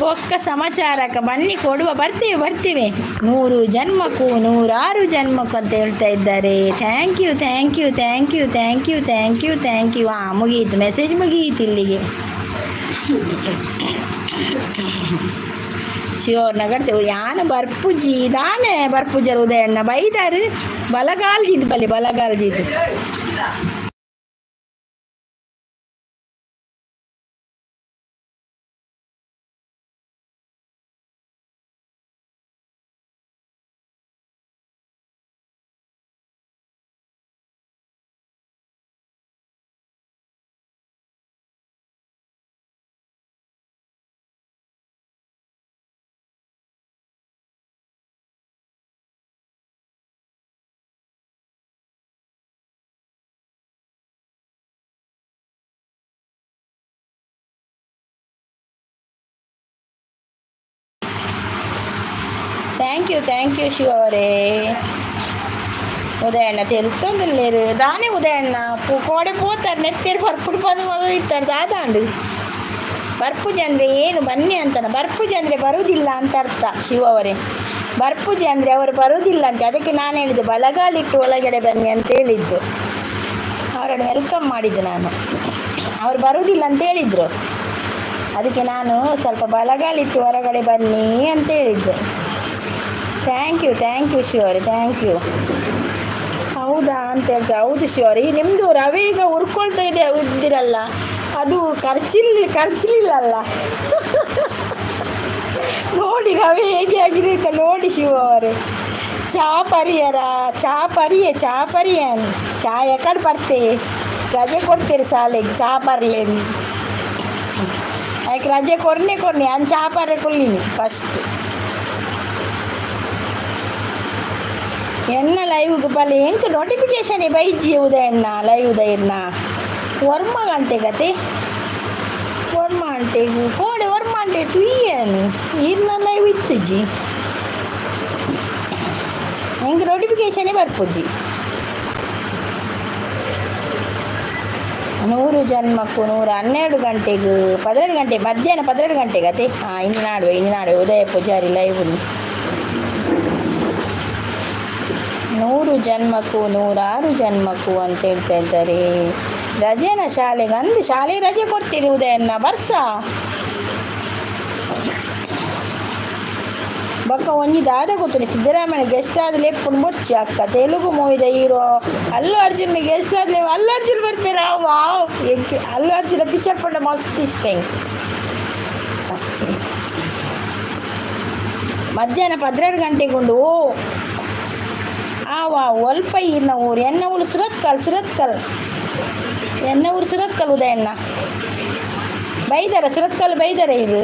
ಬೊಕ್ಕ ಸಮಾಚಾರಕ್ಕ ಬನ್ನಿ ಕೊಡುವ. ಬರ್ತೀವಿ, ಬರ್ತೀವಿ. 100 ಜನ್ಮಕ್ಕೂ 106 ಜನ್ಮಕ್ಕೂ ಅಂತ ಹೇಳ್ತಾ ಇದ್ದಾರೆ. Thank you, thank you, thank you, thank you, thank you, thank you. ಹಾಂ, ಮುಗಿಯಿತು, ಮೆಸೇಜ್ ಮುಗಿಯಿತು ಇಲ್ಲಿಗೆ. ಶಿವವ್ರನ್ನ ನಗಡ್ತೇವೆ. ಯಾನು ಬರ್ಪುಜಿ ದಾನೆ ಬರ್ಪುಜರು ಉದಯಣ್ಣ ಬೈದಾರು. ಬಲಗಾಲ್ದಿದ್ದು ಬಲಿ ಬಲಗಾಲ್ದಿದ್ದು. Thank you, thank you Shiva ಅವರೇ. ಉದಯಣ್ಣ ತೆಲ್ತೊಂದುಲ್ಲೇರು ದಾನೆ ಉದಯಣ್ಣ? ಕೋಡೆ ಪೋತಾರೆ, ನೆತ್ತೇರು ಬರ್ಪುಡು ಪದ ಮೊದಲು ಇರ್ತಾರೆ. ದಾದಾಂಡು ಬರ್ಪುಜಿ ಅಂದರೆ ಏನು? ಬನ್ನಿ ಅಂತಾನೆ. ಬರ್ಪುಜಿ ಅಂದರೆ ಬರುವುದಿಲ್ಲ ಅಂತ ಅರ್ಥ ಶಿವ ಅವರೇ. ಬರ್ಪುಜಿ ಅಂದರೆ ಅವರು ಬರುವುದಿಲ್ಲ ಅಂತ. ಅದಕ್ಕೆ ನಾನು ಹೇಳಿದ್ದು ಬಲಗಾಲಿಟ್ಟು ಒಳಗಡೆ ಬನ್ನಿ ಅಂತ ಹೇಳಿದ್ದು. ಅವರನ್ನು welcome ಮಾಡಿದ್ದು ನಾನು. ಅವರು ಬರುವುದಿಲ್ಲ ಅಂತ ಹೇಳಿದರು. ಅದಕ್ಕೆ ನಾನು ಸ್ವಲ್ಪ ಬಲಗಾಲಿಟ್ಟು ಹೊರಗಡೆ ಬನ್ನಿ ಅಂತ ಹೇಳಿದ್ದು. Thank you, thank you Shiva ಅವರೇ, thank you. ಹೌದಾ ಅಂತ ಹೇಳ್ತಾರೆ. ಹೌದು ಶಿವ ಅವರೇ. ಈ ನಿಮ್ಮದು ರವೆ ಈಗ ಹುರ್ಕೊಳ್ತಾ ಇದೆ ಇದ್ದೀರಲ್ಲ, ಅದು ಖರ್ಚಲಿಲ್ಲಲ್ಲ? ನೋಡಿ, ರವೆ ಹೇಗೆ ಆಗಿದೆ ಅಂತ ನೋಡಿ ಶಿವ ಅವರೇ. ಚಾ ಪರಿಯರ? ಚಾ ಪರಿಯೆ, ಚಾ ಪರಿಯನ್. ಚಾ ಎಕಡೆ ಬರ್ತೆ? ರಜೆ ಕೊಡ್ತೀರಿ ಶಾಲೆಗೆ ಚಾ ಪರ್ಲೇನು. ಯಾಕೆ ರಜೆ ಕೊರ್ನೆ ಕೊರ್ನಿ ಅನ್ ಚಾ ಪರ್ರೆ ಕೊಲ್ಲಿನಿ ಫಸ್ಟ್. ಎನ್ನ ಲೈವ್ಗೆ ಬಲೆ. ಎಂಕ್ ನೋಟಿಫಿಕೇಶನ್ ಬೈಜಿ ಉದಯಣ್ಣ ಲೈವ್ ಉದಯಣ್ಣ. 9 ಗಂಟೆ ಗತೆ, 9 ಗಂಟೆಗೆ ಕೋಡೆ 9 ಗಂಟೆ ತುಯ್ಯನು ಇರ್ನ ಲೈವ್ ಇತ್ತುಜಿ. ಎಂಕ್ ನೋಟಿಫಿಕೇಶನೇ ಬರ್ಪುಜಿ. 100 ಜನ್ಮಕ್ಕೂ 112 ಗಂಟೆಗೆ, 12 ಗಂಟೆ, ಮಧ್ಯಾಹ್ನ 12 ಗಂಟೆಗೆ ಅತೆ. ಹಾಂ, ಇನ್ನು ನಾಡುವೆ, ಇನ್ನು ನಾಡುವೆ ಉದಯ ಪೂಜಾರಿ ಲೈವ್. 100 ಜನ್ಮಕ್ಕೂ 106 ಜನ್ಮಕ್ಕೂ ಅಂತ ಹೇಳ್ತಾ ಇದ್ದಾರೆ. ರಜೆನ ಶಾಲೆಗೆ ಅಂದು ಶಾಲೆಗೆ ರಜೆ ಕೊಡ್ತೀರಿ ಉದಯಣ್ಣ ಬರ್ಸ. ಬೊಕ್ಕ ಒಂಜಿ ದಾದ ಗೊತ್ತುಂಡು? ಸಿದ್ದರಾಮಯ್ಯ ಗೆಸ್ಟ್ ಆದ್ ಲೆಪ್ಪುಂಡು ಬೊಡ್ಚಿ ಅಕ್ಕ. Telugu ಮೂವಿದ hero Allu Arjun guest ಆದ್ಲೆ Allu Arjun ಬರ್ಪೇರ? ವಾವ್! ಎಂಕ್ ಅಲ್ಲು ಅರ್ಜುನ ಪಿಕ್ಚರ್ ಪಂಡ ಮಸ್ತ್ ಇಷ್ಟ ಎಂಕ್. ಮಧ್ಯಾಹ್ನ 12 ಗಂಟೆಗೆ ಉಂಡು. ಓ ಆ ವಾ ಒಲ್ಪ ಈರ್ನ ಊರು? ಎನ್ನ ಊರು ಸುರತ್ಕಲ್, ಸುರತ್ಕಲ್. ಎನ್ನ ಊರು ಸುರತ್ಕಲ್. ಉದಯಣ್ಣ ಬೈದಾರ? ಸುರತ್ಕಲ್ ಬೈದಾರ ಇರು?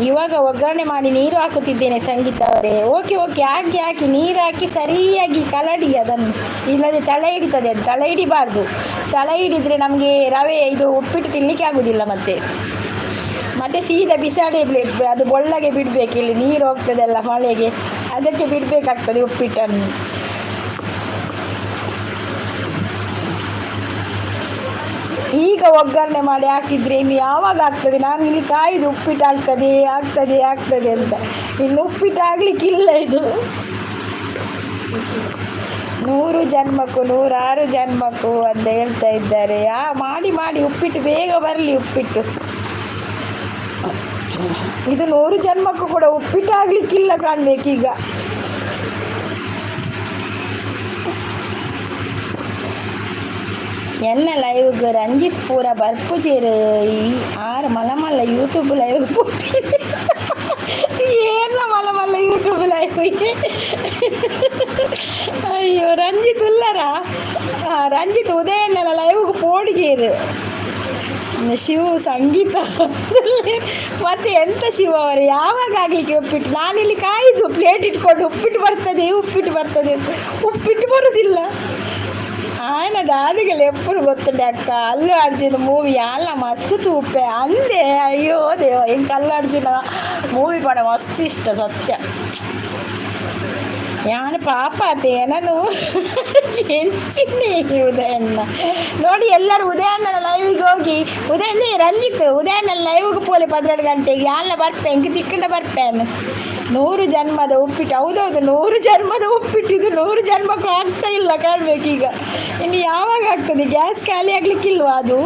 ಇವಾಗ ಒಗ್ಗರಣೆ ಮಾಡಿ ನೀರು ಹಾಕುತ್ತಿದ್ದೇನೆ ಸಂಗೀತ ಅವರೇ. Okay okay, hockey hockey. ನೀರು ಹಾಕಿ ಸರಿಯಾಗಿ ಕಲಡಿ ಅದನ್ನು. ಇಲ್ಲದೆ ತಳ ಹಿಡಿತದೆ ಅದು. ತಳ ಹಿಡಿಬಾರ್ದು. ತಳ ಹಿಡಿದರೆ ನಮಗೆ ರವೆ ಇದು ಉಪ್ಪಿಟ್ಟು ತಿನ್ನಲಿಕ್ಕೆ ಆಗೋದಿಲ್ಲ. ಮತ್ತೆ ಮತ್ತೆ ಸೀದಾ ಬಿಸಾಡಿ ಅದು ಬೊಳ್ಳಗೆ ಬಿಡಬೇಕು. ಇಲ್ಲಿ ನೀರು ಹೋಗ್ತದಲ್ಲ ಮಳೆಗೆ, ಅದಕ್ಕೆ ಬಿಡಬೇಕಾಗ್ತದೆ ಉಪ್ಪಿಟ್ಟನ್ನು. ಈಗ ಒಗ್ಗರಣೆ ಮಾಡಿ ಹಾಕಿದರೆ ಇನ್ನು ಯಾವಾಗ ಆಗ್ತದೆ? ನಾನು ಇಲ್ಲಿ ಕಾಯ್ದು ಉಪ್ಪಿಟ್ಟು ಆಗ್ತದೆ, ಆಗ್ತದೆ, ಆಗ್ತದೆ ಅಂತ. ಇನ್ನು ಉಪ್ಪಿಟ್ಟು ಆಗಲಿಕ್ಕಿಲ್ಲ ಇದು. 100 ಜನ್ಮಕ್ಕೂ 106 ಜನ್ಮಕ್ಕೂ ಅಂತ ಹೇಳ್ತಾ ಇದ್ದಾರೆ. ಆ ಮಾಡಿ ಮಾಡಿ ಉಪ್ಪಿಟ್ಟು ಬೇಗ ಬರಲಿ ಉಪ್ಪಿಟ್ಟು. ಇದು 100 ಜನ್ಮಕ್ಕೂ ಕೂಡ ಉಪ್ಪಿಟ್ಟು ಆಗಲಿಕ್ಕಿಲ್ಲ ಕಾಣಬೇಕೀಗ. ಎನ್ನ ಲೈವ್ಗೆ ರಂಜಿತ್ ಪೂರ ಬರ್ಪುಜೆರ್. ಈ ಆರು ಮಲ್ಲ ಮಲ್ಲ ಯೂಟ್ಯೂಬ್ ಲೈವ್ ಪೋಪಿ. ಏನ ಮಲ್ಲ ಮಲ್ಲ ಯೂಟ್ಯೂಬ್ ಲೈವ್? ಅಯ್ಯೋ, ರಂಜಿತ್ ಉಲ್ಲರ? ರಂಜಿತ್ ಉದಯಣ್ಣನ ಲೈವ್ಗೆ ಪೋಡಿ. ಪೋಡಿಗೇರು. ಶಿವ ಸಂಗೀತ ಮತ್ತೆ ಎಂತ ಶಿವ ಅವರು ಯಾವಾಗ ಆಗಲಿಕ್ಕೆ ಉಪ್ಪಿಟ್ಟು? ನಾನಿಲ್ಲಿ ಕಾಯ್ದು ಪ್ಲೇಟ್ ಇಟ್ಕೊಂಡು ಉಪ್ಪಿಟ್ಟು ಬರ್ತದೆ, ಉಪ್ಪಿಟ್ಟು ಬರ್ತದೆ ಅಂತ. ಉಪ್ಪಿಟ್ಟು ಬರೋದಿಲ್ಲ. ಆಯ್ನ ದಾದಿಗೆ ಎಪ್ಪುನು ಗೊತ್ತುಂಡೆ ಅಕ್ಕ. ಅಲ್ಲು ಅರ್ಜುನ ಮೂವಿ ಅಲ್ಲ ಮಸ್ತ್ ತೂಪೆ ಅಂದೆ. ಅಯ್ಯೋ ದೇವ, ಎಂಕ್ ಅಲ್ಲು ಅರ್ಜುನ ಮೂವಿ ಪಡ ಮಸ್ತ್ ಇಷ್ಟ ಸತ್ಯ. ಯಾನು ಪಾಪ ನಾನು ಎಂಚಿನಿ ಉದಯಣ್ಣ. ನೋಡಿ ಎಲ್ಲರೂ ಉದಯಣ್ಣನ ಲೈವಿಗೆ ಹೋಗಿ. ಉದಯಣ್ಣ, ರಂಜಿತ್, ಉದಯಣ್ಣ ಲೈವ್ಗೆ ಪೋಲೆ 12 ಗಂಟೆಗೆ. ಯಾಲ್ಲ ಬರ್ಪೆ, ಎಂಕ್ ತಿಕ್ಕಂಡ ಬರ್ಪೇನು. 100 ಜನ್ಮದ ಉಪ್ಪಿಟ್ಟು. ಹೌದೌದು, 100 ಜನ್ಮದ ಉಪ್ಪಿಟ್ಟು ಇದು. 100 ಜನ್ಮಕ್ಕೂ ಆಗ್ತಾ ಇಲ್ಲ ಕಾಣಬೇಕೀಗ. ಇನ್ನು ಯಾವಾಗ ಆಗ್ತದೆ? ಗ್ಯಾಸ್ ಖಾಲಿ ಆಗಲಿಕ್ಕಿಲ್ವಾ ಅದು?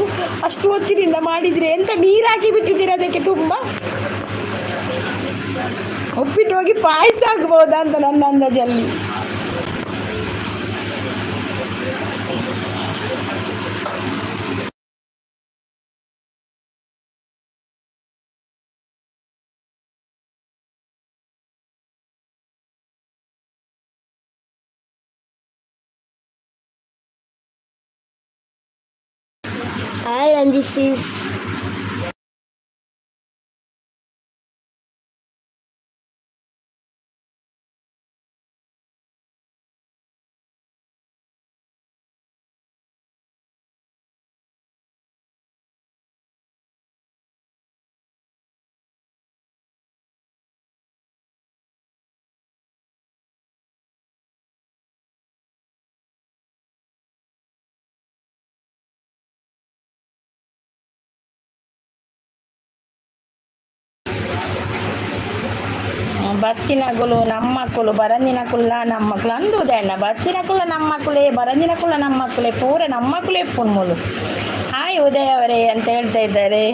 ಅಷ್ಟು ಹೊತ್ತಿನಿಂದ ಮಾಡಿದರೆ ಎಂತ ನೀರು ಹಾಕಿ ಬಿಟ್ಟಿದ್ದೀರ ಅದಕ್ಕೆ ತುಂಬ? ಉಪ್ಪಿಟ್ಟು ಹೋಗಿ ಪಾಯಸ ಆಗ್ಬೋದಾ ಅಂತ ನನ್ನ ಅಂದಾಜಲ್ಲಿ. ಹಾಯ್ ರಂಜಿತ್ ಸಿಸ್. ಬತ್ತಿನಕುಲು ನಮ್ಮಕ್ಕಳು, ಬರಂದಿನಕುಲ್ಲ ನಮ್ಮಕ್ಕಳು ಅಂದು ಉದಯಣ್ಣ. ಬತ್ತಿನಕುಲ ನಮ್ಮಕ್ಕಳೇ, ಬರಂದಿನಕುಲ ನಮ್ಮಕ್ಕಳೇ, ಪೂರ ನಮ್ಮಕ್ಕಳೇ ಪುಣ್ಮುಲು. ಹಾಯ್ ಉದಯ್ ಅವರೇ ಅಂತ ಹೇಳ್ತಾ ಇದ್ದಾರೆ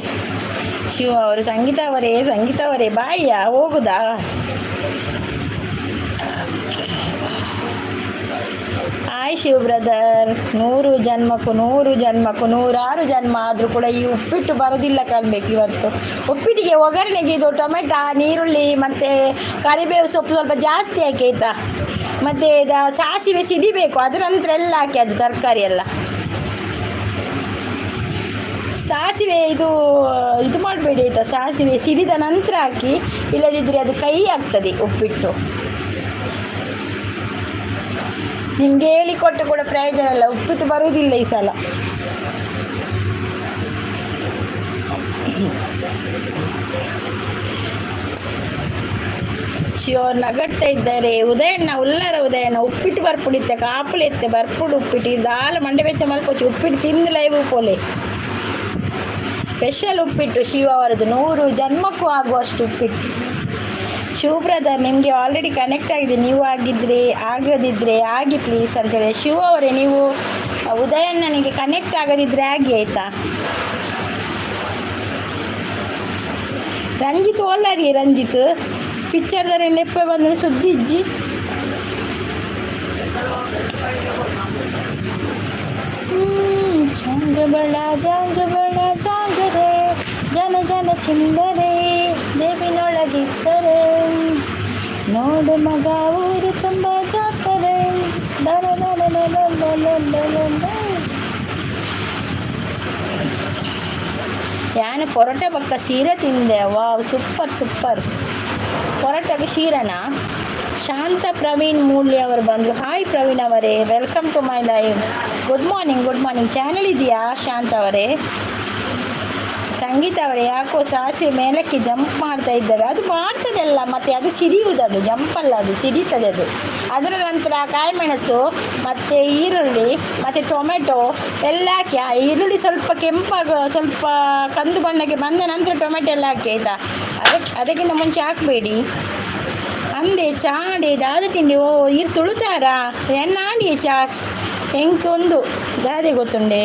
ಶಿವ ಅವರು. ಸಂಗೀತ ಅವರೇ, ಸಂಗೀತ ಅವರೇ, ಬಾಯ್ಯ ಹೋಗುದಾ? Hi Shiva brother. 100 ಜನ್ಮಕ್ಕೂ, 100 ಜನ್ಮಕ್ಕೂ, ನೂರಾರು ಜನ್ಮ ಆದರೂ ಕೂಡ ಈ ಉಪ್ಪಿಟ್ಟು ಬರೋದಿಲ್ಲ ಕಾಣಬೇಕು ಇವತ್ತು. ಉಪ್ಪಿಟ್ಟಿಗೆ ಒಗ್ಗರಣೆಗೆ ಇದು ಟೊಮೆಟೊ, ನೀರುಳ್ಳಿ ಮತ್ತು ಕರಿಬೇವು ಸೊಪ್ಪು ಸ್ವಲ್ಪ ಜಾಸ್ತಿ ಹಾಕಿ ಆಯಿತಾ? ಮತ್ತು ಇದು ಸಾಸಿವೆ ಸಿಡಿಬೇಕು, ಅದರ ನಂತರ ಎಲ್ಲ ಹಾಕಿ. ಅದು ತರಕಾರಿ ಎಲ್ಲ ಸಾಸಿವೆ ಇದು ಇದು ಮಾಡಬೇಡಿ ಆಯಿತಾ? ಸಾಸಿವೆ ಸಿಡಿದ ನಂತರ ಹಾಕಿ, ಇಲ್ಲದಿದ್ದರೆ ಅದು ಕಹಿ ಆಗ್ತದೆ ಉಪ್ಪಿಟ್ಟು. ನಿಮಗೆ ಹೇಳಿಕೊಟ್ಟು ಕೂಡ ಪ್ರಯೋಜನ ಇಲ್ಲ, ಉಪ್ಪಿಟ್ಟು ಬರುವುದಿಲ್ಲ ಈ ಸಲ. ಶಿವ ನಗಡ್ತಾ ಇದ್ದಾರೆ. ಉದಯಣ್ಣ ಉಲ್ಲರ? ಉದಯಣ್ಣ, ಉಪ್ಪಿಟ್ಟು ಬರ್ಪುಡಿತ್ತೆ ಕಾಪುಲೆತ್ತೆ ಬರ್ಪುಡು. ಉಪ್ಪಿಟ್ಟು ದಾಲ ಮಂಡೆ ಬೆಚ್ಚ ಮಲ್ಪೊಚ್ಚಿ. ಉಪ್ಪಿಟ್ಟು ತಿಂದು ಲೈವ್ ಪೋಲೆ. ಸ್ಪೆಷಲ್ ಉಪ್ಪಿಟ್ಟು ಶಿವ ಅವರದ್ದು, 100 ಜನ್ಮಕ್ಕೂ ಆಗುವಷ್ಟು ಉಪ್ಪಿಟ್ಟು. ಶಿವ ಬ್ರದರ್, ನಿಮಗೆ ಆಲ್ರೆಡಿ ಕನೆಕ್ಟ್ ಆಗಿದೆ. ನೀವು ಆಗಿದ್ದರೆ, ಆಗದಿದ್ದರೆ ಆಗಿ ಪ್ಲೀಸ್ ಅಂತೇಳಿ. ಶಿವ ಅವರೇ, ನೀವು ಉದಯಣ್ಣನಿಗೆ ಕನೆಕ್ಟ್ ಆಗದಿದ್ದರೆ ಆಗಿ ಆಯಿತಾ? ರಂಜಿತ್ ಓಲಾಡಿ. ರಂಜಿತ್ ಪಿಕ್ಚರ್ದರ ನೆಪ್ಪ ಬಂದರೆ ಸುದ್ದಿ ಇಜ್ಜಿ. ಜಾಂಗ ಜಾಂಗ ಬಳ ಜಾಗರೆ ಜನ ಜನ ಚಿಂದರೆ ದೇವಿನೊಳಗಿದ್ದರೆ ನೋಡು ಮಗ ಊರು ತುಂಬ ಜಾತ್ರೆ. ದರ ದರ ದರ ದರ ದರ ದರ. ಯಾನು ಪೊರೋಟ ಬಕ್ಕ ಸೀರೆ ತಿಂದೆ. ವಾವ್, ಸೂಪರ್ ಸೂಪರ್. ಪೊರೋಟಕ್ಕೆ ಶೀರನಾ? ಶಾಂತ ಪ್ರವೀಣ್ ಮೂಲಿ ಅವರು ಬಂದರು. ಹಾಯ್ ಪ್ರವೀಣ್ ಅವರೇ, welcome to my live. Good morning, good morning. Channel ಇದೆಯಾ ಶಾಂತ ಅವರೇ? ಸಂಗೀತ ಅವರೇ, ಯಾಕೋ ಸಾಸಿವೆ ಮೇಲಕ್ಕೆ ಜಂಪ್ ಮಾಡ್ತಾ ಇದ್ದಾರೆ. ಅದು ಮಾಡ್ತದೆಲ್ಲ, ಮತ್ತು ಅದು ಸಿಡಿಯುವುದು. ಅದು ಜಂಪ್ ಅಲ್ಲ, ಅದು ಸಿಡಿತದೆ ಅದು. ಅದರ ನಂತರ ಕಾಯಿಮೆಣಸು ಮತ್ತು ಈರುಳ್ಳಿ ಮತ್ತು ಟೊಮೆಟೊ ಎಲ್ಲ ಹಾಕಿ, ಆ ಈರುಳ್ಳಿ ಸ್ವಲ್ಪ ಕೆಂಪಾಗ, ಸ್ವಲ್ಪ ಕಂದು ಬಣ್ಣಕ್ಕೆ ಬಂದ ನಂತರ ಟೊಮೆಟೊ ಎಲ್ಲ ಹಾಕಿ ಆಯಿತಾ? ಅದಕ್ಕೆ ಅದಕ್ಕಿಂತ ಮುಂಚೆ ಹಾಕಬೇಡಿ. ಅಂದೆ ಚಾಂಡೆ ದಾದ ತಿಂಡಿ? ಓ, ಇರು ತುಳುತಾರಾ? ಎಣ್ಣ ಆಂಡಿ ಚಾ ಎಂಕ್ ಒಂದು ದಾದೆ ಗೊತ್ತುಂಡೆ?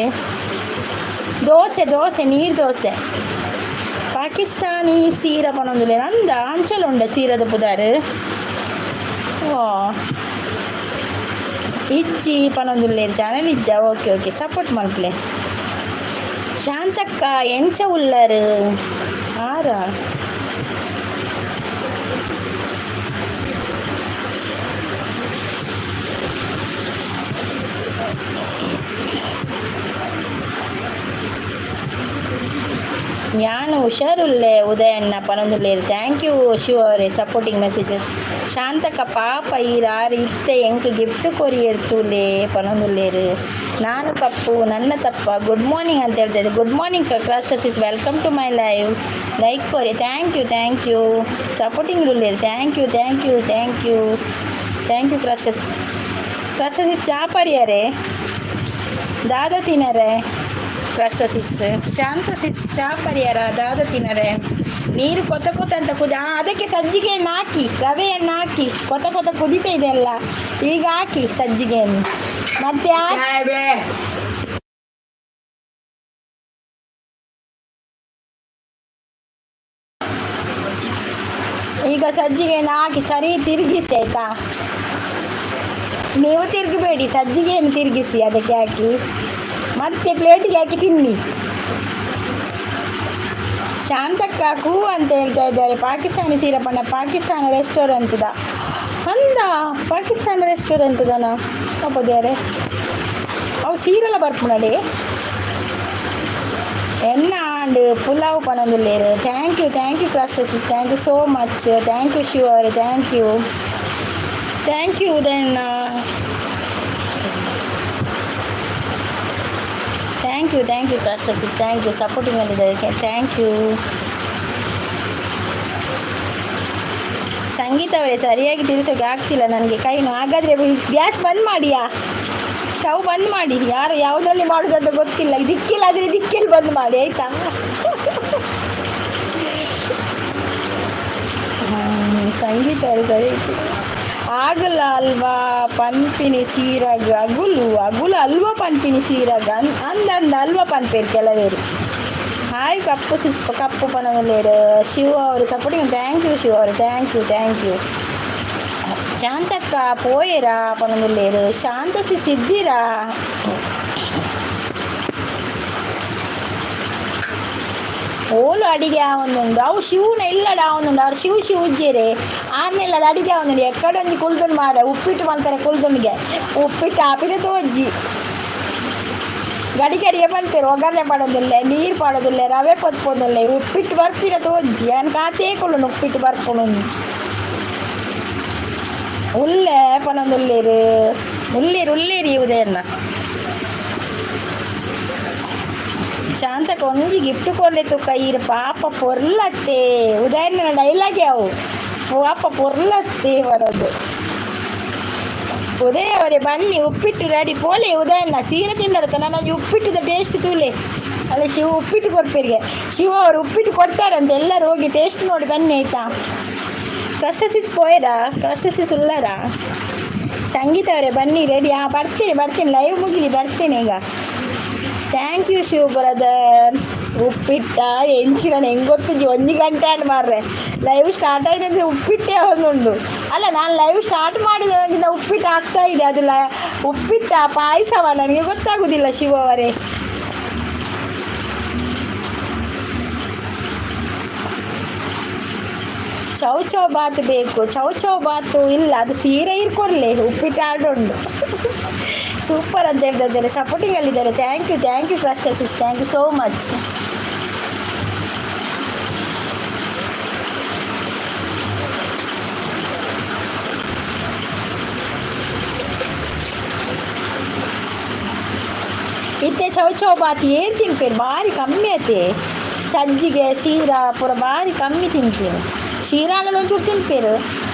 ದೋಸೆ, ದೋಸೆ, ನೀರು ದೋಸೆ. ಪಾಕಿಸ್ತಾನಿ ಸೀರ ಪನೊಂದುಲ್ಲೆರ್ ಅಂದ ಅಂಚಲ ಉಂಡ ಸೀರದ ಪುದರ್. ಓ, ಇಜ್ಜಿ ಪನೊಂದುಲ್ಲೆರ್. ಚಾನಲ್ ಇಜ್ಜ? ಓಕೆ ಓಕೆ, ಸಪೋರ್ಟ್ ಮಲ್ಪುಲೆ. ಶಾಂತಕ್ಕ ಎಂಚ ಉಲ್ಲರ್ ಆರ? ಯಾನು ಹುಷಾರುಲ್ಲೆ ಉದಯಣ್ಣ ಪನೊಂದುಲ್ಲೇರು. Thank you Shiva ಅವರೇ ಸಪೋರ್ಟಿಂಗ್ ಮೆಸೇಜ್. ಶಾಂತಕ್ಕ ಪಾಪ ಈರ್ ಇತ್ತೆ ಎಂಕ್ ಗಿಫ್ಟ್ ಕೊರಿಯರ್ ತೂಲೆ ಪನೊಂದುಲ್ಲೇರು. ನಾನು ತಪ್ಪು ನನ್ನ ತಪ್ಪ. ಗುಡ್ ಮಾರ್ನಿಂಗ್ ಅಂತ ಹೇಳ್ತಾ ಇದ್ದೆ. Good morning Crasta sis, welcome to my live. Like ಕೊರಿ. Thank you, thank you. Supporting ಉಲ್ಲೇರು. Thank you, thank you, thank you, thank you. ಕ್ರಾಸ್ಟಸ್ ಕ್ರಾಸ್ಟಸಿಸ್ ಚಾ ಪರಿಯರೆ ದಾದ ತಿನ್ನರೆ. ಕ್ರಾಸ್ಟಸಿಸ್ ಶಾಂತ ಸಿಸ್ ಚಾ ಪರಿಯರ ದಾದ ತಿನ್ನರೆ. ನೀರು ಕೊತ ಕೊತ ಅಂತ ಕುದಿ ಅದಕ್ಕೆ ಸಜ್ಜಿಗೆಯನ್ನು ಹಾಕಿ, ರವೆಯನ್ನು ಹಾಕಿ. ಕೊತ ಕೊತ ಕುದಿತಾ ಇದೆ ಅಲ್ಲ, ಈಗ ಹಾಕಿ ಸಜ್ಜಿಗೆಯನ್ನು ಮತ್ತೆ ಹಾಕಿ. ಈಗ ಸಜ್ಜಿಗೆಯನ್ನು ಹಾಕಿ ಸರಿ ತಿರುಗಿಸಿ, ಆಯಿತಾ? ನೀವು ತಿರುಗಬೇಡಿ, ಸಜ್ಜಿಗೆಯನ್ನು ತಿರುಗಿಸಿ. ಅದಕ್ಕೆ ಹಾಕಿ ಮತ್ತೆ ಪ್ಲೇಟಿಗೆ ಹಾಕಿ ತಿನ್ನಿ. ಶಾಂತಕ್ಕ ಕೂ ಅಂತ ಹೇಳ್ತಾ ಇದ್ದಾರೆ. ಪಾಕಿಸ್ತಾನಿ ಸೀರಪ್ಪಣ್ಣ ಪಾಕಿಸ್ತಾನ ರೆಸ್ಟೋರೆಂಟ್ದ ಅಂದ. ಪಾಕಿಸ್ತಾನ ರೆಸ್ಟೋರೆಂಟ್ದನ ಅಪ್ಪದ್ಯಾರೆ ಅವು ಸೀರಲ ಬರ್ಪುನಡೆ ಎನ್ನ ಆಂಡ್ pulao ಪನೊಂದುಲ್ಲೇರು. Thank you, thank you ಕ್ರಾಸ್ಟಸಿಸ್, thank you so much. Thank you Shiva ಅವರೇ, thank you, thank you Udayanna, thank you, thank you ಕ್ರಾಸ್ಟಸಿಸ್, thank you. Supporting ಅಲ್ಲಿದ್ದಾರೆ, thank you. ಸಂಗೀತ ಅವರೇ, ಸರಿಯಾಗಿ ತಿರ್ಸೋಕೆ ಆಗ್ತಿಲ್ಲ ನನಗೆ ಕೈನು. ಹಾಗಾದರೆ ಗ್ಯಾಸ್ ಬಂದ್ ಮಾಡಿಯಾ? ಸ್ಟವ್ ಬಂದ್ ಮಾಡಿ. ಯಾರು ಯಾವುದರಲ್ಲಿ ಮಾಡೋದಂತ ಗೊತ್ತಿಲ್ಲ. ದಿಕ್ಕಿಲ್ಲ ಆದರೆ ದಿಕ್ಕಿಲ್ಲಿ ಬಂದ್ ಮಾಡಿ, ಆಯಿತಾ? ಸಂಗೀತ ಅವರೇ, ಸರಿ ಆಗಲ್ಲ ಅಲ್ವಾ ಪನ್ಪಿನಿ ಸೀರಾಗ ಅಗುಲು ಅಗುಲು ಅಲ್ವಾ ಪನ್ಪಿನಿ ಸೀರಾಗ ಅಂದ ಅಂದ ಅಲ್ವಾ ಪನ್ಪೇರು ಕೆಲವೇರು. ಹಾಯ್ ಕಪ್ಪು ಸಿಸ್ ಕಪ್ಪು ಪನವಲೇರು. ಶಿವ ಅವರು ಸಪೋರ್ಟಿಂಗ್. Thank you Shiva ಅವರು, thank you, thank you. Shantakka ಪೋಯೆರಾ ಪನೊಂದುಲ್ಲೇರು. ಶಾಂತ ಸಿಸ್ ಇದ್ದೀರಾ? ಓಲು ಅಡಿಗೆ ಆವೊಂದುಂಡು. ಅವು ಶಿವನ ಇಲ್ಲಡ ಆವೊಂದುಂಡು. ಅವ್ರು ಶಿವ ಶಿವ ಉಜ್ಜೇರೆ ಆರ್ನೆಲ್ಲಡ ಅಡಿಗೆ ಆವೊಂದುಂಡು. ಎಕ್ಕಡೊಂಜಿ ಕುಲ್ದುಂಡು ಮಾರ ಉಪ್ಪಿಟ್ಟು ಮಲ್ತಾರೆ. ಕುಲ್ದುಂಡಿಗೆ ಉಪ್ಪಿಟ್ಟು ಆಪಿನ ತೋಜ್ಜಿ ಗಡಿ ಗಡಿಗೆ ಪನ್ಪೆರ್. ಒಗ್ಗರಣೆ ಪಾಡೊಂದುಲ್ಲೆ, ನೀರು ಪಾಡೊಂದುಲ್ಲೆ, ರವೆ ಪೊತ್ಪೊಂದುಲ್ಲೆ, ಉಪ್ಪಿಟ್ಟು ಬರ್ಪಿನ ತೋಜ್ಜಿ. ಯಾನ್ ಕಾತೇ ಕುಲ್ಲುನು ಉಪ್ಪಿಟ್ಟು ಬರ್ಪುನು. ಉಲ್ಲೆ ಪನೊಂದುಲ್ಲೇರು. ಉಲ್ಲೇರು ಉಲ್ಲೇರಿ ಉದಯಣ್ಣ. ಶಾಂತಕ್ಕ ಒಂಜಿ ಗಿಫ್ಟ್ ಕೊರ್ಲೆ ತುಕ್ಕ ಈರ್ ಪಾಪ ಪೊರ್ಲತ್ತೆ. ಉದಯಣ್ಣನ ಡೈಲಾಗ್ ಅವು, ಪಾಪ ಪೊರ್ಲತ್ತೆ ಬರೋದು. ಉದಯ ಅವರೇ ಬನ್ನಿ, ಉಪ್ಪಿಟ್ಟು ರೆಡಿ. ಪೋಲೆ ಉದಯಣ್ಣ, ಸೀರೆ ತಿನ್ನರತ್ತ ನಾನು ಉಪ್ಪಿಟ್ಟದ ಟೇಸ್ಟ್ ತೂಲೆ. ಅಲ್ಲ, ಶಿವ ಉಪ್ಪಿಟ್ಟು ಕೊರ್ಪೇರಿಗೆ. ಶಿವ ಅವರು ಉಪ್ಪಿಟ್ಟು ಕೊಡ್ತಾರಂತೆ. ಎಲ್ಲರೂ ಹೋಗಿ ಟೇಸ್ಟ್ ನೋಡಿ ಬನ್ನಿ, ಆಯ್ತಾ? ಕ್ರಸ್ಟಸಿಸ್ ಪೋಯರಾ? ಕ್ರಸ್ಟಸಿಸ್ ಉಳ್ಳಾರಾ? ಸಂಗೀತ ಅವರೇ ಬನ್ನಿ, ರೆಡಿ. ಹಾಂ, ಬರ್ತೀನಿ ಬರ್ತೀನಿ, ಲೈವ್ ಮುಗಿಲಿ ಬರ್ತೀನಿ ಈಗ. Thank you Shiva brother. ಉಪ್ಪಿಟ್ಟ ಎಂಚಿನ ಹೆಂಗೆ ಗೊತ್ತಿಜ್ಜಿ. ಒಂಜಿ ಗಂಟೆ ಆಂಡ್ ಮಾರ್ರೆ, ಲೈವ್ ಸ್ಟಾರ್ಟ್ ಆಯ್ತಂದ್ರೆ ಉಪ್ಪಿಟ್ಟೇ ಒಂದುಂಡು. ಅಲ್ಲ, ನಾನು ಲೈವ್ ಸ್ಟಾರ್ಟ್ ಮಾಡಿದಾಗಿಂದ ಉಪ್ಪಿಟ್ಟು ಆಗ್ತಾ ಇದೆ. ಅದು ಉಪ್ಪಿಟ್ಟ ಪಾಯಸವ ನನಗೆ ಗೊತ್ತಾಗುದಿಲ್ಲ ಶಿವ ಅವರೇ. ಚೌ ಚೌ ಬಾತ್ ಬೇಕು. ಚೌ ಚೌ ಬಾತು ಇಲ್ಲ, ಅದು ಸೀರೆ ಇರ್ಕೊಡ್ಲಿ, ಉಪ್ಪಿಟ್ಟು ಆರ್ಡರ್. ಸೂಪರ್ ಅಂತ ಹೇಳ್ತಾ ಇದ್ದಾರೆ. ಸಪೋರ್ಟಿಂಗಲ್ಲಿದ್ದಾರೆ. Thank you, thank you ಕ್ರಸ್ಟಸಿಸ್, thank you so much. ಇತ್ತೆ ಚೌ ಚೌ ಬಾತ್ ಏನು ತಿನ್ಪೇರು? ಭಾರಿ ಕಮ್ಮಿ ಐತೆ. ಸಜ್ಜಿಗೆ ಶೀರಾ ಪೂರ ಭಾರಿ ಕಮ್ಮಿ ತಿಂತೀನಿ. ಶೀರಾನ ಒಂಚೂರು ತಿನ್ಪೇರು,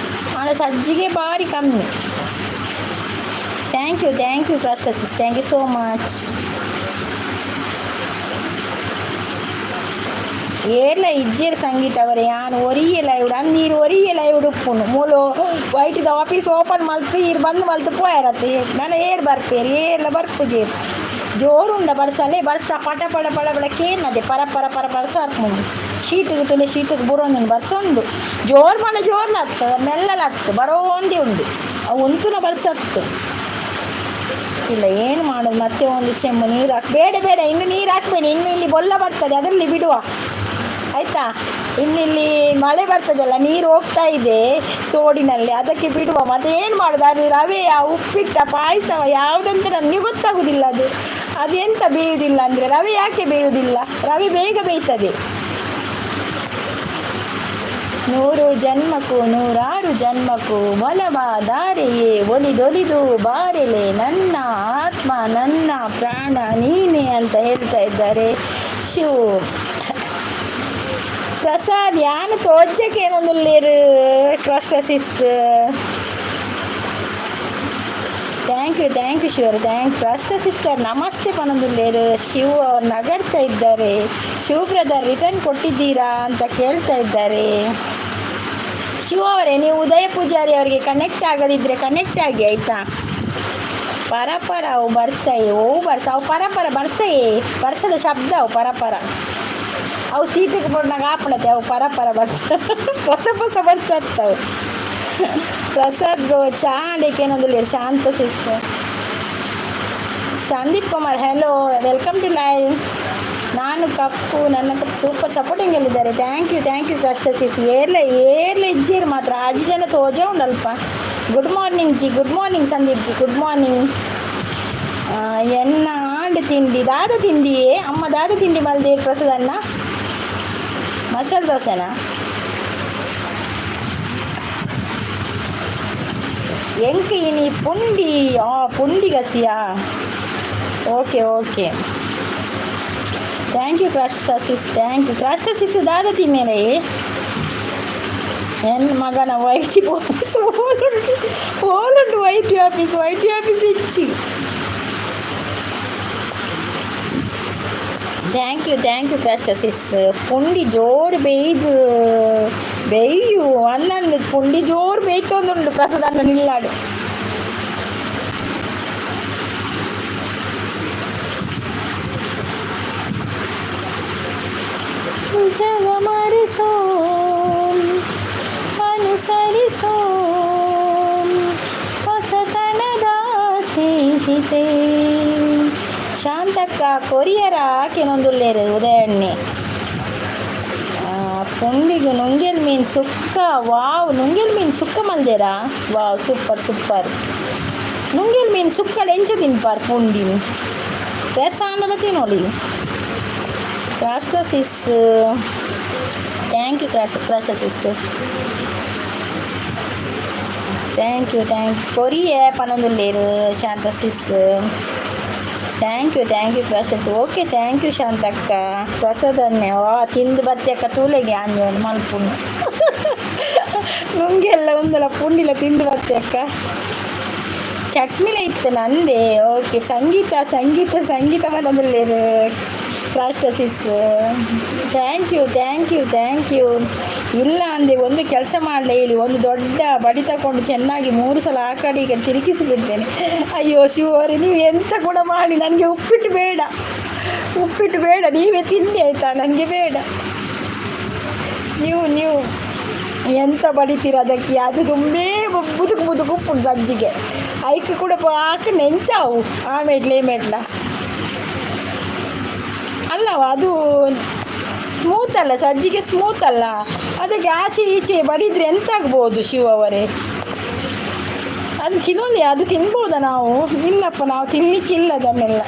ಆಂಡ ಸಜ್ಜಿಗೆ ಭಾರಿ ಕಮ್ಮಿ. Thank you, thank you ಕ್ರಸ್ಟಸಿಸ್, thank you so much. ಏರ್ಲ ಇಜ್ಜೇರ್ ಸಂಗೀತ ಅವರೇ, ಯಾನ್ ಒರಿಯೆ ಲೈವ್ ನೀರು ಒರಿಯೆ ಲೈವ್ ಉಪ್ಪುನು. ಮೂಲು ವೈಟಿದ ಆಫೀಸ್ ಓಪನ್ ಮಲ್ತು ಈರ್ ಬಂದ್ ಮಲ್ತು ಪೋಯರತ್ತೆ. ನನ ಏರ್ ಬರ್ಪೇರು? ಏರ್ಲ ಬರ್ಪುಜೇರು. ಜೋರುಂಡ ಬರ್ಸಲೆ ಬರ್ಸ ಪಟ ಪಡ ಪಡ ಪಡ ಕೇನದೆ ಪರ ಪರ ಪರ ಪರ ಸರ್ಪುಂಡು. ಶೀಟಿಗೆ ತುಲೆ ಶೀಟಿಗೆ ಬರೋಂದುಂಡು. ಬರ್ಸೊಂಡು ಜೋರು ಮಳೆ ಜೋರ್ಲತ್ತು ಮೆಲ್ಲಲತ್ತು ಬರೋಂದೇ ಉಂಡು. ಅವು ಉಂತುನ ಬರ್ಸತ್ತು ಇಲ್ಲ. ಏನು ಮಾಡೋದು? ಮತ್ತೆ ಒಂದು ಚೆಂಬು ನೀರು ಹಾಕಿ. ಬೇಡ ಬೇಡ, ಇನ್ನು ನೀರು ಹಾಕಬೇಡಿ. ಇನ್ನು ಇಲ್ಲಿ ಬೊಲ್ಲ ಬರ್ತದೆ, ಅದರಲ್ಲಿ ಬಿಡುವ, ಆಯಿತಾ? ಇನ್ನಿಲ್ಲಿ ಮಳೆ ಬರ್ತದಲ್ಲ, ನೀರು ಹೋಗ್ತಾ ಇದೆ ತೋಡಿನಲ್ಲಿ, ಅದಕ್ಕೆ ಬಿಡುವ. ಮತ್ತೆ ಏನು ಮಾಡೋದು? ಅದು ರವೆಯ ಉಪ್ಪಿಟ್ಟ ಪಾಯಸವ ಯಾವುದಂತ ನನಗೆ ಗೊತ್ತಾಗುವುದಿಲ್ಲ. ಅದು ಅದೆಂತ ಬೇಯುವುದಿಲ್ಲ ಅಂದರೆ? ರವೆ ಯಾಕೆ ಬೇಯುವುದಿಲ್ಲ? ರವೆ ಬೇಗ ಬೇಯ್ತದೆ. ನೂರು ಜನ್ಮಕ್ಕೂ ನೂರಾರು ಜನ್ಮಕ್ಕೂ ಒಲವ ಧಾರೆಯೇ ಒಲಿದೊಲಿದು ಬಾರೆಲೆ, ನನ್ನ ಆತ್ಮ ನನ್ನ ಪ್ರಾಣ ನೀನೇ ಅಂತ ಹೇಳ್ತಾ ಇದ್ದಾರೆ ಶಿವ್ ಪ್ರಸಾದ್. ಯಾನ್ ತೋಜಕ್ಕೆ ಏನೊಂದುಲ್ಲೇರು ಕ್ರಸ್ಟಸಿಸ್. Thank you, thank you ಶಿವರು, thank. ಕ್ರಸ್ಟ sister namaste ಪನೊಂದುಲ್ಲೇರು. Shiv ಅವ್ರು ನಗಡ್ತಾ ಇದ್ದಾರೆ. ಶಿವ ಬ್ರದರ್, ರಿಟರ್ನ್ ಕೊಟ್ಟಿದ್ದೀರಾ ಅಂತ ಕೇಳ್ತಾ ಇದ್ದಾರೆ. ಶಿವ ಅವರೇ, ನೀವು ಉದಯ ಪೂಜಾರಿ ಅವರಿಗೆ ಕನೆಕ್ಟ್ ಆಗದಿದ್ದರೆ ಕನೆಕ್ಟ್ ಆಗಿ, ಆಯಿತಾ? ಪರ ಪರ ಅವು ಬರ್ಸಯೇ, ಓ ಬರ್ಸ ಅವು ಪರ ಪರ ಬರ್ಸಯೇ, ಬರ್ಸದ ಶಬ್ದ ಅವು ಪರ ಪರ. ಅವು ಸೀಟಿಗೆ ಬೋರ್ಡ್ನಾಗ ಆಪಣತೆ ಅವು ಪರ ಪರ ಬರ್ಸ, ಹೊಸ ಹೊಸ ಬರ್ಸತ್ತವು. ಪ್ರಸಾದ್ ಬ್ರೋ, ಚಾ ಏನೊಂದಿಲ್ಲ. ಶಾಂತ sis, Sandeep Kumar, hello, welcome to live. ನಾನು ಕಪ್ಪು, ನನ್ನ ಕಪ್ಪು. ಸೂಪರ್ ಸಪೋರ್ಟಿಂಗ್ ಎಲ್ಲಿದ್ದಾರೆ? Thank you, thank you ಕ್ರಸ್ಟ ಸಿಸ್. ಏರ್ಲ ಏರ್ಲ ಇಜ್ಜೇರು ಮಾತ್ರ ಆಜಿ ಜನ ತೋಜ ಉಂಡಲ್ಪ. Good morning G, good morning Sandeep G, good morning. ಎನ್ನ ಆಂಡ್ ತಿಂಡಿ ದಾದ ತಿಂಡಿಯೇ ಅಮ್ಮ? ದಾದ ತಿಂಡಿ ಮಲ್ದೆ ಪ್ರಸಾದಣ್ಣ? ಮಸಾಲೆ ದೋಸೆನಾ? ಎಂಕ್ ಇನಿ ಪುಂಡಿ. ಆ ಪುಂಡಿ ಗಸಿಯಾ? Okay okay, thank you ಕ್ರಾಸ್ಟ sis, thank you Crasta ಸಿಸ್. ದಾದ ತಿನ್ನೇನೆ? ಎನ್ ಮಗನ ವೈಟಿ ಆಫೀಸ್ ಓಲುಂಡು, ಓಲುಂಡು ವೈಟಿ ಆಫೀಸ್? ವೈಟಿ ಆಫೀಸ್ ಇಚ್ಚಿ. Thank you, thank you Crasta sis. ಪುಂಡಿ ಜೋರು ಬೇಯ್ದು ಬೇಯು ಅನ್ನಂದು ಪುಂಡಿ ಜೋರು ಬೇಯ್ತೊಂದುಂಡು ಪ್ರಸಾದ ನಿಲ್ಲಾಡು. ಜಗಮರಿಸೋ ಅನುಸರಿಸೋ ಹೊಸತನದ ಸ್ನೇಹಿತೆ. ಶಾಂತಕ್ಕ, ಕೊರಿಯರ ಕೆಲವೊಂದುಲ್ಲೇರು ಉದಯಣ್ಣೆ. ಪುಂಡಿಗು ನುಂಗೆಲ್ ಮೀನು ಸುಕ್ಕ. ವಾವ್, ನುಂಗೆಲ್ ಮೀನು ಸುಕ್ಕ ಮಲ್ದೇರಾ? Wow, super super. ನುಂಗೆಲ್ ಮೀನು ಸುಕ್ಕಡ್ ಎಂಚ ತಿನ್ಪಾರ್? ಪುಂಡಿನ್ ರಸ ಆಂಡಲ ತಿನ್ನೋಲಿ. ಕ್ರಾಸ್ಟ ಸಿಸ್, thank you ಕ್ರಾಸ್ಟ sis, thank you, thank you. ಕೊರಿಯೆ ಪನೊಂದುಲ್ಲೇರು Shanta sis. Thank you, thank you ಕ್ರಾಸ್ಟಸ್. Okay, thank you Shantakka. ಪ್ರಸಾದನ್ನೇ ವಾ ತಿಂದು ಬತ್ತೆ ಅಕ್ಕ. ತೂಲೆಗೆ ಆಂಜೋನು ಮಲ್ಪುನು ನುಂಗೆಲ್ಲ ಒಂದಲ ಪುಂಡಿಲ ತಿಂದು ಬತ್ತೆ ಅಕ್ಕ. ಚಟ್ನಿಲ ಇತ್ತು ನಂದೇ. ಓಕೆ, ಸಂಗೀತ ಸಂಗೀತ ಸಂಗೀತ ಪನೊಂದುಲ್ಲೇರು ಕ್ರಾಸ್ಟ sis. Thank you, thank you, thank you. ಇಲ್ಲ ಅಂದೆ ಒಂದು ಕೆಲಸ ಮಾಡಲಿ ಹೇಳಿ, ಒಂದು ದೊಡ್ಡ ಬಡಿ ತಗೊಂಡು ಚೆನ್ನಾಗಿ ಮೂರು ಸಲ ಆ ಕಡೆ ಈ ಕಡೆ ತಿರುಗಿಸಿ ಬಿಡ್ತೇನೆ. ಅಯ್ಯೋ ಶಿವರೇ, ನೀವು ಎಂತ ಕೂಡ ಮಾಡಿ, ನನಗೆ ಉಪ್ಪಿಟ್ಟು ಬೇಡ, ಉಪ್ಪಿಟ್ಟು ಬೇಡ. ನೀವೇ ತಿನ್ನಿ, ಆಯಿತಾ? ನನಗೆ ಬೇಡ. ನೀವು ನೀವು ಎಂತ ಬಡಿತೀರ ಅದಕ್ಕೆ? ಅದು ತುಂಬೇ ಬುದುಕು ಬುದುಕು ಉಪ್ಪುಂಡು ಸಜ್ಜಿಗೆ ಐಕ್ ಕೂಡ ಪಾಕ ನೆಂಚಾವು ಆ ಮೇಟ್ಲ ಈ ಮೇಟ್ಲ ಅಲ್ಲವ? ಅದು ಸ್ಮೂತ್ ಅಲ್ಲ, ಸಜ್ಜಿಗೆ ಸ್ಮೂತ್ ಅಲ್ಲ. ಅದಕ್ಕೆ ಆಚೆ ಈಚೆ ಬಡಿದ್ರೆ ಎಂತ ಆಗ್ಬೋದು ಶಿವ ಅವರೇ? ಅದು ತಿನ್ನೋಲಿ, ಅದು ತಿನ್ಬೋದಾ ನಾವು? ಇಲ್ಲಪ್ಪ, ನಾವು ತಿನ್ನಲಿಕ್ಕಿಲ್ಲ ಅದನ್ನೆಲ್ಲ.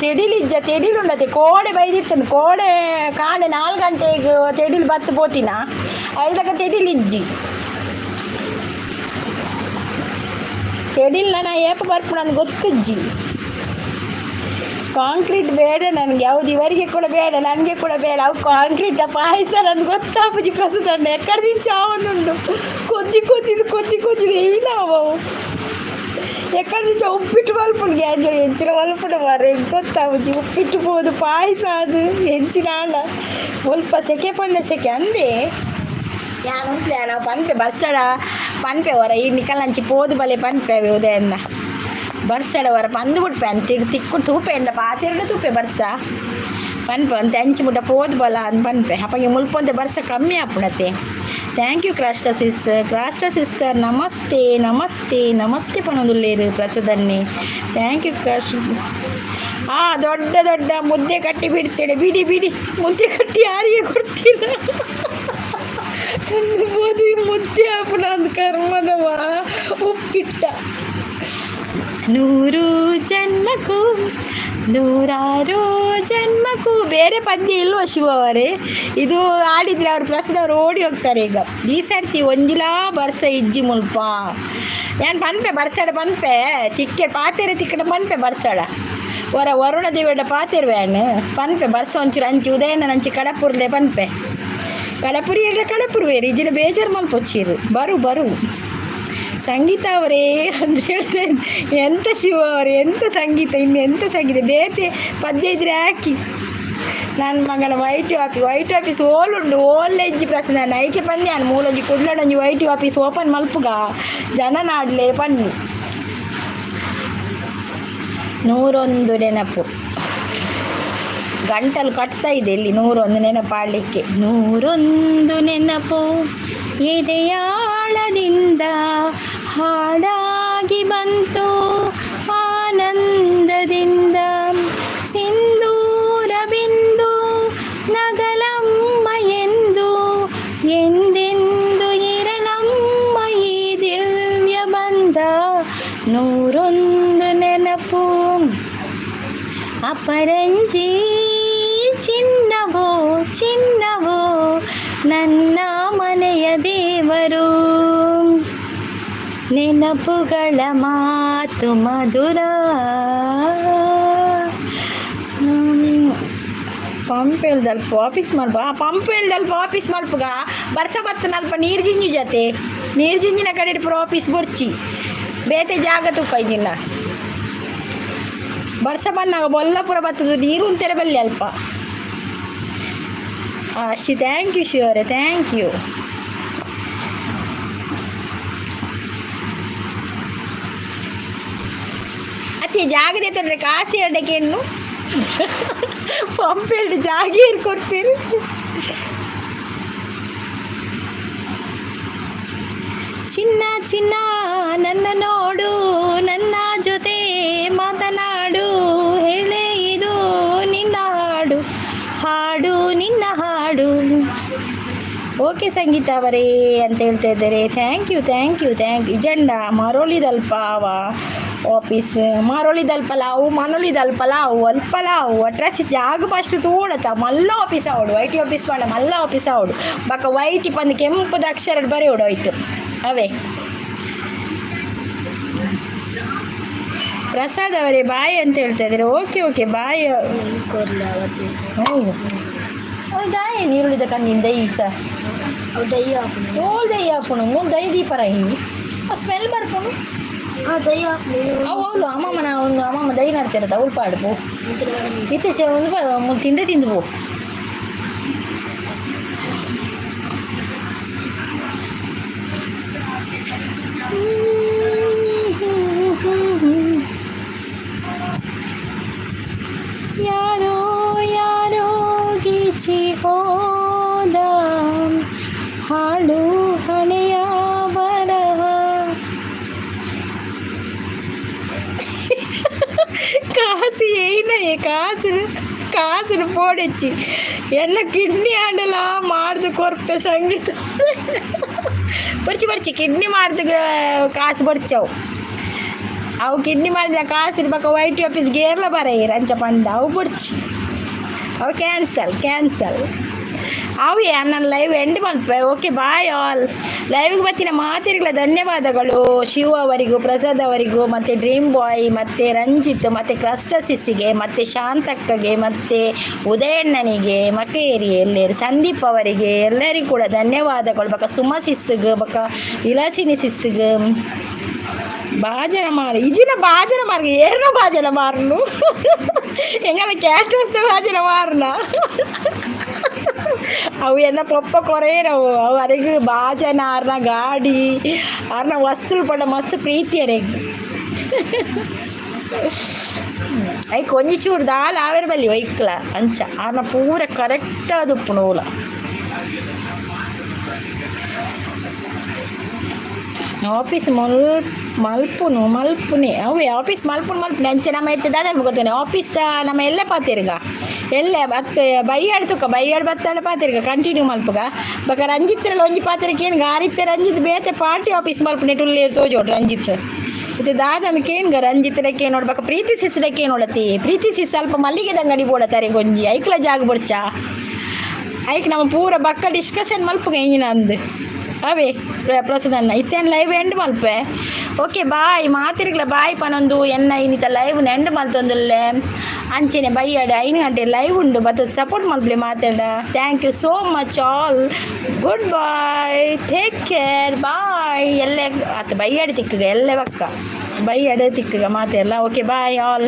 ತೆಡಿಲಿಜ್ಜ, ತೆಡಿಲುಂಡತೆ. ಕೋಡೆ ಬೈದಿತ್ತನು. ಕೋಡೆ ಕಾಂಡೆ 4 ಗಂಟೆಗೆ ತೆಡಿಲು ಬತ್ತು ಪೋತಿನ ಐದಕ್ಕ ತೆಡಿಲಿಜ್ಜಿ. ತೆಡಿಲ್ ನಾನು ಏಪ ಬರ್ಪುಣಂದು ಗೊತ್ತುಜ್ಜಿ. ಕಾಂಕ್ರೀಟ್ ಬೇಡ ನನಗೆ. ಹೌದು, ಇವರಿಗೆ ಕೂಡ ಬೇಡ, ನನಗೆ ಕೂಡ ಬೇಡ. ಅವು ಕಾಂಕ್ರೀಟ್ ಪಾಯಸ ನನ್ಗೆ ಗೊತ್ತಾಪುಜಿ ಪ್ರಸ್ತುತ. ಎಕ್ಕಡ ಚಾವೊಂದುಂಡು ಕೊದ್ದಿ ಕೊದ್ದಿದ್ದು ಕೊದ್ದಿ ಕೊದ್ದಿದ್ದು ಏನಾವು ಎಕ್ಕಡ ಉಪ್ಪಿಟ್ಟು ಮಲ್ಪುಂಡು ಗ್ಯಾಂಜೋ ಎಂಚಿನ ಮಲ್ಪುಂಡು ಮಾರ್ರೆ, ಗೊತ್ತಾಪುಜಿ. ಉಪ್ಪಿಟ್ಟು ಪೋದು ಪಾಯಸ ಅದು ಎಂಚಿನ ಆಂಡ ಮುಲ್ಪ ಸೆಕೆ ಪಂಡ ಸೆಕೆ ಅಂದೆ ಯಾನ್ ಉಂಟ್ಲೆ. ನಾವು ಪನ್ಪೆ ಬರ್ಸಡ ಪನ್ಪೆ ಹೊರ ಈ ನಿಕಲಂಚಿ ಪೋದು ಬಲೆ ಪನ್ಪೆ ಉದಯನ್ನ. ಬರ್ಸಡ ಹೊರ ಪಂದು ಬಿಡ್ಪೆ ಅಂತ ತಿಕ್ಕು ತೂಪೆ ಎಂಡ ಪಾತಿರಡ ತೂಪೆ ಬರ್ಸ ಪನ್ಪೆ ಅಂತೆ ಅಂಚಿ ಮುಟ್ಟ ಪೋದು ಬಲ ಅಂತ ಪನ್ಪೆ. ಅಪ್ಪಗೆ ಮುಲ್ಪೊಂತೆ ಬರ್ಸ ಕಮ್ಮಿ ಆಪುಣತೆ. Thank you Crasta sis. Crasta sister ನಮಸ್ತೆ, ನಮಸ್ತೆ, ನಮಸ್ತೆ ಪನೊಂದುಲ್ಲೇರು ಪ್ರಸದನ್ನೇ. Thank you ಕ್ರಾಶ್. ಆ ದೊಡ್ಡ ದೊಡ್ಡ ಮುದ್ದೆ ಕಟ್ಟಿ ಬಿಡ್ತೇನೆ, ಬಿಡಿ ಬಿಡಿ. ಮುದ್ದೆ ಕಟ್ಟಿ ಯಾರಿಗೆ ಕೊಡ್ತೀರ? ಬೋದು ಮುದ್ದೆ ಆಪುನ ಅಂದ್ ಕರ್ಮದವ ಉಪ್ಪಿಟ್ಟ. ನೂರು ಜನ್ಮಕ್ಕೂ ನೂರಾರು ಜನ್ಮಕ್ಕೂ. ಬೇರೆ ಪದ್ಯ ಇಲ್ವ ಶಿವ ಅವರೇ? ಇದು ಆಡಿದರೆ ಅವರು ಪ್ರಸಾದ್ ಅವರು ಓಡಿ ಹೋಗ್ತಾರೆ ಈಗ. ಈ ಸರ್ತಿ ಒಂಜಿಲಾ ಬರ್ಸ ಇಜ್ಜಿ ಮುಲ್ಪ. ಯಾನ್ ಪನ್ಪೆ ಬರ್ಸಡ ಪನ್ಪೆ, ತಿಕ್ಕೆ ಪಾತೆರೆ ತಿಕ್ಕಡ ಪನ್ಪೆ ಬರ್ಸಡ. ವರ ವರುಣ ದೇವಡ ಪಾತೆರ್ವ್ಯಾನ್ ಪನ್ಪೆ ಬರ್ಸ ಒಂಚೂರು ಅಂಚಿ ಉದಯನ ಅಂಚಿ ಕಡಪುರ್ಲೆ ಪನ್ಪೆ. ಕಡಪುರಿ ಹೇಳ್ರೆ ಕಡಪುರ್ವೇರು ಇಜ್ಜಿನ ಬೇಜಾರು ಮಲ್ಪೊಚ್ಚಿರು. ಬರು ಬರು ಸಂಗೀತ ಅವರೇ ಅಂತ ಹೇಳ್ತೇನೆ. ಎಂತ ಶಿವ ಅವರೇ, ಎಂತ ಸಂಗೀತ, ಇನ್ನು ಎಂತ ಸಂಗೀತ? ಬೇತೆ ಪದ್ಯ ಇದ್ರೆ ಹಾಕಿ. ನನ್ನ ಮಗನ ವೈಟ್ ಆಫೀಸ್, ವೈಟ್ ಆಫೀಸ್ ಓಲುಂಡು? ಓಲ್ ಎಜ್ಜಿ ಪ್ರಶ್ನೆ. ನಾನು ಐಕೆ ಪಂದ್ಯ ಮೂಲೊಂಜಿ ಕುಡ್ಲಡೊಂಜಿ ವೈಟ್ ಆಫೀಸ್ ಓಪನ್ ಮಲ್ಪುಗ, ಜನ ನಾಡ್ಲೆ ಪನ್ನಿ. 101 ನೆನಪು ಗಂಟಲು ಕಟ್ತಾ ಇದೆ ಇಲ್ಲಿ 101 ನೆನಪು ಆಡಲಿಕ್ಕೆ. 101 ನೆನಪು ಎದೆಯಾಳದಿಂದ ಹಾಡಾಗಿ ಬಂತು ಆನಂದದಿಂದ. ಸಿಂಧೂರ ಬಿಂದು ನಗಲಮ್ಮ ಎಂದು, ಎಂದೆಂದು ಇರಲಮ್ಮ ಈ ದಿವ್ಯ ಬಂಧ. 101 ನೆನಪು. ಅಪರಂಜಿ ಚಿನ್ನವೋ ಚಿನ್ನವೋ ನನ್ನ ಮನೆಯ ದೇವರು, ನೆನಪುಗಳ ಮಾತು ಮಧುರ. ಪಂಪೆಲ್ದಲ್ಪ ಆಫೀಸ್ ಮಲ್ಪ. ಆ ಪಂಪೆಲ್ದಲ್ಪ ಆಫೀಸ್ ಮಲ್ಪುಗ. ಬರ್ಸ ಬತ್ತನಲ್ಪ ನೀರು ಜಿಂಜು ಜೊತೆ ನೀರು ಜಿಂಜಿನ ಕಡೆ ಪೂರ ಆಫೀಸ್ ಬೊರ್ಚಿ, ಬೇತೆ ಜಾಗ ತೂಕ ಇದ್ದಿನ. ಬರ್ಸ ಬನ್ನಾಗ ಬೊಲ್ಲ ಪೂರ ಬತ್ತದು, ನೀರು ಉಂತೆರೆ ಬಲ್ಲಿ ಅಲ್ಪ. She thank you ಶಿವರೇ, thank you. ಅತ್ತೆ ಜಾಗದೆ ತೊಂದರೆ ಕಾಸಿ ಎರಡಕ್ಕೆ ಪಂಪ್ ಎರಡು ಜಾಗ ಕೊಡ್ತೀರಿ. ಚಿನ್ನ ಚಿನ್ನ ನನ್ನ ನೋಡು, ನನ್ನ ಜೊತೆ ಮಾತನಾಡು, ಹೇಳೆ ಇದು ನಿನ್ನ ಹಾಡು, ಹಾಡು ನಿನ್ನ ಹಾಡು. ಓಕೆ ಸಂಗೀತ ಅವರೇ ಅಂತ ಹೇಳ್ತಾ ಇದ್ದಾರೆ. Thank you, thank you, thank you. ಇಜಂಡ ಮರೋಳಿದಲ್ಪ ಅವ ಆಫೀಸ್ ಮರೋಳಿದಲ್ಪಲ ಅವು, ಮನೋಳಿದಲ್ಪಲ ಅವು, ಅಲ್ಪಲ ಅವು. ಒಟ್ರಾಸಿ ಜಾಗ ಫಸ್ಟ್ ತೋಡತ್ತ ಮಲ್ಲ ಆಫೀಸ್ ಅವಡು. ವೈಟಿ ಆಫೀಸ್ ಮಾಡ ಮಲ್ಲ ಆಫೀಸ್ ಅವಡು. ಬಕ್ಕ ವೈಟಿ ಪಂದು ಕೆಂಪದ ಅಕ್ಷರ ಬರೆಯೋಡು ಹೋಯ್ತು ಅವೇ. ಪ್ರಸಾದ್ ಅವರೇ ಬಾಯ್ ಅಂತ ಹೇಳ್ತಾ ಇದ್ದಾರೆ. Okay okay bye. ಹೌದು, ದಾಯ ನೀರುಳಿದ ಕಣ್ಣಿಂದ ಈತ. ಅವು ದಯ್ಯ ಹಾಕುನು. ಓಲ್ ದಯ್ಯ ಹಾಪುನು? ಮೂಲು ದೈ ದೀಪರ ಈ ಸ್ಮೆಲ್ ಬರ್ಪುನು. ಆ ದಯ್ಯ ಹಾಕುನು. ಅವು ಅವಳು ಅಮ್ಮಮ್ಮನ ಒಂದು ಅಮ್ಮಮ್ಮ ದೈ ನಡ್ತಿರತ್ತ ಅವಳು ಪಾಡು ಪೋ. ಇತ್ತೆ ಒಂದು ಮೂಲು ತಿಂದೆ ತಿಂದು ಪೋ. ಯಾರೋ ಯಾರೋ ಗೀಚಿ ಹೋದ ಹಾಳು ಹಳೆಯ ಬರಹ. ಕಾಸು ಏನೇ ಕಾಸು ಕಾಸುನು ಪೋಡೆಚ್ಚಿ ಎನ್ನ ಕಿಡ್ನಿ ಆಂಡಲ ಮಾರ್ದು ಕೊರ್ಪೆ ಸಂಗೀತ. ಬರ್ಚಿ ಬರ್ಚಿ, ಕಿಡ್ನಿ ಮಾರ್ದು ಕಾಸು ಬರ್ಚವು. ಅವು ಕಿಡ್ನಿ ಮಾಡಿದ ಕಾಸು ಬಕ್ಕ ವೈಟ್ ಆಫೀಸ್ ಗೇರ್ಲ ಬರ ಅಂಚ ಪಂಡ. ಅವು ಬೊಡ್ಚಿ, ಅವು ಕ್ಯಾನ್ಸಲ್ ಕ್ಯಾನ್ಸಲ್. ಅವು ನನ್ನ ಲೈವ್ ಎಂಡ್ ಮಲ್ಪೆ. Okay bye all. ಲೈವ್ಗೆ ಬತ್ತಿನ ಮಾತಿರಿಗಳ ಧನ್ಯವಾದಗಳು. ಶಿವ ಅವರಿಗೂ, ಪ್ರಸಾದ್ ಅವರಿಗೂ, ಮತ್ತು ಡ್ರೀಮ್ ಬಾಯ್, ಮತ್ತು ರಂಜಿತ್, ಮತ್ತು ಕ್ಲಸ್ಟರ್ ಸಿಸ್ಸಿಗೆ, ಮತ್ತು ಶಾಂತಕ್ಕಗೆ, ಮತ್ತು ಉದಯಣ್ಣನಿಗೆ, ಮಕೇರಿ ಎಲ್ಲೇರು ಸಂದೀಪ್ ಅವರಿಗೆ, ಎಲ್ಲರಿಗೂ ಕೂಡ ಧನ್ಯವಾದಗಳು. ಬಕ ಸುಮ ಸಿಸ್ಸಿಗೆ, ಬಕ ವಿಲಾಸಿನಿ ಸಿಸ್ಸಿಗೆ. ಬಾಜನ ಮಾರು ಇಜಿನ ಬಾಜನ ಮಾರ್ಗ ಏರ್ನ ಬಾಜನ ಮಾರ್ನು ಎಂಗಲ ಕ್ಯಾಟಸ್ತ ಬಾಜನ ಮಾರ್ನ. ಅವು ಎನ್ನ ಪೊಪ್ಪ ಕೊರೆಯರವು. ಅವು ಅರೆಗ್ ಬಾಜನ, ಆರ್ನ ಗಾಡಿ, ಆರ್ನ ವಸ್ತುಲು ಪಂಡ ಮಸ್ತ್ ಪ್ರೀತಿ ಅರೆಗ್. ಐಕ್ ಒಂಜಿ ಚೂರು ದಾಲ ಆವೆರ್ ಬಲ್ಲಿ ಒಯ್ಕ್ಲ ಅಂಚ ಆರ್ನ ಪೂರ ಕರೆಕ್ಟ್ ಆದುಪ್ಪುಂಡು ಓಲ. ಆಫೀಸ್ ಮಲ್ಪುನು ಮಲ್ಪುನೆ ಅವೇ ಆಫೀಸ್ ಮಲ್ಪುನು ಮಲ್ಪುನೆ ಅಂಚೆ ನಮ್ಮ ಇತ್ತೆ ದಾದ ಗೊತ್ತೇನೆ ಆಫೀಸ್ ನಮ್ಮ ಎಲ್ಲೆ ಪಾತೆರ್ಗ ಎಲ್ಲೆ ಬತ್ತೆ ಬೈಯಾಡ್ ತುಕ್ಕ ಬೈಯಾಡ್ ಬತ್ತಾಡ ಪಾತೆರ್ಗ ಕಂಟಿನ್ಯೂ ಮಲ್ಪುಗ. ಬಕ ರಂಜಿತ್ರಲ್ಲ ಒಂಜಿ ಪಾತೆರಕ್ಕೆ ಏನು ಗಾರಿತ್ತೆ. ರಂಜಿತ್ ಬೇತೆ ಪಾರ್ಟಿ ಆಫೀಸ್ ಮಲ್ಪುನೆ ಟುಲ್ಲೇರು ತೋಜೋಡು. ರಂಜಿತ್ ಇದು ದಾದನ ಕೇನ್ಗ ರಂಜಿತ್‌ಡ ಕೇನೋಡು, ಬೊಕ ಪ್ರೀತಿ ಸಿಸ್‌ಡ ಕೇನೋಡತಿ. ಪ್ರೀತಿ ಸಿಸ್ ಸ್ವಲ್ಪ ಮಲ್ಲಿಗೆದ ಅಂಗಡಿ ಬೋಡತಾರೆ ಗೊಂಜಿ ಐಕ್ಲ ಜಾಗ ಬೊಡ್ಚಾ. ಐಕ್ ನಮ್ಮ ಪೂರ ಬಕ್ಕ ಡಿಸ್ಕಷನ್ ಮಲ್ಪುಗ ಇಂಜಿನ ಅಂದು ಅವೇ. ಪ್ರಸಾದಣ್ಣ, ಇತ್ತೇನು ಲೈವ್ ಎಂಡ್ ಮಲ್ಪೆ. ಓಕೆ, ಬಾಯ್ ಮಾತಿರ್ಗ್ಲ. ಬಾಯ್ ಪನೊಂದು ಎನ್ನ ಇನ್ನಿತ ಲೈವ್ ಎಂಡ್ ಮಲ್ತೊಂದುಲ್ಲೆ. ಅಂಚೆನೆ ಬೈಯಾಡ 5 ಗಂಟೆ ಲೈವ್ ಉಂಡು, ಬತ್ತ ಸಪೋರ್ಟ್ ಮಲ್ಪಲೆ ಮಾತಾಡ. Thank you so much all. Good bye, take care, bye. ಎಲ್ಲೆ ಅತ್ತ ಬೈಯಾಡಿ ತಿಕ್ಕಗ, ಎಲ್ಲೆ ಬಕ್ಕ ಬೈಯಾಡೆ ತಿಕ್ಕಗ ಮಾತೆಲ್ಲ. Okay, bye all.